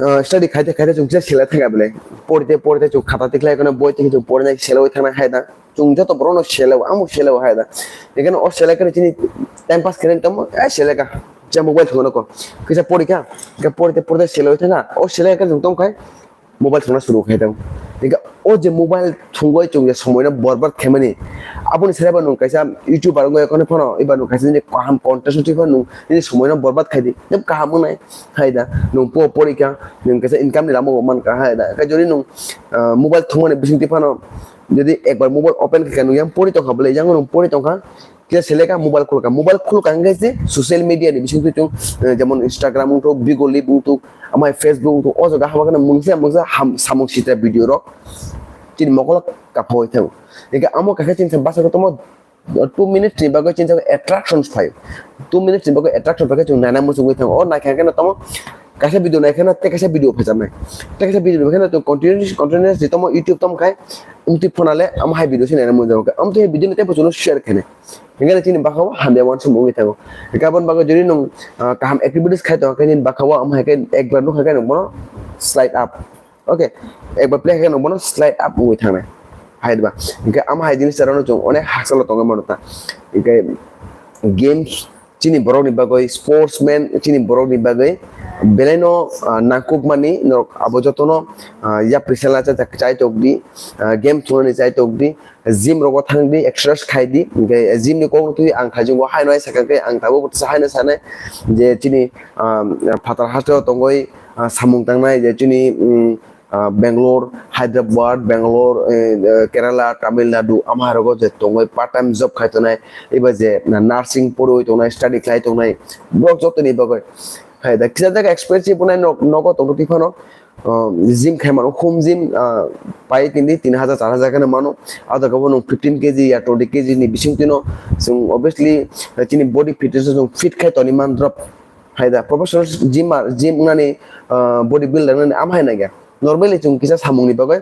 ah, study khaite khaite chwng kisa selai thangkha bole. Porite porite chwng khata tikhlai kheno boi tikhe chwng porinai selaiwi thangnai hai da. Chwng joto borokno selao, ang bo selao hai da. Ekheno o selai khe chini time pass khainani tamo, eh, selai kha. Je mobile thwngno ko. Kisa pori kha, khe pori te pori te selai thangkha. O selai khe chwng tong khai mobile thwngna suru khai tong. Hingkhe o je mobile thwngwi chwng je somoino borbad khaimani. Aboni selai bo nwng kaisa YouTuber wngwi kheno phano, eba nwng kaisa nini kaham content twi phano nwng nini somoino borbad khai di. Jeb kaham wngnai hai da. Nwng po pori kha, nwng kaisa income ni lama bo man kha hai da. Khe jodi nwng, ah, mobile thwngmani bising twi phano Jodi ekbar mobile open khe nung yang pori tongkha bole, yang nung pori tongkha, kisa seleka mobile khulka, mobile khulka hingke se social media ni bising twi chung, eh, jemon Instagram wngthok, Bigo Live wngthok, amai Facebook wngthok, o jaga haba kheno mungsa mungsa ham-, samung sitra video rok chini mokolo kaphoi thango. Hingke amo kaisa chini basa kotorma two minutes ni bagwi chini attractions phaio. Two minutes ni bagwi attraction phaikhe chung naina muchungwi thango. O naikha khe no tamo kaisa video nai kheno tei kaisa video phajaknai. Tei kaisa video nai kheno tong continuous, continuous di tamo YouTube tamo khai, amtwi phone le amo hai video se naina mung jago. Amtwi video ni tei bocholo share khainai. Hingke chini bwkhao hamya uansukmung wngwi thango. Hingke aboni bagwi jodi nwng, ah, kaham activities khai tongo khe nini bwkhao amo hai khe ekbar nukha khe nwng bono slide up. Okay, ekbar play khe nwng bono slide up wngwi thangnai. Hai ba. Hingke amo hai jinis rok no chwng onek hakchalo tongwi mano ta. Hingke games chini borokni bagwi, sportsman chini borokni bagwi belaino, ah, nangkukmani norok abo jotono, ah, yapri sela cha chai tokdi, ah, game thunani chai tokdi, gym rogo thangdi, exercise khaidi, hingke gym ni kokno twi ang thajingo haino hai sakha khe ang tabuk haino sanai je chini, ah, phatar hasteo tongwi, ah, samung tangnai je chini, mm, ah, Bangalore, Hyderabad, Bangalore, eh, eh, Kerala, Tamil Nadu, amharogo je tongwi part time job khai tongnai, eba je na nursing porwi tongnai, study khlai tongnai, borok jotoni bagwi. Hai da, kisa jaga expensive wngnai nok, nogo tongtwi phano, ah, gym khai mano, home gym, ah, pai tini tin hajar, char hajar kheno mano, ah jaga bo nwng fifteen K G ya twenty K G ni bising twino, chwng obviously, eh, chini body fitness o chwng fit khai toni man drop. Hai da, professional gym, gym wngnani, ah, body builder wngnani am hai nai kha. Normally chwng kisa samungni bagwi,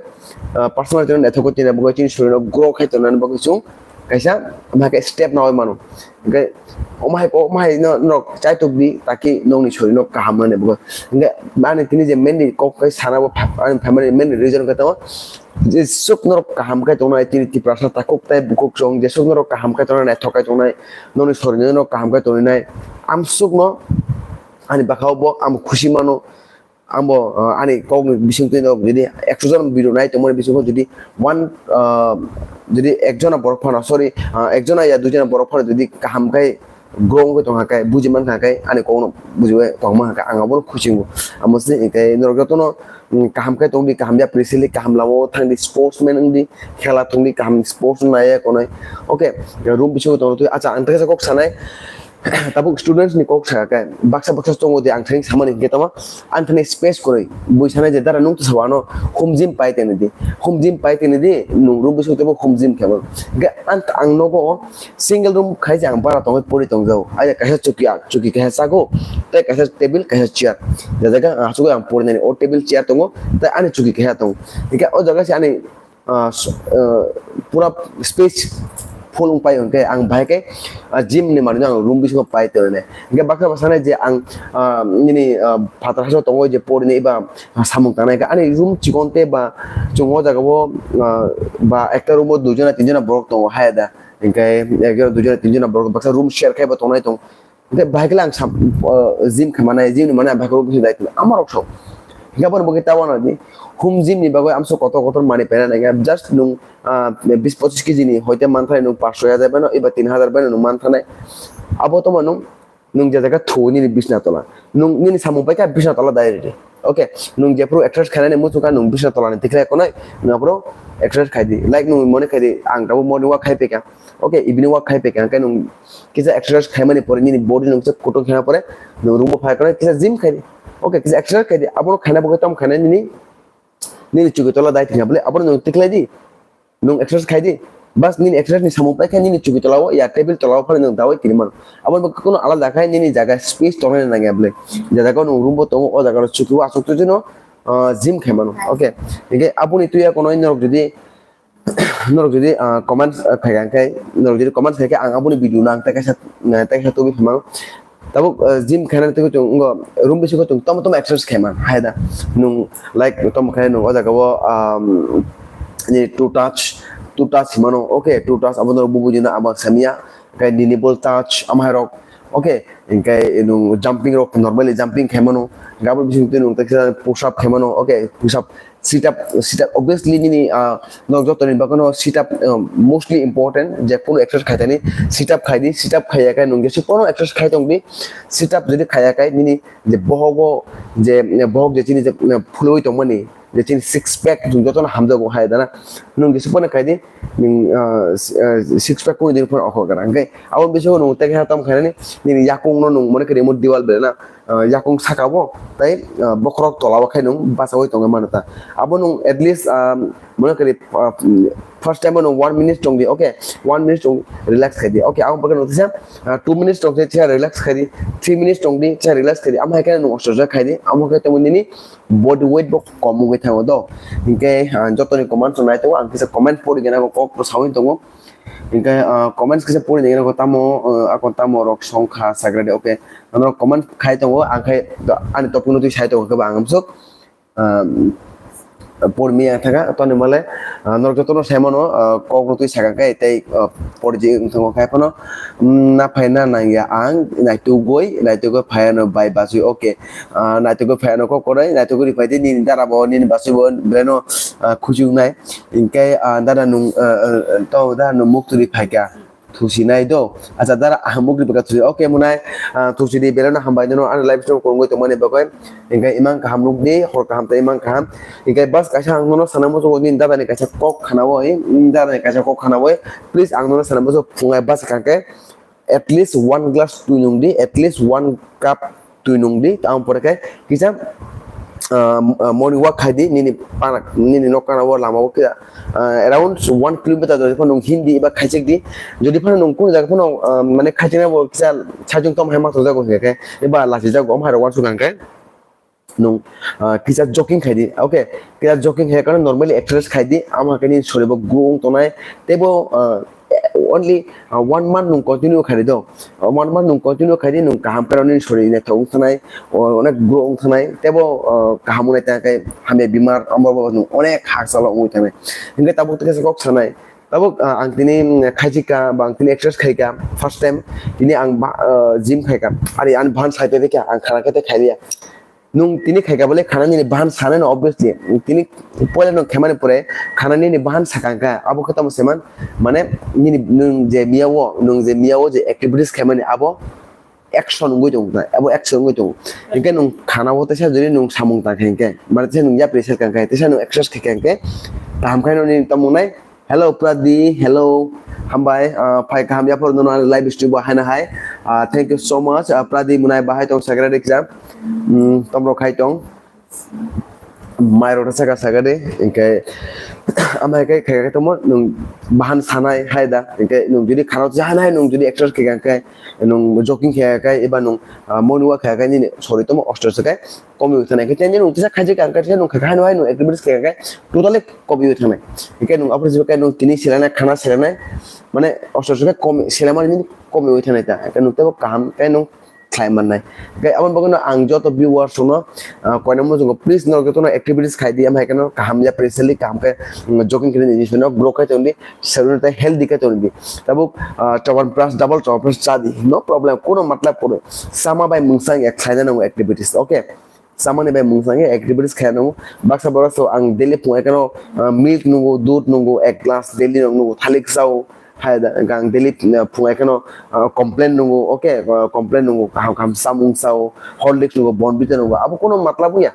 ah, personal trainer naithok tini bagwi chini sorirok grow khai tongnani bagwi chwng kaisa ama khe step nawi mano. Hingke omo hai, omo hai no, norok chai tokdi, taki nokni sorirok kaham wngnani bagwi. Hingke ani tini je mainly kok kai sana bo pha-, ani family mainly reason khe tamo, jeswk norok kaham khe tongnai, tini Tiprasa takhuk tei bukhuk chwng, jeswk norok kaham khe tongnai, naithok khe tongnai, nokni sorirok kaham khe tongwi nai, amswkno ani bwkhao bo ang khusi mano. Ang bo, ah, ani kokni bisingtwi no jodi ekso jon video nai tongmani bisingo jodi one, ah, jodi ekjona borok phano, sorry, ah, ekjona ya duijona borok phano jodi kaham khe grow wngwi tongkha khe, buji mankha khe, ani kokno bujiwi tongma khe, ang abono khusingo. Amo se hwnkhe norok jotono, mm, kaham khe tongdi, kaham ya, precisely kaham lamao thangdi, sportsman wngdi, khela thungdi, kaham sports naiya konai. Okay, room bisingo tongtwi, acha, ang teisa kok sanai, tabuk students ni kok sakha khe, baksa baksa tongo de, ang thani samani hwnkhe tamo, ang thani space kwrwi, bui sanai je, dara nung to sabo ano home gym pai teni di, home gym pai teni di, nung room bisingo tebo home gym khe mano. Hwnkhe ang, ang nogo, single room khai je ang bara tongwi pori tongjago. Aida kaisa chuki, ang chuki kaisa chago, tei kaisa table, kaisa chair. Je jaga ang achugwi ang porinani o table chair tongo, tei ani chuki kaisa tongo. Hingke o jaga se ani, ah, s-, ah, pura space full wng pai hwnkhe ang bahai khe, ah, gym ni manwi ang room bisingo pai tongo ne. Hwnkhe baksa baksa nai je ang, ah, nini, ah, phatar hasteo tongo je porinai ba samung tangnai khe ani room chikon tei ba chwng o jaga o, ah, ba ekta room o dui jona tin jona borok tongo haya da. Hwnkhe ekjona dui jona tin jona borok baksa room share khai bo tongnai tong. Hwnkhe bahai khe ang sam-, ah, gym khaimani, gym ni mani ang bahai khe room bising dai tong. Ama rok sok. Hwnkhe aboni bagwi ta uanadi home gym ni bagwi amso kotor kotor mani paina nangya. Just nwng, ah, bis pochis kg ni hoite manthanai nwng panch soi hajar bai no eba tin hajar bai no nwng manthanai. Abo tongma nwng, nwng je jaga thu nini bisna tola. Nwng nini samung paikha bisna tola direct. Okay, nwng jephru exercise khainani muchungkha nwng bisna tolani tikhlai konai, nwng aphuru exercise khaidi. Like nwng mone khaidi, ang tabuk morning walk khai paikha. Okay, evening walk khai paikha, hwnkhe nwng kisa exercise khaimani pore nini body nwng se kutung khaina pore nwng room o phai konai kisa gym khaidi. Okay, kisa exercise khaidi. Abono khaina bagwi tamo khainai nini, nini chuki tola dai thwngya bole, abono nwng tikhlai di. Nwng exercise khai di. Bas nini exercise ni samung paikha nini chuki tola o ya table tola o phano nwng dawi tini mano. Abo bo kuno alada khai nini jaga space tongnai nangya bole. Je jaga o nwng room bo tongo, o jaga o chuki o aswk twi no, ah, gym khai mano. Okay. Hwnkhe aboni tuya kono norok jodi, norok jodi, ah, comments, ah, khai kha hwnkhe, norok jodi comments khai khe ang aboni video no ang tei kaisa, ah, tei kaisa tubui phai mano. Tabuk, eh, gym khainani tei chwng wngkha room bisingo chwng tamo tamo exercise khaima hai da. Nwng like tamo khe nwng o jaga o, um, ni two touch, two touch himano, okay, two touch abo norok bubuji no abo samya, khe nini ball touch amhai rok, okay, hwnkhe nwng jumping rok normally jumping khaimano, gabur bising twi nwng tei push up khaimano, okay, push up. Sit up, sit up, obviously nini, ah, nok joto ni bagwi no sit up, ah, mostly important, je kunu exercise khai tani sit up khai di, sit up khaiya khe nwng jesi kono exercise khai tong di, sit up jodi khaiya khe nini je bohogo je, eh, bohok je chini je, eh, phulwi tongmani je chini six pack nwng joto no hamjago hai dana nwng jesi kono khai di nwng, ah, si-, ah, six pack kunu din phano okho gara hwnkhe abo bisingo nwng tei khe tam khainani nini yakung no nwng mone khe remote diwal belai na ah, yakung saka bo tei, ah, bokhorok tola o khe nwng bachaui tongwi mano ta. Abo nwng at least, ah, mone kari, ah, first time o nwng one minute tong di, okay, one minute tong relax khai di, okay, abo bagwi nwng tisa, ah, two minutes tong di, tisa relax khai di, three minutes tong di, tisa relax khai di, amo hai khe nwng ostrojak khai di, amo khe tongwi nini body weight bo kom wngwi thango do. Hinkhe, ah, jotoni comment rok nai tongo, ang kisa comment pori gana kok rok saui tongo. Hinkhe, ah, comments kisa pori nai gana kok tamo, ah, akon tamo rok songkha sagrade, okay. Norok comment khai tongo, ang khai ani topic no twi sai tongo khe ba ang amsuk, ah, por mi ang thaka toni male, ah, norok joto no sai mano, ah, kok no twi saka khe tei, ah, por ji wng thango khai phano, mm, na phai na nang ya ang naitugwi, naitugwi phai ano bai basui, okay. Ah, naitugwi phai ano kok korai, naitugwi phai di nini dara bo nini basui bo belai no, ah, khuchuk nai. Hinkhe, ah, dada nung, ah, ah, to dada nung muk twi phaikha. Thusi nai do. Acha dara ah muk twi phaikha thusi. Okay munai, ah, thusi di belai no hambai no ano live stream kongwi tongmani bagwi. Hinkhe imang kaham nuk di, hor kaham tei imang kaham. Hinkhe bas kaisa ang nono sana muchungo nini dada ni kaisa kok khana oi, nini dada ni kaisa kok khana oi. Please ang nono sana muchungo phungai bas kangkhe. At least one glass twi nung di, at least one cup twi nung di, tamo pore khe kisa, ah, ah, morning walk khai di, nini pana, nini nok kana o lama o kisa, ah, around one kilometer jodi phano nung hindi eba khaichik di, jodi phano nung kunu jaga phano, ah, mane khaichikna bo kisa sajung tom hai ma tongjago hingkhe eba lachijago, omo hai rok uansuk khe. Nung, ah, kisa jogging khai di, okay, kisa jogging khai khe normally exercise khai di, amo khe nini sori bo grow wng tongnai, tei bo, ah, only, ah, one month nung continue khai di do, ah, one month nung continue khai di, nung kaham khe nini sori naithok wng thanai, o-, onek grow wng thanai, tei bo, ah, kaham wngnai tei khe hamya bimar amo bo nung onek hakchalo wngwi thanai, hinkhe tabuk tei kisa kok sanai, tabuk, ah, ang tini, mm, khaijika ba ang tini exercise khaika first time, tini ang ba, ah, gym khaika, ani, ani bahan sai tei khe ang khana khe tei khai liya. Nung tini khaika bole khana nini bahan sanai no obviously. Tini poila nung khaimani pore khana nini bahan sakang kha. Abo khe tamo seman mane nini nung je miya o, nung je miya o je activities khaimani abo action wngwi tong kha, abo action wngwi tong. Hinkhe nung khana o teisa jodi nung samung tang kha hinkhe, mane teisa nung yapri sel kang kha, teisa nung exercise kha hinkhe, kaham khai no nini tamo nai. Hello Pradi, hello. Hambai, ah, phai kaham yaphor nono ani live stream bo haina hai. Ah, thank you so much. Ah, Pradi munai bahai tong sakra rikja. Hmm, tomrok hai tong. Mai rok saka saka de, engkai Amai kai khai kai tomo nung bahan sanai hai da, hingke nung jodi khana jahanai nung jodi exercise khai kai, nung jogging khai kai, eba nung, ah, morning walk khai kai, nini sori tomo ostor se kai komi uthana. Hingke tei nung tisa khaji kang kai, nung khai khai no hai nung activities khai kai totally komi uthana. Hingke nung apor jiba kai nung tini selana khana selana, mane ostor se kai komi selama nini komi uthana ta. Hingke nung tebo kaham kai nung khlai mannai. Hingke aboni bagwino ang joto viewers rokno, ah, koinai muchungo please norok jotono activities khai di, amhai kheno kaham ya, precisely kaham khe, mm, jogging khe nini jinisno grow khai tongdi, serino tei healthy khai tongdi. Tabuk, ah, Chyawanprash, double Chyawanprash cha di, no problem, kono matlab kono. Sama bai mungsang ya khlaina nango activities, okay? Samani bai mungsang ya activities khai nango. Baksa borok so ang daily phung ekheno, ah, milk nungo, dudh nungo, ek glass daily nungo, thalik chao. Hai da, ang daily, uh, phung ekheno, uh, complain nungo, okay, uh, complain nungo, kaham kaham samung sao, Horlicks nungo, Bournvita nungo, abo kono matlab ya.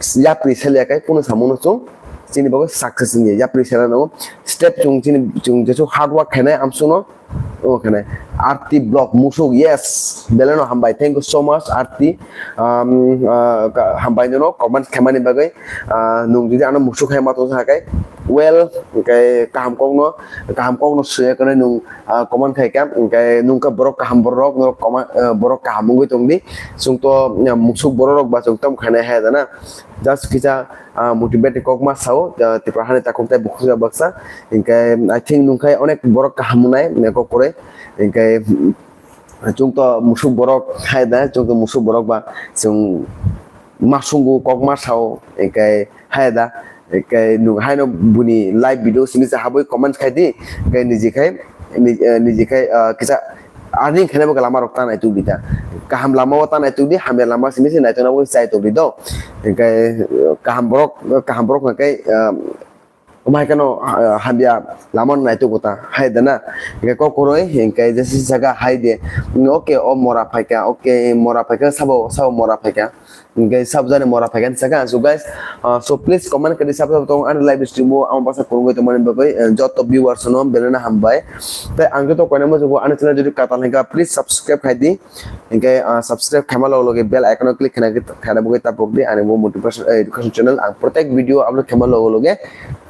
Yapri sel ya kai kono samung no chung, chini bago success ni yapri sel nungo, step chung chini chung jesu hard work khainai amsung no, o khainai. Arti Vlog musuk, yes, beleno hambai, thank you so much, Arti. Um, uh, ka-, hambai nono comment khaimani bagwi, uh, nung jodi ano musuk hai ma tong kha kai, well, hingke kaham kokno, kaham kokno swiya kwnwi nung, ah, comment khai kha, hingke nungkha borok kaham borok, norok comment, ah, borok kaham wngwi tongdi. Chwng to, ah, musuk borok rok ba chwng tamo khainai hai da na. Just kisa, ah, motivate kok ma sao, ah, Tipra hani takhuk tei bukhuk baksa. Hingke I think nungkhai onek borok kaham wngnai, ne kok kwrwi. Hingke, mm, chwng to musuk borok hai da, chwng to musuk borok ba chwng ma sungo kok ma sao, hingke hai da. Kai nung haino buni live video simi se habwi comment khai di, kai niji khai, ni-, eh, niji khai, ah, kisa earning khaina bo lama rok ta nai tubdi ta. Kaham lama o ta nai tubdi, hamya lama simi se nai tongna bo chai tubdi do. Kai, eh, kaham borok, kaham borok hwnka kai, ah, omo hai kheno, ah, hamya lama nai tubu ta, hai da na. Kai kok koroi, kai jesi jaga hai de. Okay, o mora phaika, okay, mora phaika, sabo, sabo mora phaika. Hingke sab jani mora phaikhe saka. So guys, uh, so please comment kadi sab sab tong ani live stream o ang basa kurungwi tongmani bagwi, uh, joto viewers no belena hambai. Tei ang joto koina mo jogo ani channel jodi katal hingka please subscribe khai di. Hingke, uh, subscribe khaima logo loge bell icon o click khaina khaina bagwi tapok di ani bo motivation, uh, education channel ang protect video upload khaima logo loge,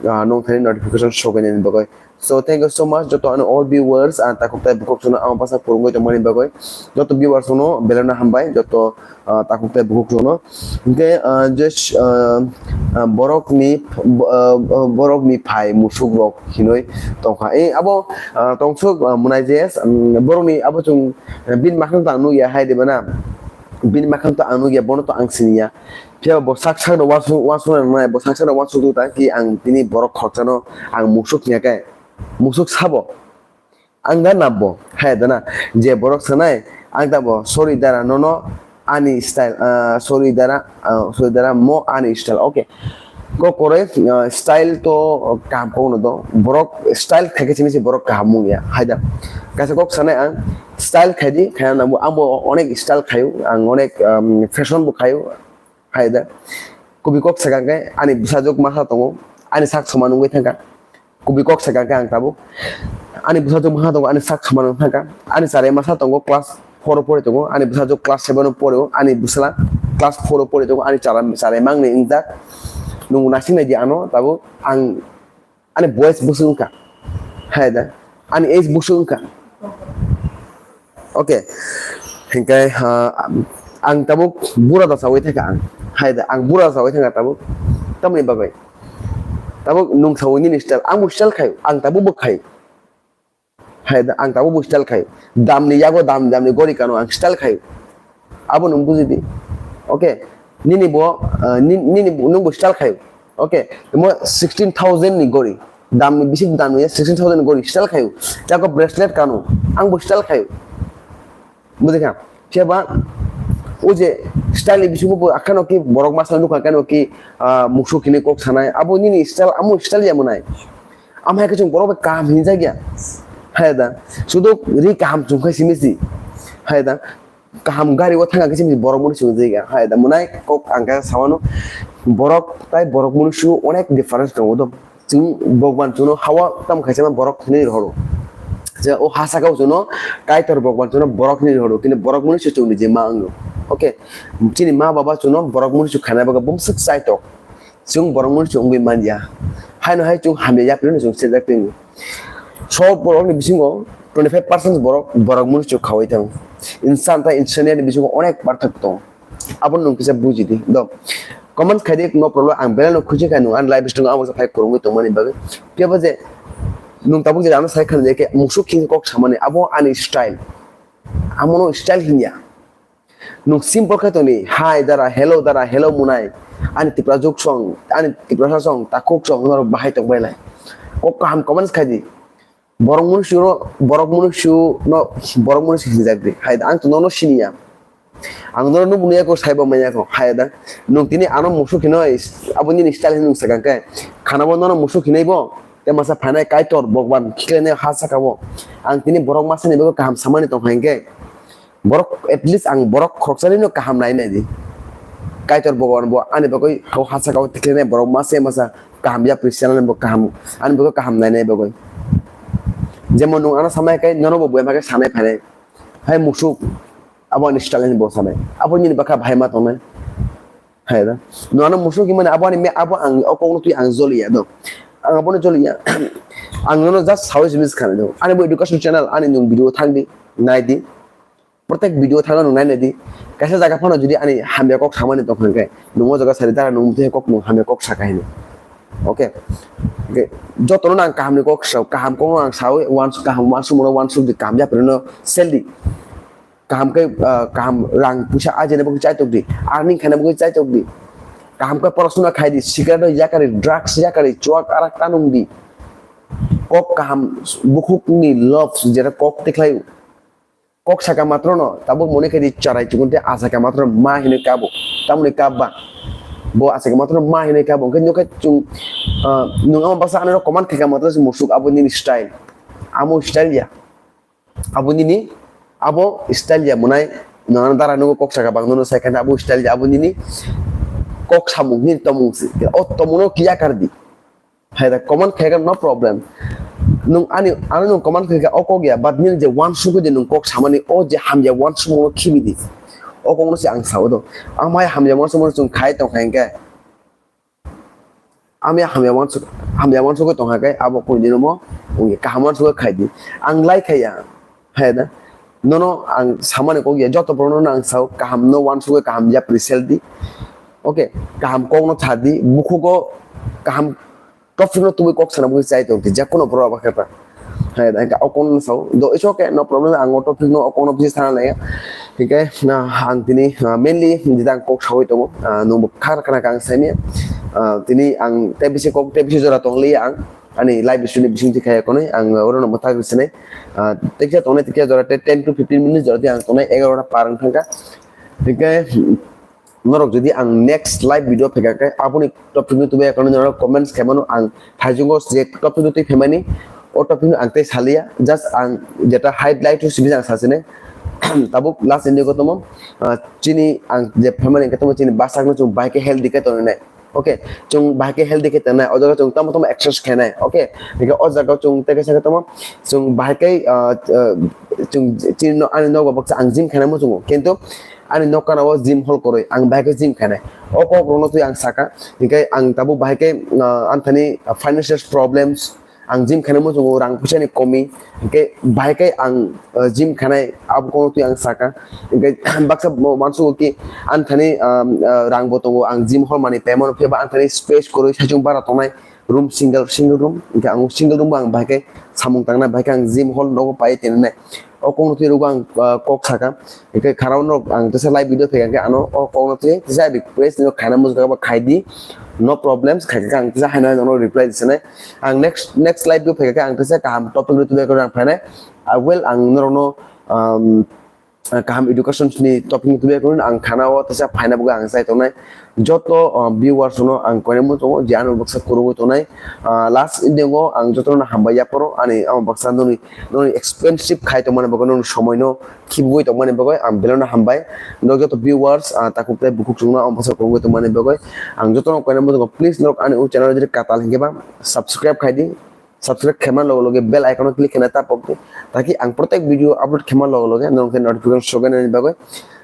uh, nong thani notification show kainani bagwi. So thank you so much joto ani all viewers, ah, takhuk tai bukhuk sono ang basa kurungwi tongmani bagwi. Joto viewers sono belai no hambai, joto, ah, takhuk tai bukhuk sono. Hingke, ah, just, ah, ah, borok ni, bo-, ah, ah, borok ni phai musuk rok hinoi tongkha. Eh, abo, ah, tongsuk, ah, munai jes, um, borok ni abo chung, ah, bin makhang tang nukya hai de bana. Bin makhang to ang nukya, bono to ang siniya. Phiya bo sak sak rok wansuk, wansuk nai, bo sak sak rok wansuk ta ki ang tini borok khoroksa no ang musuk ya kai. Musuk sabo. Ang da nabo, hai da na, je borok sanai, ang da bo, sorry dara, nono ani style, ah, sorry dara, ah, sorry dara, mo ani style, okay. Kok koroi, ah, style to, ah, kaham kok no do, borok style khaikhe simi se borok kaham mung ya, hai da. Kaisa kok sanai ang, style khai di, khai nabo, ang bo onek style khayu, ang onek, um, fashion bo khayu, Hai da. Kubi kok sakha khe ani bwsajwk masa tongo, ani sak soma nungwi thangkha. Kubi kok sakha khe ang tabuk. Ani bwsajwk masa tongo, ani sak soma nungwi thangkha. Ani charai masa tongo, class four o pori tongo, ani bwsajwk class seven o pori o, ani bwsla class four o pori tongo, ani chara-, charai mangni wngjak. Nung naising nai di ano tabuk ang Ani boys busu wngkha. Hai da. Ani age busu wngkha. Okay. Hingkai, ha, ang tabuk bura da sawi thangkha ang. Hai da, ang bura da sawi thangkha tabuk. Tamni bagwi. Tabuk nung sawi nini style. Ang bo style khai. Ang tabuk bo khai. Hai da, ang tabuk bo style khai. Damni yago dam, damni gori kano ang style khai. Abo nung buji di. Okay. Nini bo, ah, ni-, nini bo, nung bo style khai. Okay. Mo sixteen thousand ni gori. Damni bisi damni sixteen thousand ni gori style khai. Yago bracelet kano. Ang bo style khai. Buji kha. Phiya ba, o je style ni bisingo bo akhano ki borok masa nukha kano ki, ah, musuk hini kok sanai. Abo nini style, amo style ya monai. Amo hai khe chwng borok bai kaham hinjak ya. Hai da. Sudo ri kaham chwng khai simi si. Hai da. Kaham gari o thang khe simi borok mani chwng jai ya. Hai da. Monai kok ang khe sawano borok tai borok mani su onek difference tongo do. Chwng bogban chwngno hawa tam khaisa borok hinwi rohoro. Je o ha saka o chwngno kaitor bogban chwngno borok hinwi rohoro. Kini borok mani su chwngni je ma wngo. Okay. Chini ma baba chwngno borok mani su khaina bagwi bumswk chaitok. Chwng borok mani chwng wngwi man ya. Haino hai chwng hamya yapri no chwng sejak tini. Sob borok ni bisingo twenty five percent borok borok munu chwng khawi thango. Insan ta insaniya ni bisingo onek parthok tongo. Abo nwng kisa buji di. Do comment khai di, no problem, ang belai no khusi khai nwng ani live stream abo phai kwrwngwi tongmani bagwi. Phiya ba je nwng tabuk je ano sai khan je ke musuk king kok samani abo ani style. Amo no style hinya. Nwng simple khe tongdi, "Hi dara, hello dara, hello munai, ani Tiprajwk song, ani Tiprasa song, takhuk song, norok bahai tong bailai." Kok kaham comments khai di. Borok munu siro, borok munu su no, borok munu si hinjak di. Hai, ang to nono siniya. Ang nono nung bunuya ko saibo manya ko. Hai da. Nwng tini ano musuk hinoi, abo nini style hinwi nwng sakang khe. Khana bo nono musuk hinoi bo. Te masa phainai Kaitor Bhagwan khiklene ha saka bo. Ang tini borok masa ni bagwi kaham samani tong kha hinkhe. Borok, at least ang borok khoroksani no kaham nai nai di. Kaitor Bhagwan bo ani bagwi hao ha saka o tikhlene borok masa masa kaham ya pri channel bo kaham, ani bagwi kaham nai nai bagwi. Jemon nwng ano samai khe nono bo buya ma khe sanai phainai. Hai musuk, abo ani style ni bo sanai. Abo nini bwkha bahai ma tongnai. Hai da. Nwng ano musuk himani abo ani me-, abo ang o kokno twi ang joliya do. Ang abono joliya. Ang nono just sawi simi khana do. Ani bo education channel, ani nwng video thang di, nai di. Protek video thangna nwng nai nai di. Kaisa jaga phano jodi ani hamya kok samani tong kha khe, nwng o jaga sari dara nwng muthe kok nwng hamya kok saka hino. Okay. Okay. Jotono nang kaham ni kok sao, kaham kok ang sawi, wan kaham wan sumo wan suk di kaham ya preno sel di. Kaham khe, ah, kaham rang puisa ajene bagwi chaitok di. Earning khaina bagwi chaitok di. Kaham khe porosuna khai di, cigarette yakari, drugs yakari, chuak arak tanung di. Kok kaham bukhuk ni love jera kok tikhlai. Kok saka matro no, tabuk mone khe di charai chukun te asaka matro ma hinui kabo. Tamoni kabba. Bo asaka matro ma hinui kabo. Khe nokhe chung, ah, nung ama baksa anero command khe ka matro se musuk abo nini style. Amo style ya. Abo nini, abo style ya munai, nang dara nugo kok saka bang nono sai khana abo style ya, abo nini kok samung nini tomung si. O tomung no kiya kar di. Hai da comment khai no problem. Nung ani, ano nung comment khai o kok ya, but nini je wan suku je nung kok samani o je hamya wan suku no khibi di. O kok no se ang sao do. Ang mai hamya wan suku no chung khai tong khai khe. Ami hamya wansuk, hamya wansuk tong hai khe abo koi dino mo wngya kaham wansuk khai di. Ang lai khai ya, hai da. Nono ang samani kok ya, joto borok no ang sao kaham no wansuk kaham ya presel di. Okay, kaham kok no cha di, bukhugo kaham topic no tubui kok sana bui chai tong di, jakuno borok abo khe ta. Hai, hai, o kono sao. Do, it's okay, no problem. Ang o topic no o kono bisi sana nai. Hingke, na, ang tini, ah, mainly, jita ang kok sawi tongo. Ah, nungbo khar khana kang saimi. Ah, tini ang tei bisi kok, tei bisi jora tong li ang. Ani live studio bising ti kaya konoi, ang oro no mata grisene. Ah, tekja tongnai, tekja jora te ten to fifteen minutes jora ti ang tongnai, egarota par wng thangka. Hingke, norok jodi ang next live video phekha khe aboni topic no tubui akhorno norok comments khaimano ang thaichungo je topic no twi phaimani o topic no ang tei salia just ang jeta highlight o simi ang sachine tabuk last ending o tomo ah, chini ang je phaimani khe tomo chini bwsak no chung bahai khe healthy khe tongnai okay chung bahai khe healthy khe tongnai o jaga chung tamo tamo exercise khainai okay hingke o jaga chung tei khe sakhe tomo chung bahai khe ah, ah, chung chini no ani nokbar baksa ang gym khainai muchungo kintu ani nokana o gym hall koroi ang bahai khe gym khainai o kok rokno twi ang saka hingke ang tabuk bahai khe ah, anthani financial problems ang gym khainai muchungo rang puisa ni komi hingke bahai khe ang ah, gym khainai abo kokno twi ang saka hingke baksa bo mansugo ki anthani ah, ah, rang bo tongo ang gym hall mani payment phiya ba anthani space koroi saichung bara tongnai room single single room hingke ang single room bo ang bahai khe samung tangnai bahai khe ang gym hall nogo pai tenenai o kokno twi rogo ang ah, kok saka hingke khara no ang tesa live video phekha khe ano o kokno twi tesa request no khaina mujung kha khai di no problems khai khe ang tesa haino no reply disenai ang next next live video phekha khe ang tesa kaham topic no twi ang phainai I will ang norokno um, kaham education ni topic ni twi ang khana o tesa phaina bugo ang sai tongnai joto uh, viewers no ang koinai muchungo je ano baksa kurugo tongnai uh, last ending o ang joto no hambai yaporo ani amo baksa noni noni expensive khai tongmani bagwi noni somoi no khibwi tongmani bagwi ang belai no hambai. Norok joto viewers ah, takhuk tei bukhuk chwngno ang bwsa kwrwngwi tongmani bagwi ang jotono koinai muchungo please norok ani o channel jodi katal hinkhe ba subscribe khai di. Subscribe khaima loge loge bell icon o click khaina ta pok di. Taki ang protek video upload khaima loge loge norok khe notification sogenani bagwi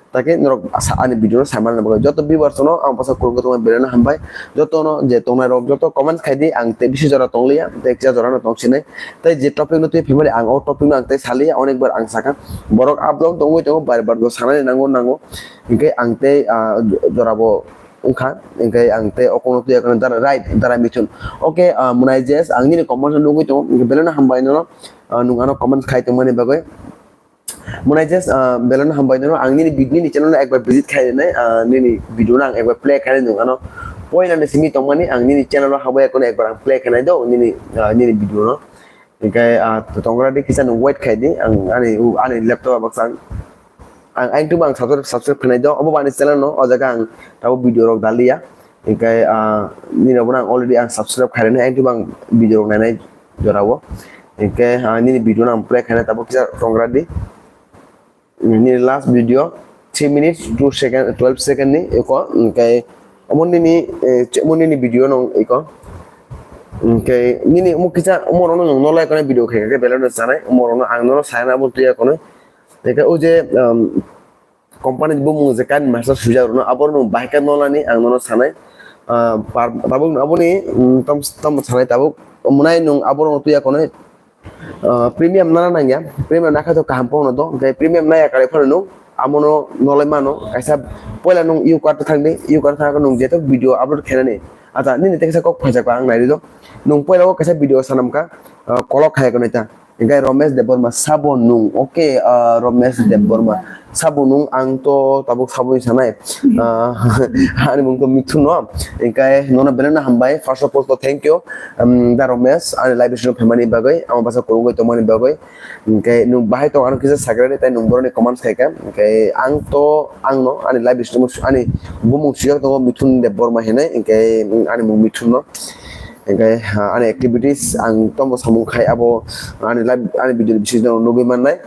Take norok sa-, ani video no saimani bagwi joto viewers no ang bwsa kurungwi tongmani belai no hambai. Joto no je tongnai rok joto comment khai di, ang tei bisi jora tongliya, tei kisa jora no tongsinai. Tei je topic no twi phimani ang o topic no ang tei saliya, onek bar ang sakha. Borok upload tongwi tongo, bar bar bo sanani nango nango. Hinkhe ang tei, ah, jora bo wngkha, hinkhe ang tei o kono twi akhe dara right, dara mithun. Okay, ah, Munai Jes, ang nini comment no nugwi tongo, hinkhe belai no hambai nono, ah, nwng ano comment khai tongmani bagwi. Munai Jes, ah, belai no hambai nono, ang nini vid-, nini channel no ekbar visit khai nai, ah, nini video no ang ekbar play khai nai nwng ano. Poila ni simi tongmani ang nini channel o habwi kono ekbar ang play khai nai do, nini, ah, nini video no. Hinkhe, ah, tongra di kisa nwng wait khai di, ang ani, ani laptop o baksa ang, ang, ang tubo ang subscribe, subscribe khai nai do, obo ani channel no, o jaga ang tabo video rok daliya. Hinkhe, ah, nini rok no ang already ang subscribe khai nai, ang tubo ang video rok nai nai jora o. Hinkhe, ah, nini video no ang play khai nai tabo kisa tongra di. Nini last video three minutes two second, twelve second ni eko, hinkhe omo nini, eh, omo nini video no eko. Hinkhe nini omo kisa omo rok no nwng no like khe video khai khe belai no chanai, omo rok no ang no sai na bo tuya kono. Hinkhe o je, um, company ni bumung je KineMaster swijak rok no abo no bahai khe no lani ang no sanai. Ah, par-, tabuk aboni, um, tom, tom sanai tabuk. Munai nwng abo rok no tuya kono. Ah, premium nana nangya, premium nakha to kaham pono do, hinkhe premium naya kare phano nwng amono nolai mano, kaisa poila nwng U card thangdi, U card thangkhe nwng jeto video upload khainani. Acha, nini tei kaisa kok phaijak ba ang naidi do. Nwng poila o kaisa video sanamkha, ah, kolok khaya kwnwi ta. Hinkhe Romesh Debbarma sabo nwng, okay, ah, Romesh Debbarma. Sabo nwng ang to tabuk sabo ni sanai. Ah, ani mung to Mithun no. Hinkhe nono belai no hambai. First of all to thank you. Um, da Romesh, ani live stream phaimani bagwi, amo basa kurungwi tongmani bagwi. Hinkhe nwng bahai tong ano kisa sagrani tai nwng boroni comments khaikha. Hinkhe ang to, ang no, ani live stream ani bumung swijak tongo Mithun Debbarma hinwi. Hinkhe ani mung Mithun no. Hinkhe, ah, ani activities ang tomo samung khai abo ani live, ani video ni bising no nugwi mannai.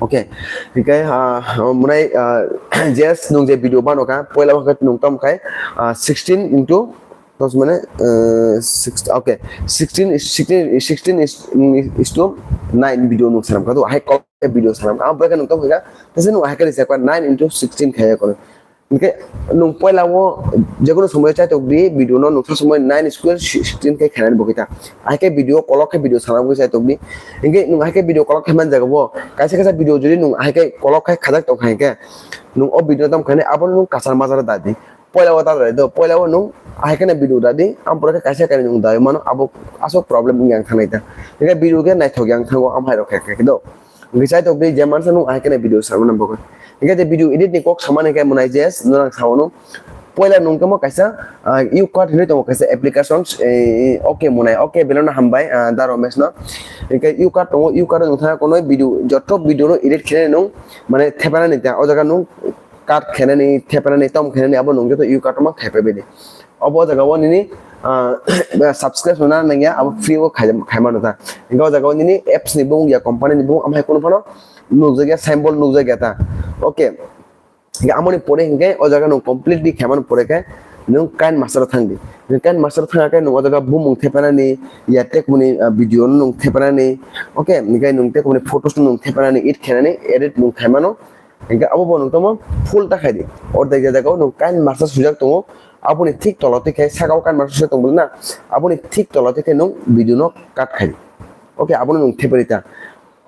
Okay. Hinkhe, ah, Munai, ah, Jes nwng je video bano kha, poila khe nwng tom khai, ah, sixteen into, tos mane, eh, six, okay, sixteen is, sixteen, sixteen is, is to nine video nwng sanam kha, to hai kok video sanam. Ang bwkha nwng tom kha, tese nwng hai khe rijak nine into sixteen khai kono. Hinkhe nwng poila o jekono somoy chaitok di video no nwng sa somoy nine square sixteen khe khainani bo kita. Ahai khe video kolok khe video sana bo chaitok di. Hinkhe nwng ahai khe video kolok khe man jaga bo. Kaisa kaisa video jodi nwng ahai khe kolok khe khajak tong kha hinkhe nwng o video no tam khainai abo nwng kasar majara da di. Poila o ta da do, poila o nwng ahai khe video da di. Am pore khe kaisa kainwi nwng da mano abo aswk problem wngya ang thangnai ta. Hinkhe video khe naithok yang thango am hai rok khe khe do. Hinkhe chaitok di je mansa nwng ahai khe video sanmani bagwi. Hinkhe je video edit ni kok samani khe Munai Jes, norang sao no. Poila nwng tamo kaisa, ah, U card hinwi tongo kaisa application, eh, okay Munai, okay belai no hambai, ah, da Romesh no. Hinkhe U card tongo, U card nwng thana kono video, joto video no edit khe nwng mane thepana ni ta, o jaga nwng cut khainani, thepanani, tom khainani abo nwng joto U card ma thaipai bai di. Obo o jaga o nini, ah, subscribe rwna nangya, abo free o khai, khaima rwkha. Hinkhe o jaga o nini apps ni bumung ya company ni bumung amhai kunu phano nukjakya, symbol nukjakya ta. Okay. Hinkhe amoni pore hinkhe o jaga nwng completely khaimani pore khe nwng KineMaster o thangdi. Nwng KineMaster o thangkhe nwng o jaga bumung thepanani, ya tei kumuni, ah, video no nwng thepanani. Okay, hinkhe nwng tei kumuni photos no nwng thepanani, edit khainani, edit nwng khaimano. Hinkhe abo bo nwng tamo full ta khai di. Ordek je jaga o nwng KineMaster swijak tongo. Aboni thik tola twi khai saka o KineMaster swijak tong bwlwi na. Aboni thik tola twi khai nwng video no cut khai di. Okay, abono nwng thepari ta.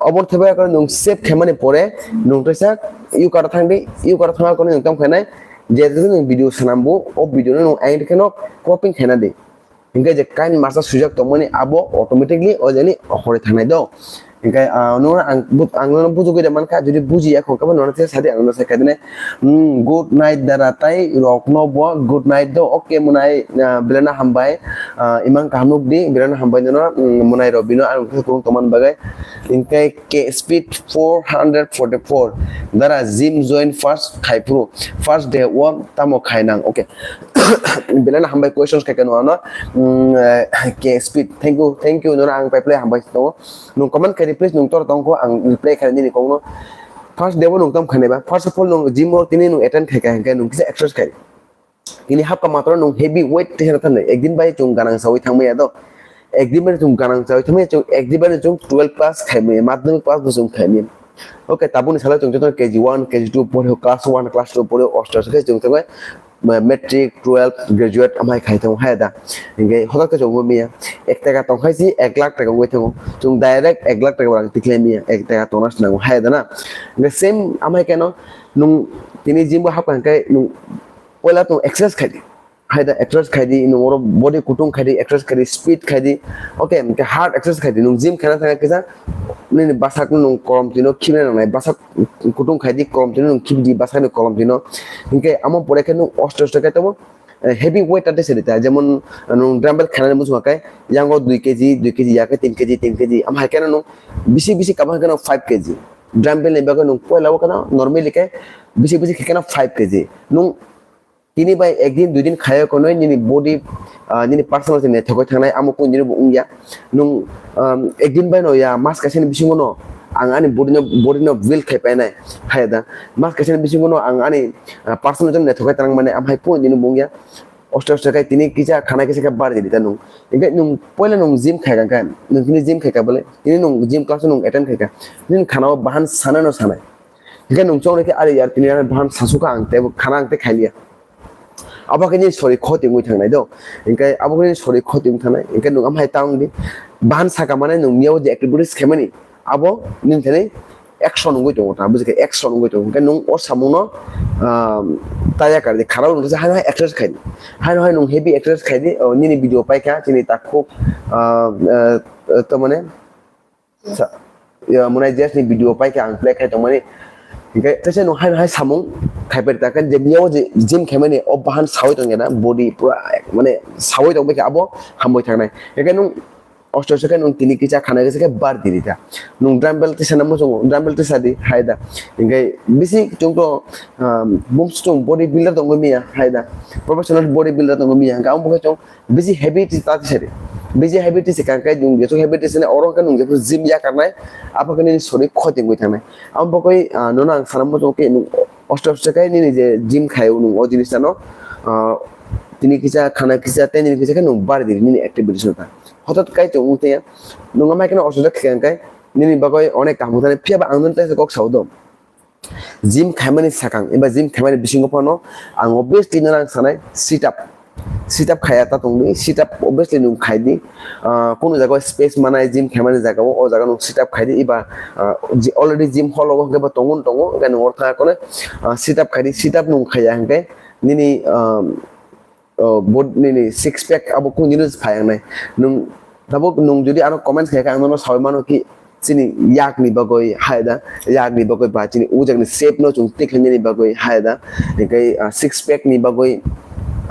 Obo thepari ta nwng save khaimani pore nwng teisa U card o thang di. U card o thangma khe nwng tamo khainai. Je nwng video sanam bo, o video no nwng ain kheno cropping khaina di. Hinkhe je KineMaster swijak tongmani abo automatically o jani okhorwi thangnai do. Hinkhe, ah, nono ang bu-, ang nono bujugwi de mankha, jodi bujiya khong khe bo nono se sadi ang nono se khaidene, hmm, good night dara tai rok no bo good night do, okay Munai, ah, belai no hambai, ah, imang kaham nuk di, belai no hambai nono, hmm, Munai Robi no ang kurung tongmani bagwi. Hinkhe K Speed four hundred forty-four dara gym join first khai phuru, first day o tamo khainang, okay. Belai no hambai questions khaikha no ano, mm, eh, K Speed. Thank you, thank you, nono ang pai phlai hambai tongo. Nwng comment khaidi, please, nwng tor tongkho, ang reply khaidi nini kokno. First day bo nwng tam khainai ba. First of all, nwng gym o tini nwng attend khaikha, hinkhe nwng kisa exercise khai. Tini hapkha matro nwng heavy weight tisa thanai. Ekdin bai chwng ganang sawi thangmaya do. Ekdin bai chwng ganang sawi thangmaya, chwng ekdin bai chwng twelve pass khaimaya, madhyamik pass bo chwng khaimaya. Okay, tabukni salo chwng joto K G one, K G two pori, class one, class two pori, osto se chwng tongwi, ma-, matric, twelve, graduate amhai khai tongo hai da. Hinkhe hoda khe chwng wngwi maya, ek taka tong khai si ek lakh taka wngwi thango. Chwng direct ek lakh taka rang tikhlai maya, ek taka tongna swnango hai da na. Hinkhe same amhai khe no nwng tini gym o hapkha hinkhe nwng poila nwng exercise khai di. Hai da exercise khai di, nwng oro body kutung khai di, exercise khai di, speed khai di. Okay, hinkhe hard exercise khai di. Nwng gym khaina thangkha kisa nini bwsak nwng kolom tino khibina nangnai, bwsak kutung khai di, kolom tino nwng khibi di, bwsak ni kolom tino. Hinkhe amo pore khe nwng osto osto khe tamo, eh, heavy weight ta tesa di ta. Jemon nwng dumbbell khainani muchung khe yango dui K G, dui K G ya khe tin K G, tin K G. Amo hai khe nwng bisi bisi kama khe five K G. Dumbbell ni bagwi nwng poila o khe normally khe bisi bisi khe five K G. Nwng tini bai ek din dui din khayo kono nini body, ah, nini personal se naithok thangnai amo kung nini bo wngya. Nwng, um, ek din bai no ya mas kaisa ni bisingo no ang ani body no, body no build khai painai hai da. Mas kaisa ni bisingo no ang ani, ah, personal se naithok thangnai mane amhai kung nini bo wngya. Osto osto khai tini kisa khana kisa khe bar di ta nwng. Hinkhe nwng poila nwng gym khai kha nwng tini gym khai kha bole tini nwng gym class nwng attend khai kha. Nini khana o bahan sana no sanai. Hinkhe nwng chong khe ari yar tini bahan sasuka ang tei khana ang tei khailiya. Abo khe nini sori khoti wngwi thangnai do. Hinkhe abo khe nini sori khoti wngwi thangnai. Hinkhe nwng amhai ta wng di. Bahan saka mane nwng miya o je activities khaimani. Abo nini thani action wngwi tongo ta. Buji khe action wngwi tongo. Hinkhe nwng o samung no, um, taya kar di. Khara nwng hai hai exercise khai di. Hai hai nwng heavy exercise khai di. O nini video paikha. Chini takhuk, uh, uh, to mane, Sa-, ya, mwnai just ni video pai khe ang play khai tongmani. Hinkhe teisa nwng hai hai samung khai pari ta khe je miya o je gym khaimani o bahan sawi tongya na body pura mane sawi tong bai khe abo hambai thangnai. Hinkhe nwng osto osto khe nwng tini kisa khana kisa khe bar di rita. Nwng dumbbell tisa na muchungo dumbbell tisa di hai da. Hinkhe bisi chwng to, um, bumswk chwng body builder tongwi miya hai da. Professional body builder tongwi miya. Hinkhe ang bo khe chwng Bisi heavy ti ta tisari. Bisi heavy ti se kangkai nwng jesu heavy ti sene oro khe nwng jesu gym ya karnai. Apa khe nini sori khoti wngwi thangnai. Amo bagwi, ah, nono ang sana muchungo khe nwng osto osto khe nini je gym khaio nwng o jinis ano, ah, tini kisa khana kisa tei nini kisa khe nwng bari di nini activities no ta. Hotat kai tong wng tanya. Nwng amai khe osto osto khe kangkai nini bagwi onek kaham thani phiya ba ang nwng tei kok sao do. Gym khaimani sakang eba gym khaimani bisingo phano ang obviously no nang sanai sit up. Sit up khaya ta tongdi, sit up obviously nwng khai di. Ah, kunu jaga o space manai gym khaimani jaga o, o jaga nwng sit up khai di eba, ah, ji-, already gym hall o hwnkhe bo tongo tongo, hwnkhe nwng oro thang khe, ah, sit up khai di, sit up nwng khaya hwnkhe nini, ah, oh, bo nini six pack abo kung nini phai ang nai. Nwng tabuk nwng jodi ano comments khai kha ang nono sawi mano ki chini yak ni bagwi hai da, yak ni bagwi ba chini ujak ni shape no chwng tik khainani bagwi hai da. Hinkhe, ah, six pack ni bagwi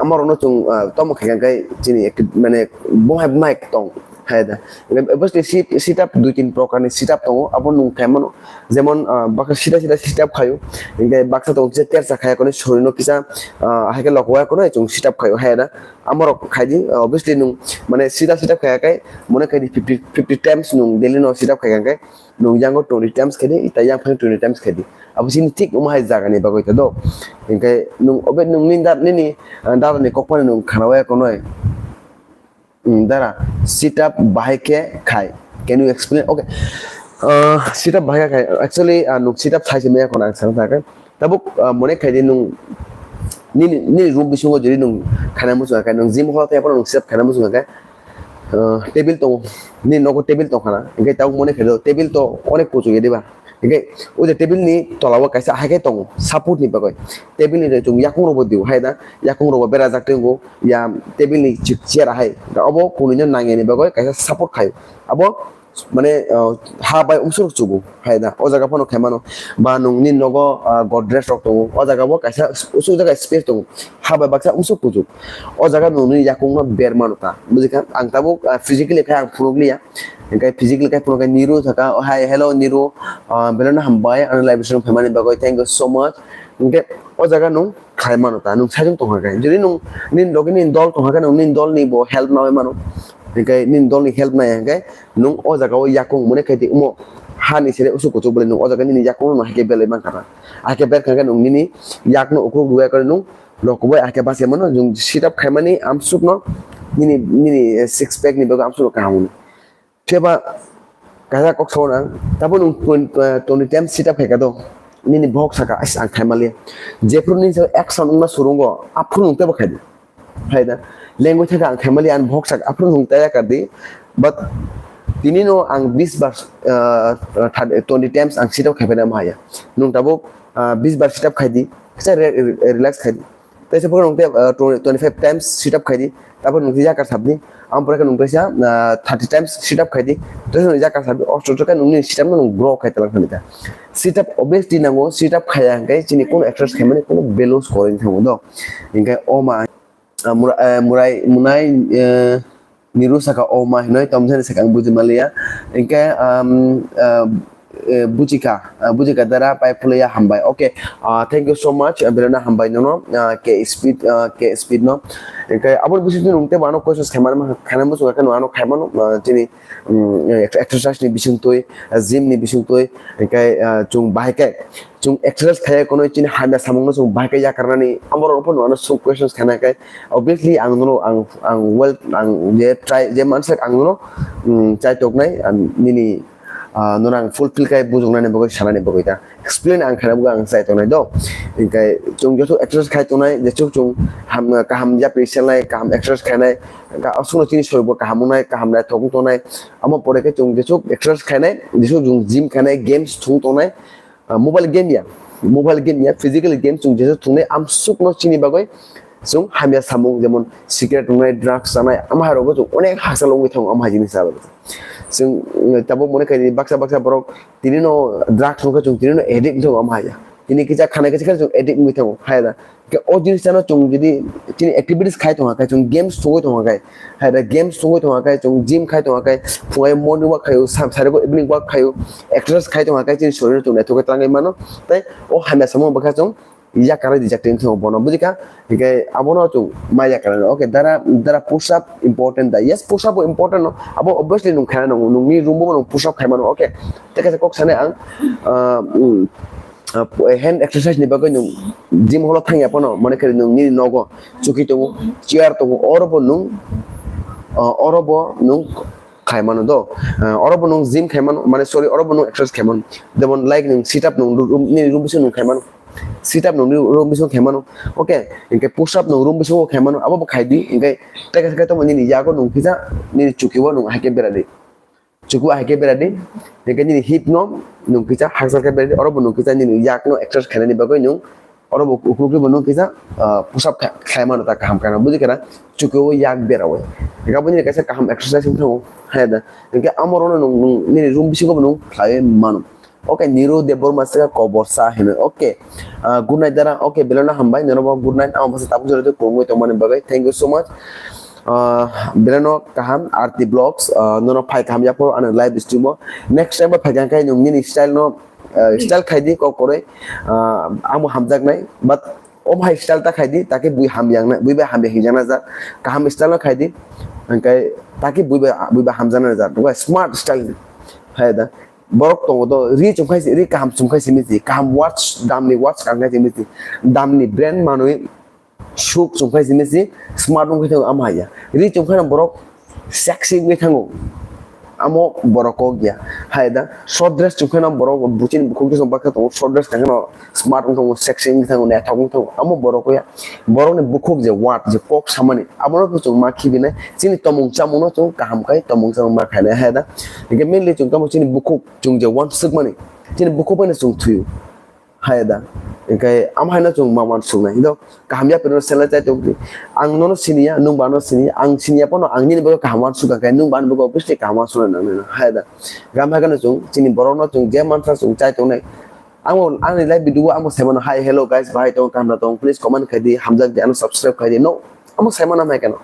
amo rok no chwng, ah, tomo khai kha khe chini ek mane bo hai mai tong. Hai da. Obviously sit, sit up dui tin prokar ni sit up tongo, abo nwng khai mano. Jemon, ah, baksa sida sida sit up khaio. Hinkhe baksa tongo kisa tersa khaya kone sori no kisa, ah, hai khe lok waya kone chwng sit up khaio hai da. Amo rok khai di, ah, obviously nwng mane sit up sit up khaya khe mone khai di fifty, fifty times nwng daily no sit up khai khe nwng yango twenty times khai di, tai yang phai twenty times khai di. Abo chini thik omo hai jaga ni bagwi ta do. Hinkhe nwng obe nwng ni da nini, ah, dada ni kok phano nwng khana waya kone. Mm, dara, sit up bahai khe khai. Can you explain? Okay. Uh, sit up bahai khe khai. Actually, uh, nuk sit up sai se maya kono ang sana thaka. Tabuk, uh, mone khai di nung nini, nini room bisingo jodi nung khana muchung khai nung gym hall te nung sit up khana muchung khai. Uh, table to, ni nogo table to khana. Engke tabuk mone khai do table to onek kuchuk ya diba. Hinkhe o je table ni tola o kaisa hai khe tongo, support ni bagwi. Table ni chwng yakung rok bo diu hai da, yakung rok bo bera jak tongo, ya table ni chi-, chair hai. Da obo kunu no nangya ni bagwi kaisa support khai. Abo mane, ah, ha bai usuk chubu hai da. O jaga phano khai mano. Ba nung ni nogo, ah, Godrej rok tongo. O jaga bo kaisa usuk jaga space tongo. Ha bai baksa usuk kuchuk. O jaga nung ni yakung no ber mano ta. Buji kha? Ang tabuk, ah, physically khai ang phunuk liya. Hinkhe physically khe phunukhe Niru thaka, "Oh, hi, hello, Niru. Ah, belai no hambai, ano live stream phaimani bagwi, thank you so much." Hinkhe o jaga nung khlai mano ta, nung sajwk tongkha khe. Jodi nung nini logi nini dol tongkha khe, nung nini dol ni bo help nawi mano. Hinkhe nini dol ni help nai hinkhe nung o jaga o yakung mone khai di, omo ha ni sere usuk kuchuk bole nung o jaga nini yakung no hai khe belai mankha ta. Hai khe ber kha khe nung nini yak no ukruk rwya khe nung rok kubui hai khe bachai mano, nung sit up khaimani amsuk no nini, nini six pack ni bagwi amsuk no kaham hwnwi. Phiya ba Kaisa kok sao nang, tabo nwng twenty, uh, twenty times sit up khaika do, nini bohok saka, "Ais, ang khaimaliya." Jephuru nini saka action wngma surungo, aphuru nwng tebo khaidi. Hai da, language thaka ang khaimaliya, ang bohok saka, aphuru nwng taya kardi. But tini no ang bis bar, uh, thirty, twenty times ang sit up khaipaina mahaya. Nwng tabuk, uh, bis bar sit up khaidi, kisa re-, re-, relax khaidi. Tei se pore nwng tei, uh, twenty, twenty-five times sit up khaidi, taphor nwng tei yakar sabdi. Ang pore khe nwng teisa, uh, thirty times sit up khaidi, teisa nwng yakar sabdi. Osto khe nwngni sit up no nwng grow khai talang thani ta. Sit up obviously nango, sit up khaya hwnkhe chini kono exercise khaimani kono balance koroi thango do. Hwnkhe o ma, uh, mura-, uh, murai, munai, uh, Niru saka, "O ma hinoi tomjani saka ang buji maliya." Hwnkhe, um, uh, eh, bujika, uh, bujika dara pai phuliya hambai. Okay, uh, thank you so much. Uh, belona hambai nono, uh, ke speed, uh, ke speed no. Hwnkhe aboni bisingtwi nwng tei ano questions khaimani, khaina muchungo khe nwng ano khaimano, uh, chini, um, ex-, exercise ni bisingtwi, uh, gym ni bisingtwi, hwnkhe, uh, chwng bahai khe chwng exercise khaiya kono chini hamya samungno chwng bahai khe yakarnani, amorok phano ano swng questions khaina khe, obviously ang nono, ang, ang well, ang je try, je mansak ang nono, um, chai toknai, ang nini, ah, nono ang fulfill khai bujuknani bagwi sanani bagwi ta explain ang khaina bagwi ang chai toknai do. Hwnkhe chwng jesuk exercise khai tongnai, jesuk chwng ham, kaham yapri selnai, kaham exercise khainai, ka-, aswkno chini soibo kaham wngnai, kaham naithok wng tongnai, amo pore khe chwng jesuk exercise khainai, jesuk chwng gym khainai, games thung tongnai, ah, mobile game ya, mobile game ya, physical game chwng jesa thungnai amsukno chini bagwi chwng hamya samung, jemon cigarette wngnai, drugs chanai, ama hai rogo chwng onek hakchal wngwi thango ama hai jinisa bagwi. Chwng, mm, tabuk mone khaidi baksa baksa borok tini no drugs wngkha chwng tini no addict wngwi thango ama hai ya. Tini kisa khana kisa khe chwng addict wngwi thango hai da. Hwnkhe o jinisa no chwng jodi chini activities khai tongkha khe, chwng games thungwi tongkha khe, hai da games thungwi tongkha khe, chwng gym khai tongkha khe, phungai morning walk khaio, sa-, sariko evening walk khaio, exercise khai tongkha khe, chini sorir no chwng naithok khe twlangwi mano. Tei o hamya samung bwkha chwng yakarwi rijak twi thwngo bono, bujikha? Hwnkhe abono chwng ma yakarwi. Okay, dara, dara push up important da? Yes, push up bo important no. Abo obviously nwng khaina nango, nwngni room bo nwng push up khai mano. Okay, tei kaisa kok sanai ang, ah, um, uh, hand exercise ni bagwi nwng gym holo thangya phano, mane khe nwng nini nogo chuki tongo, chair tongo, oro bo nwng, uh, oro bo nwng khai mano do. Uh, oro bo nwng gym khai mano, mane sorry, oro bo nwng exercise khai mano. Jemon like nwng sit up nwng room, nini room bisingo nwng khai mano. Sit up nwng room bisingo khai mano. Okay, hwnkhe push up nwng room bisingo khai mano. Abo bo khai di, hwnkhe tei kaisa khe tongma nini yago nwng kisa nini chuki o nwng hai khe bera di. Chuku hai khe bera di, hwnkhe nini hip no nwng kisa hakchal khe bera di, oro bo nwng kisa nini yak no exercise khainani bagwi nwng oro bo ukulukni bo nwng kisa, ah, push up kha-, khlai mano ta kaham khe, buji khe na? Chuku o yak bera wi. Hwnkhe abo nini kaisa kaham exercise wng thango, hai da. Hwnkhe amo oro no nwng, nwng nini room bisingo bo nwng khlaiwi mano. Okay, Niru Debbarma saka kobor sa hino. Okay. Ah, good night dara. Okay, belai no hambai. Nono bo good night. Amo bwsa tabuk jora tei kwrwngwi tongmani bagwi. Thank you so much. Ah, belai no kaham Arti Vlogs. Ah, nono phai kaham yapho ano live stream o. Next time bo phai kha khe nwng nini style no, ah, style khai di kok koroi. Ah, amo hamjak nai. But o hai style ta khai di, taki bui hamjak na, bui bai hamjak hinjak na jak. Kaham style no khai di. Hwnkhe taki bui bai, bui bai hamjak na jak. Bui bai smart style. Hai da. Borok tongo do, ri chumkhai si, ri kaham chumkhai simi si, kaham watch, damni watch kankhai simi si, damni brand manwi suk chumkhai simi si, smart wngkhe thango ama haiya. Ri chumkhai no borok sexy wngwi thango. Amo borok kok ya. Hai da, short dress chumkhai no borok buchini bukhuk dress baksa tongo, short dress kankhai no smart wng tongo, sexy wng tongo, naithok wng tongo. Amo borok ya, borokni bukhuk je word, je kok samani, abono bo chwng ma khibinai, chini tomung chamungno chwng kaham khai tomung chamung ma khainai, hai da. Hingke mainly chwng tamo chini bukhuk, chwng je wansukmani, chini bukhuk bai no chwng thwiyo, hai da. Hingke amo haino chwng ma wansuknai, do kaham ya phano selai chai tongdi. Ang nono siniya, nwng ba ano siniya, ang siniya phano ang nini bagwi kaham wansukha khe, nwng ba ani bagwi obviously kaham wansukna nangnai, hai da. Gam hai kheno chwng chini borokno chwng je mansa chwng chai tongnai. Amo ani live video o amo saimano, "Hi, hello guys, bahai tong, kaham na tong, please comment khai di, hamjak di, ano subscribe khai di." No, amo saimano hai keno.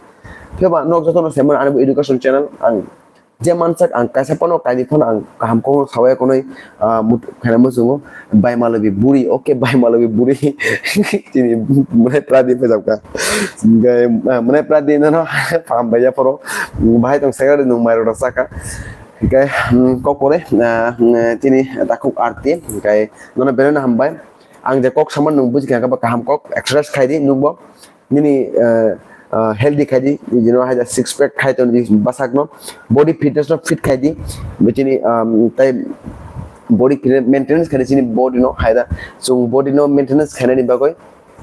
Phiya ba nok joto no saimano ani bo education channel, ang je mansak ang kaisa phano kaini phano ang kaham kok sawai konoi, ah, mut-, khaina muchungo, bai malobi buri, okay, bai malobi buri. Chini mwnai pradi phajak ka. Gai, ah, mwnai pradi no no, paham bai ya phoro. Bahai tong secretary nung mai rok saka. Hingke, hmm, kok pore, ah, hmm, tini takhuk arti, hingke nono belai no hambai. Ang je kok sama nung buji kha khe ba kaham kok, exercise khai di nungbo. Nini, eh, ah, healthy khai di, you know, hai da six pack khai ton di bwsak no, body fitness no fit khai di, bo chini, um, tai body fitness maintenance khai di chini body no hai da, chwng body no maintenance khainani bagwi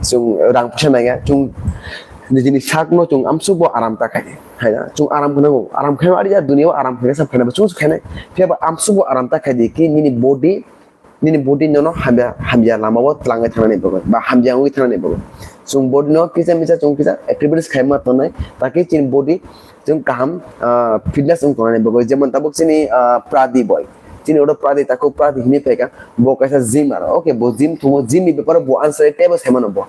chwng rang puisa naiya, chwng nijini sak no chwng amsuk bo aram ta khai di, hai da, chwng aram khna go, aram khai ari ya dunia o aram khai sa phana chwng khai nai, phiya ba amsuk bo aram ta khai di ki nini body nini body nono hamya, hamya lama o twlangwi thangnani bagwi, ba hamya wngwi thangnani bagwi. Chwng body no kisa misa chwng kisa activities khaima tongnai, taki chini body chwng kaham, ah, fitness wng tongnani bagwi. Jemon tabuk chini, ah, Pradi boy. Chini oro Pradi takhuk Pradi hinwi phaikha, bo kaisa gym aro. Okay, bo gym thumo, gym ni beparo bo answer tebo saimano bo.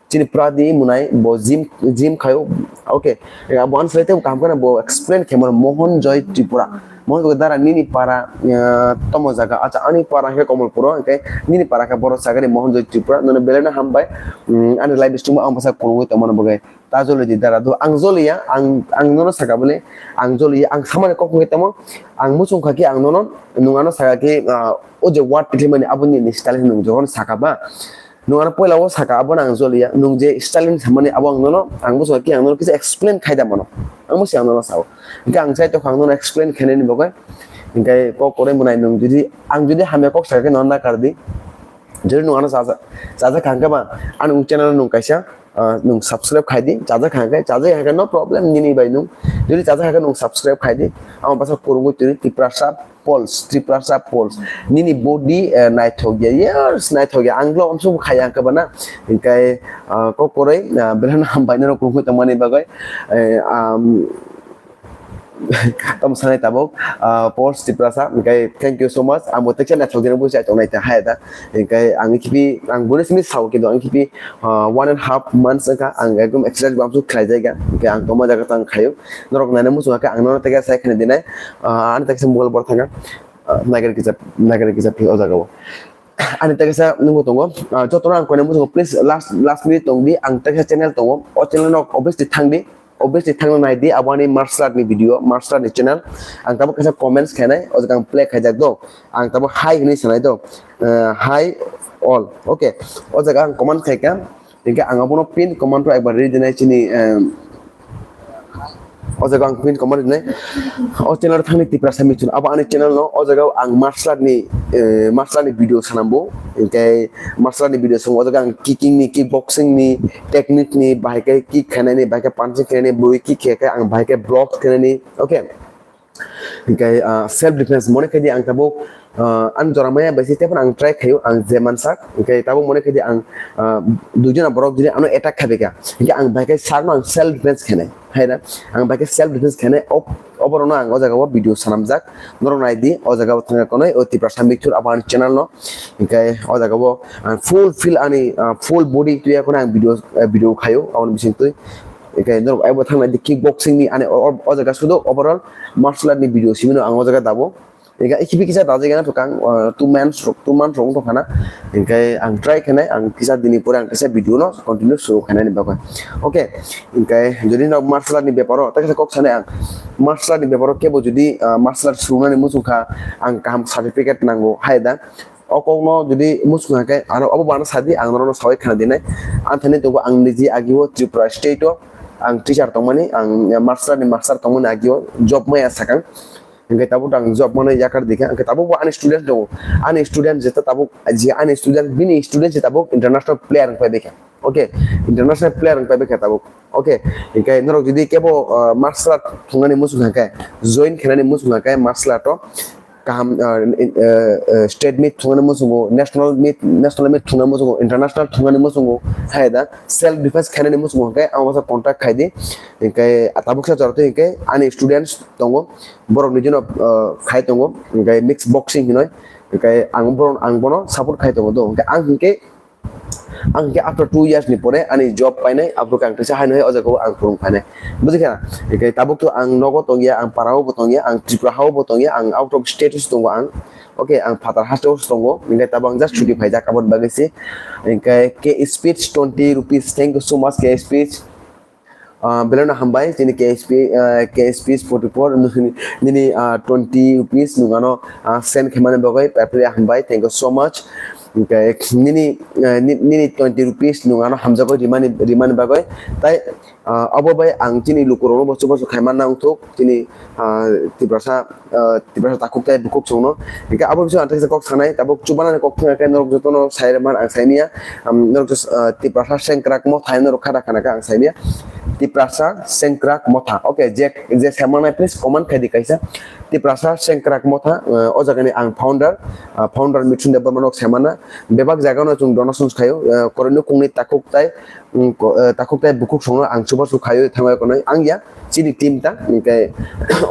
Chini Pradi mwnai bo gym, gym khayo. Okay, abo ani site kaham kheno bo explain khe mano Mohan Joy Tripura. Mohan Joy dara nini para, eh, tomo jaga. Acha, ani para khe Komolpuro, hwnkhe nini para khe boro sagani Mohan Joy Tripura. Nono belai no hambai. Mm, ani live stream ang bwsa kurungwi tongmano bagwi. Ta joli di dara do. Ang joliya, ang, ang nono saka bole, ang joliya, ang samani kok wngwi tamo. Ang muchung kha khe ang nono, nwng ano saka khe, ah, o je word tiklimani aboni ni style nwng jokhon saka ba. Nwng ano poila o saka, abo no ang joliya. Nwng je style ni samani abo ang nono, ang bo saka khe ang nono kisa explain khai da mano. Ang bo se ang nono sao. Hingke ang chai tokha ang nono explain khainani bagwi. Hingke kok korai mwnai nwng jodi, ang jodi hamya kok saka khe nono nakar di. Jodi nwng ano chaja, chaja kha hingke ba, ang nwng channel nwng kaisa, ah, nwng subscribe khai di, chaja kha hingke, chaja kha hingke no problem nini bai nwng. Jodi chaja kha hingke nwng subscribe khai di, ang bwsa kurungwi twi Tiprasa Pulse, Tiprasa Pulse. Nini body, eh, naithok ya, yes, naithok ya. Ang lo amsuk khai ang kaba na. Hingkai, ah, kok korai, ah, belai no hambai no rok kurungwi tongmani bagwi. Eh, um, tamo sanai tabuk, ah, Pulse Tiprasa. Hingkai, thank you so much. Ang bo teksa naithok jani busi aitong nai ta hai da. Hingkai, ang kipi, ang boni simi sao kintu ang kipi, ah, one and half months wngkha. Ang ekdom exercise bamsuk khlai jai ga. Hingkai, ang tongma jaga tang khayo. Norok naina muchung khe ang nono tei kaisa sai khna dinai, ah, ani tei kaisa mobile bor thanga, ah, naigar kisa, naigar kisa phi o jaga o. Ani tei kaisa nungbo tongo, ah, jotono ang koina muchungo, please last, last minute tong di, ang tei kaisa channel tongo, o channel no obviously thang di, obviously thangna nai di, abo ani martial art ni video, martial art ni channel, ang tabuk kaisa comments khainai, o jaga ang play khaijak do, ang tabuk hi hinwi sanai do, ah, hi all, okay, o jaga ang comment khaikha, hingke ang abono pin comment o ekbar ri dinai chini, ah, O jaga ang pin comment rinai. O channel thangni Tiprasa Michun. Abo ani channel no. O jaga ang martial art ni, eh, martial art ni video sanambo. Hingke martial art ni video sango. O jaga ang kicking ni, kickboxing ni, technique ni, bahai khe kick khainani, bahai khe punching khainani, bui kick khe khe ang bahai khe block khainani. Okay. Hingke, ah, self defense mone khe di ang tabuk ah, ang jora maya bai se tei phano ang try khaio, ang je mansak, hingke tabuk mone khe di ang, ah, dui jona borok jodi ano attack khabai kha, hingke ang bai khe sakno ang self defense khainai, hai na? Ang bai khe self defense khainai, o, oborokno ang o jaga o video sanamjak, norok nai di, o jaga o thangna konoi, o Tiprasa Mixture abo ani channel no, hingke o jaga o ang full feel ani, ah, full body tuya kheno ang video, ah, video khaio, aboni bising twi, hingke norok aibo thang nai di kickboxing ni ani o, o, o jaga sudo overall martial art ni video simi no ang o jaga dabo. Hingke ikibi kisa dajagana tukang, uh, two months rok, two months rok wngkha na. Hingke ang try khainai, ang kisa dini pore ang kisa video no continue suru khainani bagwi. Okay, hingke jodi no martial art ni beparo, ta kisa kok sanai ang. Martial art ni beparo kebo jodi, uh, martial art surunani muchung kha, ang kaham certificate nango, hai da. O kok no jodi muchung khe, ano obo bana sadi, ang norok no sawi khana dinai. Ang thani tongo ang niji agio Tripura state o, ang teacher tongmani, ang martial art ni master tongmani agio, job maya sakang. Hingke tabuk ang job mano yakar dikha, hingke tabuk bo ani student tongo. Ani student jeta tabuk, je ani student, bini student je tabuk international player wngpai dikha. Okay, international player wngpai dikha tabuk. Okay, hingke norok jodi kebo, ah, martial art thungnani muchung kha khe, join khainani muchung kha khe martial art o kaham, ah, in, ah, ah, state meet thungnani muchungo, national meet, national meet thungnani muchungo, international thungnani muchungo, hai da self defense khainani muchungo hingke ang waisa contact khai di. Hingke tabuk sa jora twi hingke ani students tongo. Borok ni jino, ah, khai tongo, hingke mix boxing hinoi, hingke ang bono, ang bono support khai tongo do, hingke ang hingke, ang hingke after two years ni pore ani job painai, after ang teisa hai no hai o jaga o ang phurung phainai, bujikha? Hingke tabuk to ang nogo tongya, ang parao bo tongya, ang Tripura hao bo tongya, ang out of state o tongo ang, okay, ang phatar haste o tongo, hingke tabuk ang just chuti phaijak aboni bagwi se, hingke K Speech twenty rupees, thank you so much K Speech. Ah, belai no hambai, chini K S P, ah, K S P forty four, nini, nini, ah, twenty rupees nung ano, ah, send khaimani bagwi, paipri hambai, thank you so much. Hingke nini, ah, ni-, nini twenty rupees nung ano hamjagwi rimani, rimani bagwi. Tai, Ah, abo bai ang chini lukurokno bo chubachu khaima nangthok, chini, ah, Tiprasa, ah, Tiprasa takhuk tei bukhuk songno. Hingke abo bising ang teisa kok sanai, tabuk chubanani kok thangkhe norok jotono sai rwmani ang saimanya. Am, norok, ah, Tiprasa sengkrak motha norok khada khana khe ang saimanya. Tiprasa sengkrak motha. Okay, je, je saimanai please comment khaidi kaisa. Tiprasa sengkrak motha, ah, o jagani ang founder, ah, founder Mithun Debbarma nok saimana. Bebak jagano chwng donations khaio, ah, koroi nukhungni takhuk tai, mm, ko-, eh, takhuk tai bukhuk songno ang chubachu khaio thangwi konoi ang ya chini team ta, hingke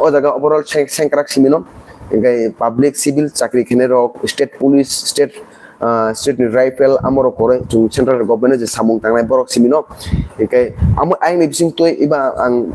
o jaga overall seng-, sengkrak simino, hingke public civil chakri khenai rok, state police, state, ah, state ni rifle, amorok koroi chwng central government je samung tangnai borok simino, hingke amo ayang ni bising twi iba ang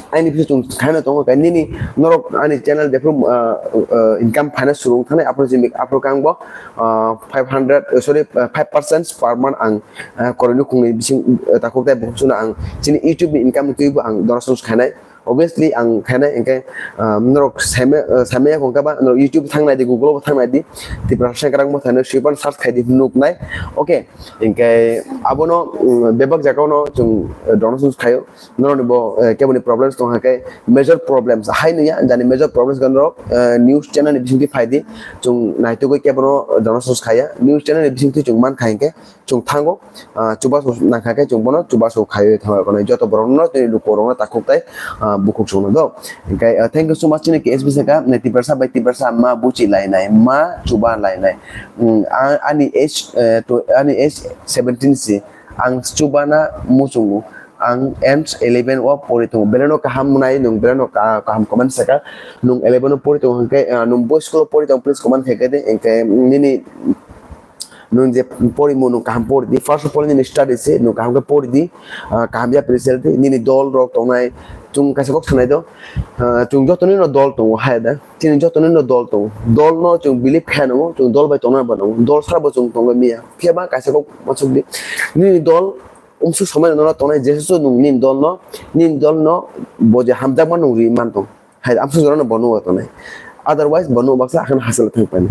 aini bising chwng khaina tongo, khe nini norok ani channel jephru, ah, ah, income phaina surung thanai, aphuru jimik, aphuru khe ang bo, ah, five hundred, eh, sorry, ah, five percent per month ang, ah, koroi nukhungni bising, eh, takhuk tai bukhuk songno ang chini YouTube ni income twibo ang donations khainai. Obviously ang khainai, hingke, ah, norok saima, ah, saimaya kongkha ba norok YouTube thangnai di, Google bo thangnai di, Tiprasa sengkrak motha hinwi swipan search khaidi nuknai. Okay, hingke abono, mm, bebak jagao no chwng, eh, donations khaio. Norokni bo, eh, keboni problems tong hakhe major problems hai nungya, jani major problems gano rok, eh, news channel ni bisingtwi phaidi, chwng naitugwi kebono donations khaya, news channel ni bisingtwi chwng mankha hinkhe chwng thango, ah, chubachu nangkha khe chwng bono chubachu khaiwi thango, joto borokno chini lukurokno takhuk tai, ah, bukhuk songno do. Hinkhe, ah, thank you so much chini K S B saka, Tiprasa bai Tiprasa ma buchi lainai, ma chuba lainai. Mm, a-, ani age, eh, to, ani age seventeen si, ang chubana muchungo. Ang ends eleven o pori tongo. Beleno kaham mwnai, nwng beleno ka-, kaham comment saka. Nwng eleven o pori tongo hwnkhe, ah, nwng bo school o pori tongo, please comment khaikhe de. Hwnkhe nini nwng je pori mo, nwng kaham pori di. First of all, nini study se nwng kaham khe pori di. Ah, kaham ya result di. Nini dol rok tongnai. Chwng kaisa kok sanai do. Ah, chwng joto nino dol tongo, hai da. Chini joto nino dol tongo. Dol no chwng believe khe nw, chwng dol bai tongna ba nw. Dol sara bo chwng tongo miya. Phiya ba kaisa kok masuk di. Nini dol Umsuk somai no tongnai jesu nwng nini dol no, nini dol no bo je hamjakma nwng ri man tong. Hai amsuk jora no bo nw tongnai. Otherwise bo nw baksa akhana hasal thang pani.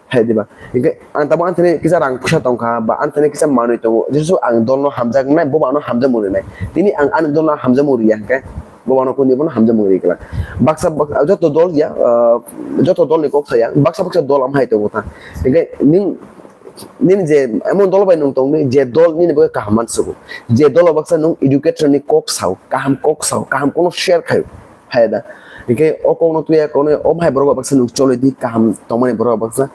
Hai diba? Hingke ang tamo anthani kisa rang pusa tongkha, ba anthani kisa manwi tongo. Jesu ang dol no hamjaknai, bo ba ano hamjakmung rinai. Tini ang ani dol no hamjakmung riya hingke, bo ba ano kuni bo no hamjakmung ri kala. Baksa, baksa, joto dol ya, ah, joto dol ni kok saya, baksa baksa dol am hai tongo ta. Hingke ning nini je emon dol bai nwng tongdi, je dol nini bagwi kaham man sugo, je dolo baksa nwng educator ni kok sao, kaham kok sao, kaham kono share khaio, hai da. Hingke o kokno tuya kono o hai borok baksa nwng choli di, kaham tongmani borok baksa,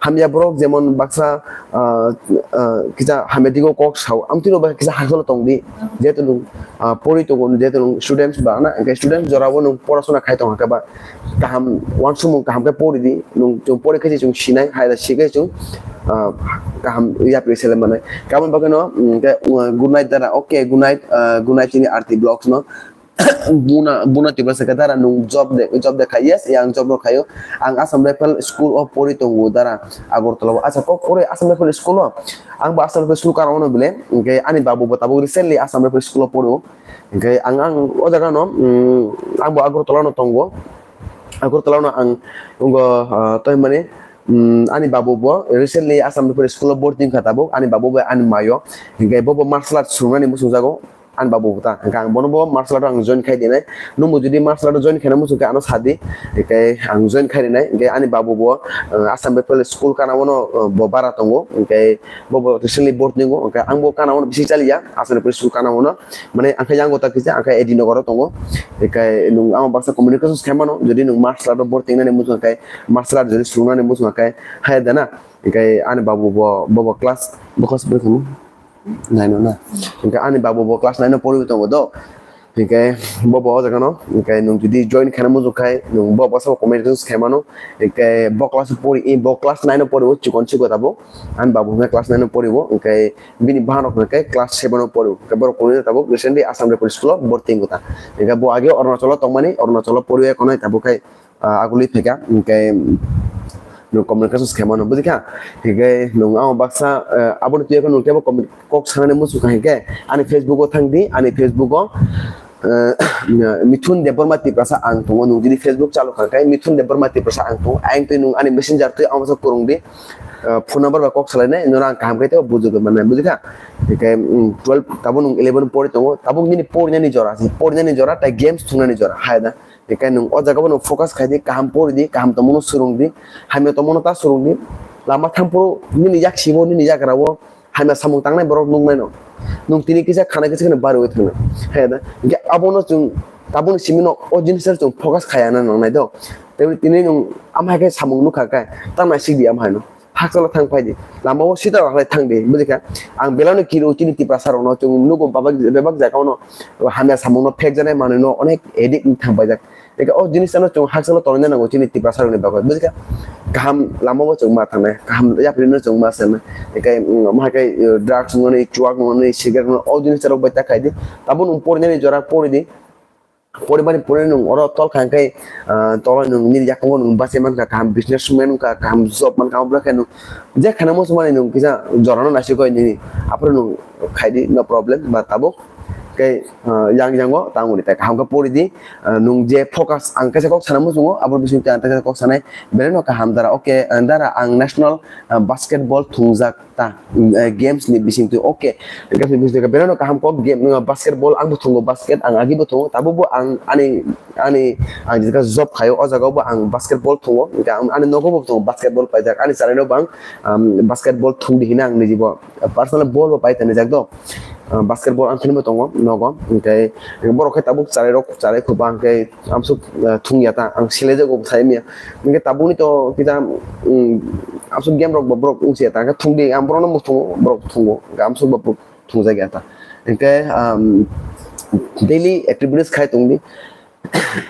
hamya borok jemon baksa, ah, ah, kisa hamya digo kok sao, amtwino baksa kisa hasolo tongdi, jehetu nwng ah, pori tongo, jehetu nwng students ba na, hingke students jorabo nwng porasona khai tong khe ba kaham, uansukmung kaham khe pori di, nwng chwng pori khe se chwng sinai, hai da si khe chwng, ah, kaham yapri sele manai. Kabun bagwi no, mm, hingke, uh, good night dara, okay, good night, ah, good night chini Arti Vlogs no. Buna, buna Tiprasa khe dara nwng job de, job de khai, yes, yang job no khaio. Ang Assam Rifle School o pori tongo dara, Agartala o. Acha kok pori Assam Rifle School o? Ang bo Assam Rifle School kana ono bile, hingke ani babu bo tabuk recently Assam Rifle School o poro. Hingke ang, ang o jaga no, mm, ang bo Agartala no tongo. Agartala no ang wngo, ah, toi mani, mm, ani babu bo recently Assam Rifle School o borti wngkha tabuk. Ani babu bai ani mayo. Hingke bo bo martial arts swrwngnani muchungjago. Ani babu bo ta. Hingke ang bono bo martial art o ang join khai dinai. Nwngbo jodi martial art o join khaina muchung khe ano sadi. Hingke ang join khai dinai. Hingke ani babu bo, ah, Assam Rifle School kana ono, ah, bo bara tongo. Hingke bo bo recently borti wngo. Hingke ang bo kana ono bisi chaliya. Assam Rifle School kana ono. Mane ang khe yango ta kisa, ang khe A D Nagar o tongo. Hingke nwng amo baksa communications khe mano, jodi nwng martial art o borti wngnani muchung khe, martial art jodi swrwngnani muchung khe, hai da na. Hingke ani babu bo, bo, bo class, bo class bwrwi khamu? Nine o na. Hingke ani babu bo class nine o pori tongo do. Hingke bo, bo o jaga no, hingke nwng jodi join khaina muchung khe, nwng bo baksa bo communications khe mano. Hingke bo class o pori, bo class nine o pori o chikon chikon tabuk. Ani babu hwnkhai class nine o pori o, hingke bini bahan rok hwnkhai class seven o pori o. Hingke borok kunu tabuk recently Assam Rifle School o borti wngkha. Hingke bo age Arunachal o tongmani, Arunachal o pori o ekonai tabuk khai, ah, aguli phaikha, hingke nwng communications khe mano, bujikha? Hingke nwng amo baksa, ah, aboni twi nwng teibo commu-, kok sanani muchung kha hingke ani Facebook o thang di, ani Facebook o, eh, Mithun Debbarma Tiprasa ang tongo, nwng jodi Facebook chalu kha khe Mithun Debbarma Tiprasa ang tongo, ayang twi nwng ani messenger twi ang baksa kwrwng di, ah, phone number bai kok salainai, nono ang kaham khe teibo bujugwi mannai, bujikha? Hwnkhe, mm, twelve, tabuk nwng eleven pori tongo, tabuk nini porinani jora se, porinani jora tei games thungnani jora, hai da. Hwnkhe nwng o jaga o nwng focus khai di, kaham pori di, kaham tongmano swrwng di, hamya tongmano ta swrwng di. Lama thangphuru nini yakshibo, nini yagra o hamya samung tangnai borok nuknai no. Nwng tini kisa khana kisa kheno barwi thangnai. Hai da. Hwnkhe abono chwng tabukni simi no o jinis no chwng focus khaiya na nangnai do. Tei tini nwng amhai khe samung nukha khe ta naisik di amhai no. Hakchalo thang phai di. Lama o sita rok hai thang di. Bujikha? Ang belai no kiro chini Tiprasa rok no chwng nugo bebak, bebak jaga o no hamya samung no phek janai manwi no onek addict wng thang paijak. Eke o jinis ano chwng hakchalo tonwi nango chini Tiprasa rokni bagwi. Bujikha? Kaham lama o chwng ma thangnai, kaham yapri no chwng ma sanai. Eke, mm, ma hai khe, uh, drugs nwngnani, chuak nwngnani, cigarette nwngnani, o jinis rok bai ta khai di. Tabuk nwng porinani jora pori di. Poribani pori nwng oro tol kha khe, uh, tolo nwng nini yakungo nwng bachai mankha, kaham business man wngkha, kaham job mankha, obo khe nwng je khana muchungmani nwng kisa jorano naisik oi nini. Aphuru nwng khai di, no problem, ba tabuk. Khe, ah, yang yango tangmani tai kaham khe pori di, ah, nwng je focus ang kaisa kok sana muchungo, abo bising twi ang kaisa kok sanai, belai no kaham dara, okay, ah, dara ang national, ah, basketball thungjak ta, mm, eh, games ni bising twi, okay, games ni bising twi belai no kaham kok game, ah, basketball ang bo thungo, basket ang agi bo thungo, tabuk bo ang ani, ani ang jesa job khaio, o jaga o bo ang basketball thungo, hwnkhe ang ani nogo bo thungo basketball paijak, ani chwrai no bo ang, um, basketball thung di hina ang niji bo. Personal ball bo pai tani jak do. Ah, basketball ang thani bo tongo nogo. Hwnkhe borok khe tabuk chwrai rok, chwrai khuba hwnkhe amsuk, ah, thung ya ta. Ang silai jago sai miya. Hwnkhe tabukni to kita, um, amsuk game rok bo borok wngsi ya ta. Hwnkhe thung di ang borok no muchungo, borok thungo. Hwnkhe amsuk bo thung jak ya ta. Hwnkhe, um, daily activities khai tong di.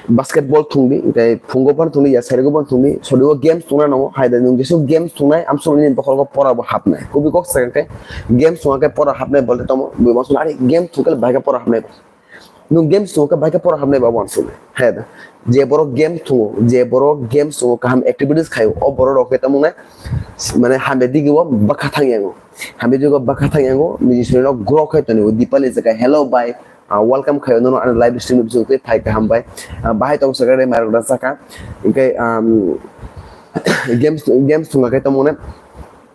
Basketball thung di, hwnkhe phungo phano thung di, ya sarigo phano thung di, sorigo games thungna nango, hai da nwng jesu games thungnai, amsuk nini bokhorok pora bo hapnai. Kubi kok sakha khe games thungkha khe pora hapnai bolte tamo, bui mansuknai, "Are, game thungkhe bahai khe pora hapnai." Nwng games thungkha khe bahai khe pora hapnai ba wansuknai, hai da. Je borok game thungo, je borok games thungo, kaham activities khaio, o borok rok khe tamo wngnai, mane hamya digi o bwkha thang yango. Hamya digi o bwkha thang yango, nini shoriro grow khai tongo, Dipali jaga, "Hello, bye." Ah, welcome khayo nono ani live stream ni bising twi phai kaham bai. Ah, bahai tong sakha re mairok da saka. Hwnkhe, um, games, games thungkha khe tamo ne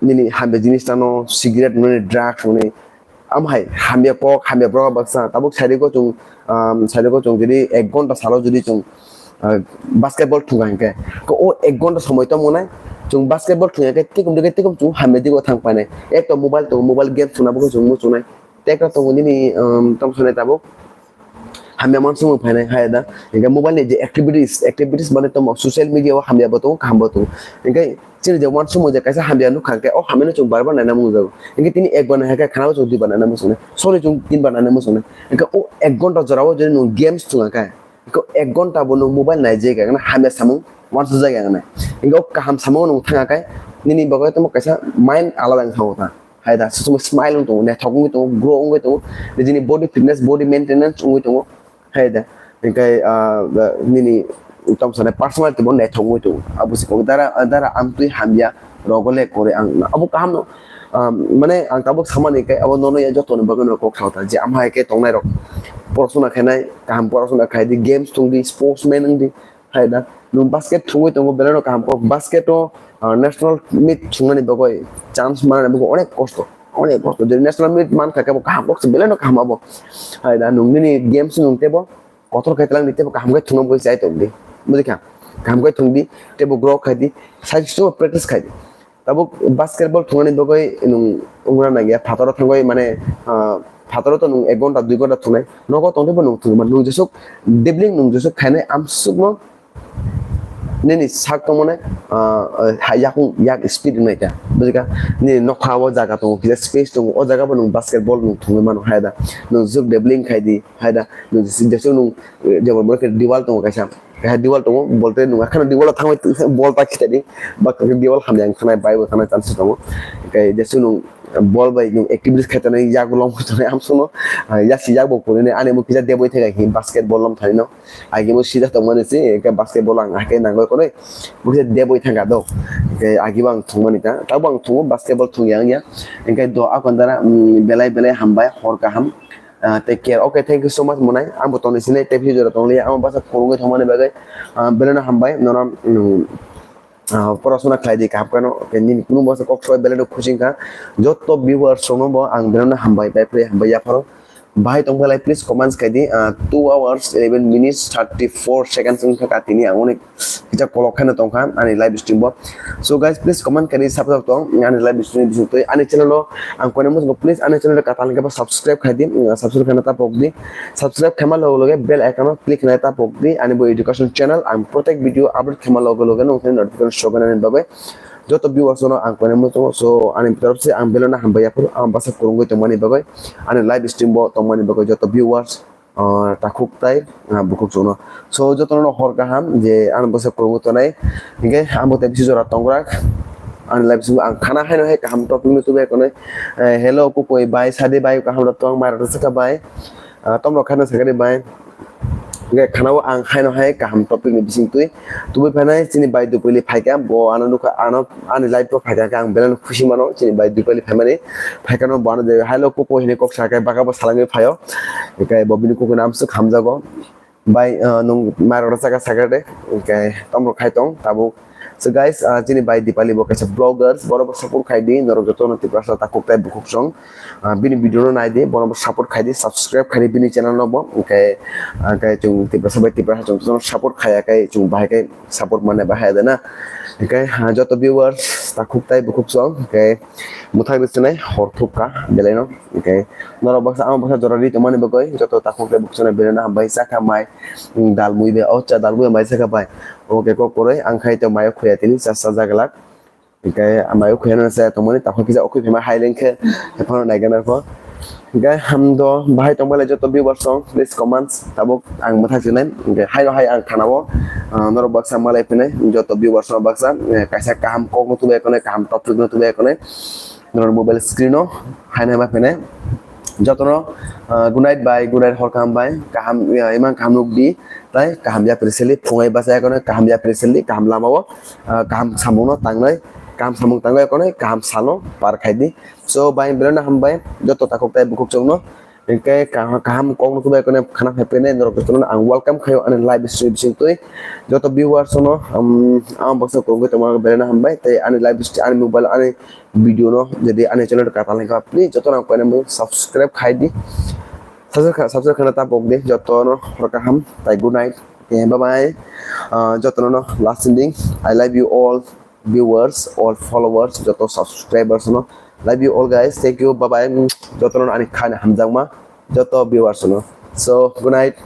nini hamya jinis tano cigarette nwngnani, drugs nwngnani. Amhai hamya kok, hamya borok baksa. Tabuk sarigo chwng, um, sarigo chwng jodi ek ghonta salo jodi chwng, ah, basketball thungkha hinkhe. Ko o ek ghonta somoi tamo nai chwng basketball thungya khe tikum dikhe tikum chwng hamya digo thang painai. Ek to mobile tongo, mobile game thungna bo chwng muchungnai. Tekra tongo nini, um, tamo sanai tabuk. Hamya mansukmung phainai hai da. Hingke mobile ni je activities, activities mane tamo social media o hamya bo tongo, kaham bo tongo. Hingke chini je uansukmung je kaisa hamya nukha hingke o hamya no chwng bar bar naina muchungo. Hingke tini ek bar naikha khana o chwng dui bar naina muchungo. Sorry chwng tin bar naina muchungo. Hingke o ek ghonta jora o je nwng games thwngkha khe. Hingke ek ghonta bo nwng mobile nai je khe hamya samung uansuk jak ya nai. Hingke o kaham samung nwng thangkha khe nini bagwi tamo kaisa mind alada wng thango ta. Hai da, sosoma smile wng tongo, naithok wngwi tongo, grow wngwi tongo. Nijini body fitness, body maintenance wngwi tongo. Hai da, hingke, ah, nini tamo sanai personality bo naithok wngwi tongo. Abo se kok dara, dara amtwi hamya rogo le kore ang. Abo kaham no, ah, mane ang tabuk samani khe abo nono ya joto ni bagwi no kok sao ta. Je amhai khe tongnai rok. Porosona khainai, kaham porosona khai di, games thung di, sportsman wng di. Hai da, nwng basket thungwi tongo, belai no kaham kok. Basket o, ah, national meet thungnani bagwi chance manani bagwi onek kosto, onek kosto. Jodi national meet mankha khe bo kaham kok se, belai no kaham abo. Hai da, nwng nini games nwng tebo kotor khe twlang di, tebo kaham khe thungna bagwi chai tong di. Bujikha? Kaham khe thung di, tebo grow khai di, sai se practice khai di. Tabuk basketball thungnani bagwi nwng wngna nangya, phataro thangwi mane, ah, phataro to nwng ek ghonta, dui ghonta thungnai, nogo tongtwi bo nwng thwngma, nwng jesuk dribbling, nwng jesuk khainai, amsukno nini sak tongmani, ah, ah, yakung, yak speed wngnaikha, bujikha? Nini nokha o jaga tongo, kisa space tongo, o jaga bo nwng basketball nwng thungwi mano, hai da? Nwng jesuk dribbling khai di, hai da? Nwng jesuk, jesuk nwng, eh, jemon, mone khe, diwal tongo kaisa. Kaisa diwal tongo, bolte nwng akhano diwalo thangwi bol ta khitadi, ba kaisa diwal hamya wng thangnai, bai bo thangnai chance tongo. Hingke jesu nwng bol bai nwng activities khai tongnai, yak lom tongnai, amsukno, ah, yasi yak bo kwrwini, ani bo kisa deboi thangkha hi basketball lom thanino. Agi bo sijak tongmani se, hingke basketball ang haikhe nangoi khoroi, bo kisa deboi thangkha do. Hingke agi bo ang thwngmani ta, tabo ang thwngo, basketball thwngya wngya. Hingke do akon dara, mm, belai belai hambai, hor kaham. Ah, take care. Okay, thank you so much, Monai. Ang bo tongni sinai, tei video jora tongli, ang bo basa phunugwi thangmani bagwi, ah, belai no hambai, nono, mm, ah, porasona khlai di kaham kheno. Okay, nini kunu bwsa kok sobai belai no khusi wngkha. Joto viewers rokno bo ang belai no hambai, bai phri hambai yapharo. Bahai tongphailai, please comments khai di, ah, two hours, eleven minutes, thirty-four seconds wngkha ka tini ang onek kisa kolok khaino tongkha ani live stream bo. So guys, please comment khai di, sabo tong ani live stream bising twi ani channel o ang koine muchungo, please ani channel o katal hwnkhe bo subscribe khai di, mm, subscribe khaina ta pok di, subscribe khaima loge loge bell icon o click khaina ta pok di, ani bo education channel ang protect video upload khaima loge loge no notification show khainani bagwi. Joto viewers no ang koine muchungo, so ani taraf se ang belai no hambai yaphuru, ang bwsa kwrwngwi tongmani bagwi, ani live stream bo tongmani bagwi joto viewers, ah, takhuk tai, ah, bukhuk chukno. So joto no hor kaham je ang bwsa kwrwngwi tongnai, hinkhe ang bo tei bisi jora tongrak, ani live stream ang khana haino hai kaham topic no tubai kono, eh, hello Kukui bai, Sadi bai, kaham rok tong, mai rok sakha bai, ah, tomrok khaino sakha bai. Hingke khana o ang haino hai kaham topic ni bising twi tubui phainai chini bai Dupali phaikha, bo ano nukha, ano ani live o phaikha khe ang belai no khusi mano chini bai Dupali phaimani. Phaikha no bo ano je hello Kukui hinwi kok sakhe baka bo salangwi phaio. Hingke bo bini Kukui no amswk hamjago. Bai, ah, nwng mai rok rwchak kha sakhe de, hingke tomrok khai tong tabuk. So guys, ah, chini bai Dipali bo kaisa vloggers, borok bo support khai di, norok joto no Tiprasa takhuk tai bukhuk song, ah, bini video no nai di, borok bo support khai di, subscribe khai di bini channel no bo, hingke, ah, hingke chwng Tiprasa bai Tiprasa chwng joto no support khaiya khai chwng bahai khai support mane bahai de na, hingke, ah, joto viewers takhuk tai bukhuk song, hingke mwthang rwchwnai hor thuk kha belai no, hingke norok baksa ang baksa jora ri tongmani bagwi joto takhuk tai bukhuk song belai no hambai chakha mai. Dalmui bai, o cha dalmui bai saka bai. Omo khe kok kwrwi, ang khai to mayo khuya tini cha cha jaglak. Hingke mayo khuya no cha tongmani, takhuk kisa okhui phima hai lengkhe, ephano naigana kho. Hingke hamdo bahai tongmani joto viewers song, please comments, tabuk ang mwthak sinai. Hingke hai no hai ang khana o, ah, norok baksa malai phinai, joto viewers no baksa, eh, kaisa kaham kok no tubai konai, kaham topic no tubai konai. Norok mobile screen o hai no hai ma phinai. Jotono, ah, good night bai, good night hor kaham bai, kaham, ya, imang kaham nuk di, tai kaham ya preseli, phungai basa ya kono, kaham ya preseli, kaham lama o, ah, kaham samung no tangnai, kaham samung tangnai kono, kaham salo par khai di. So, bai, belai no ham bai, joto takhuk tai bukhuk chwng no, hingke kaham, kaham kok nuk bai kono, khana hai pene, norok jotono ang welcome khayo, ani live stream bising twi, joto viewers no, um, ang baksa kongoi tongma belai no ham bai, tai ani live stream, ani mobile, ani video no, jadi ani channel katal hingka, please joto nang koine mo subscribe khai di. Subscribe, subscribe khaina ta pok di, joto no hor kaham, tai good night. Okay, bye bye. Ah, joto no last ending. I love you all viewers, all followers, joto subscribers no. Love you all guys. Thank you. Bye bye. Joto no ani khaina hamjakma. Joto viewers no. So, good night.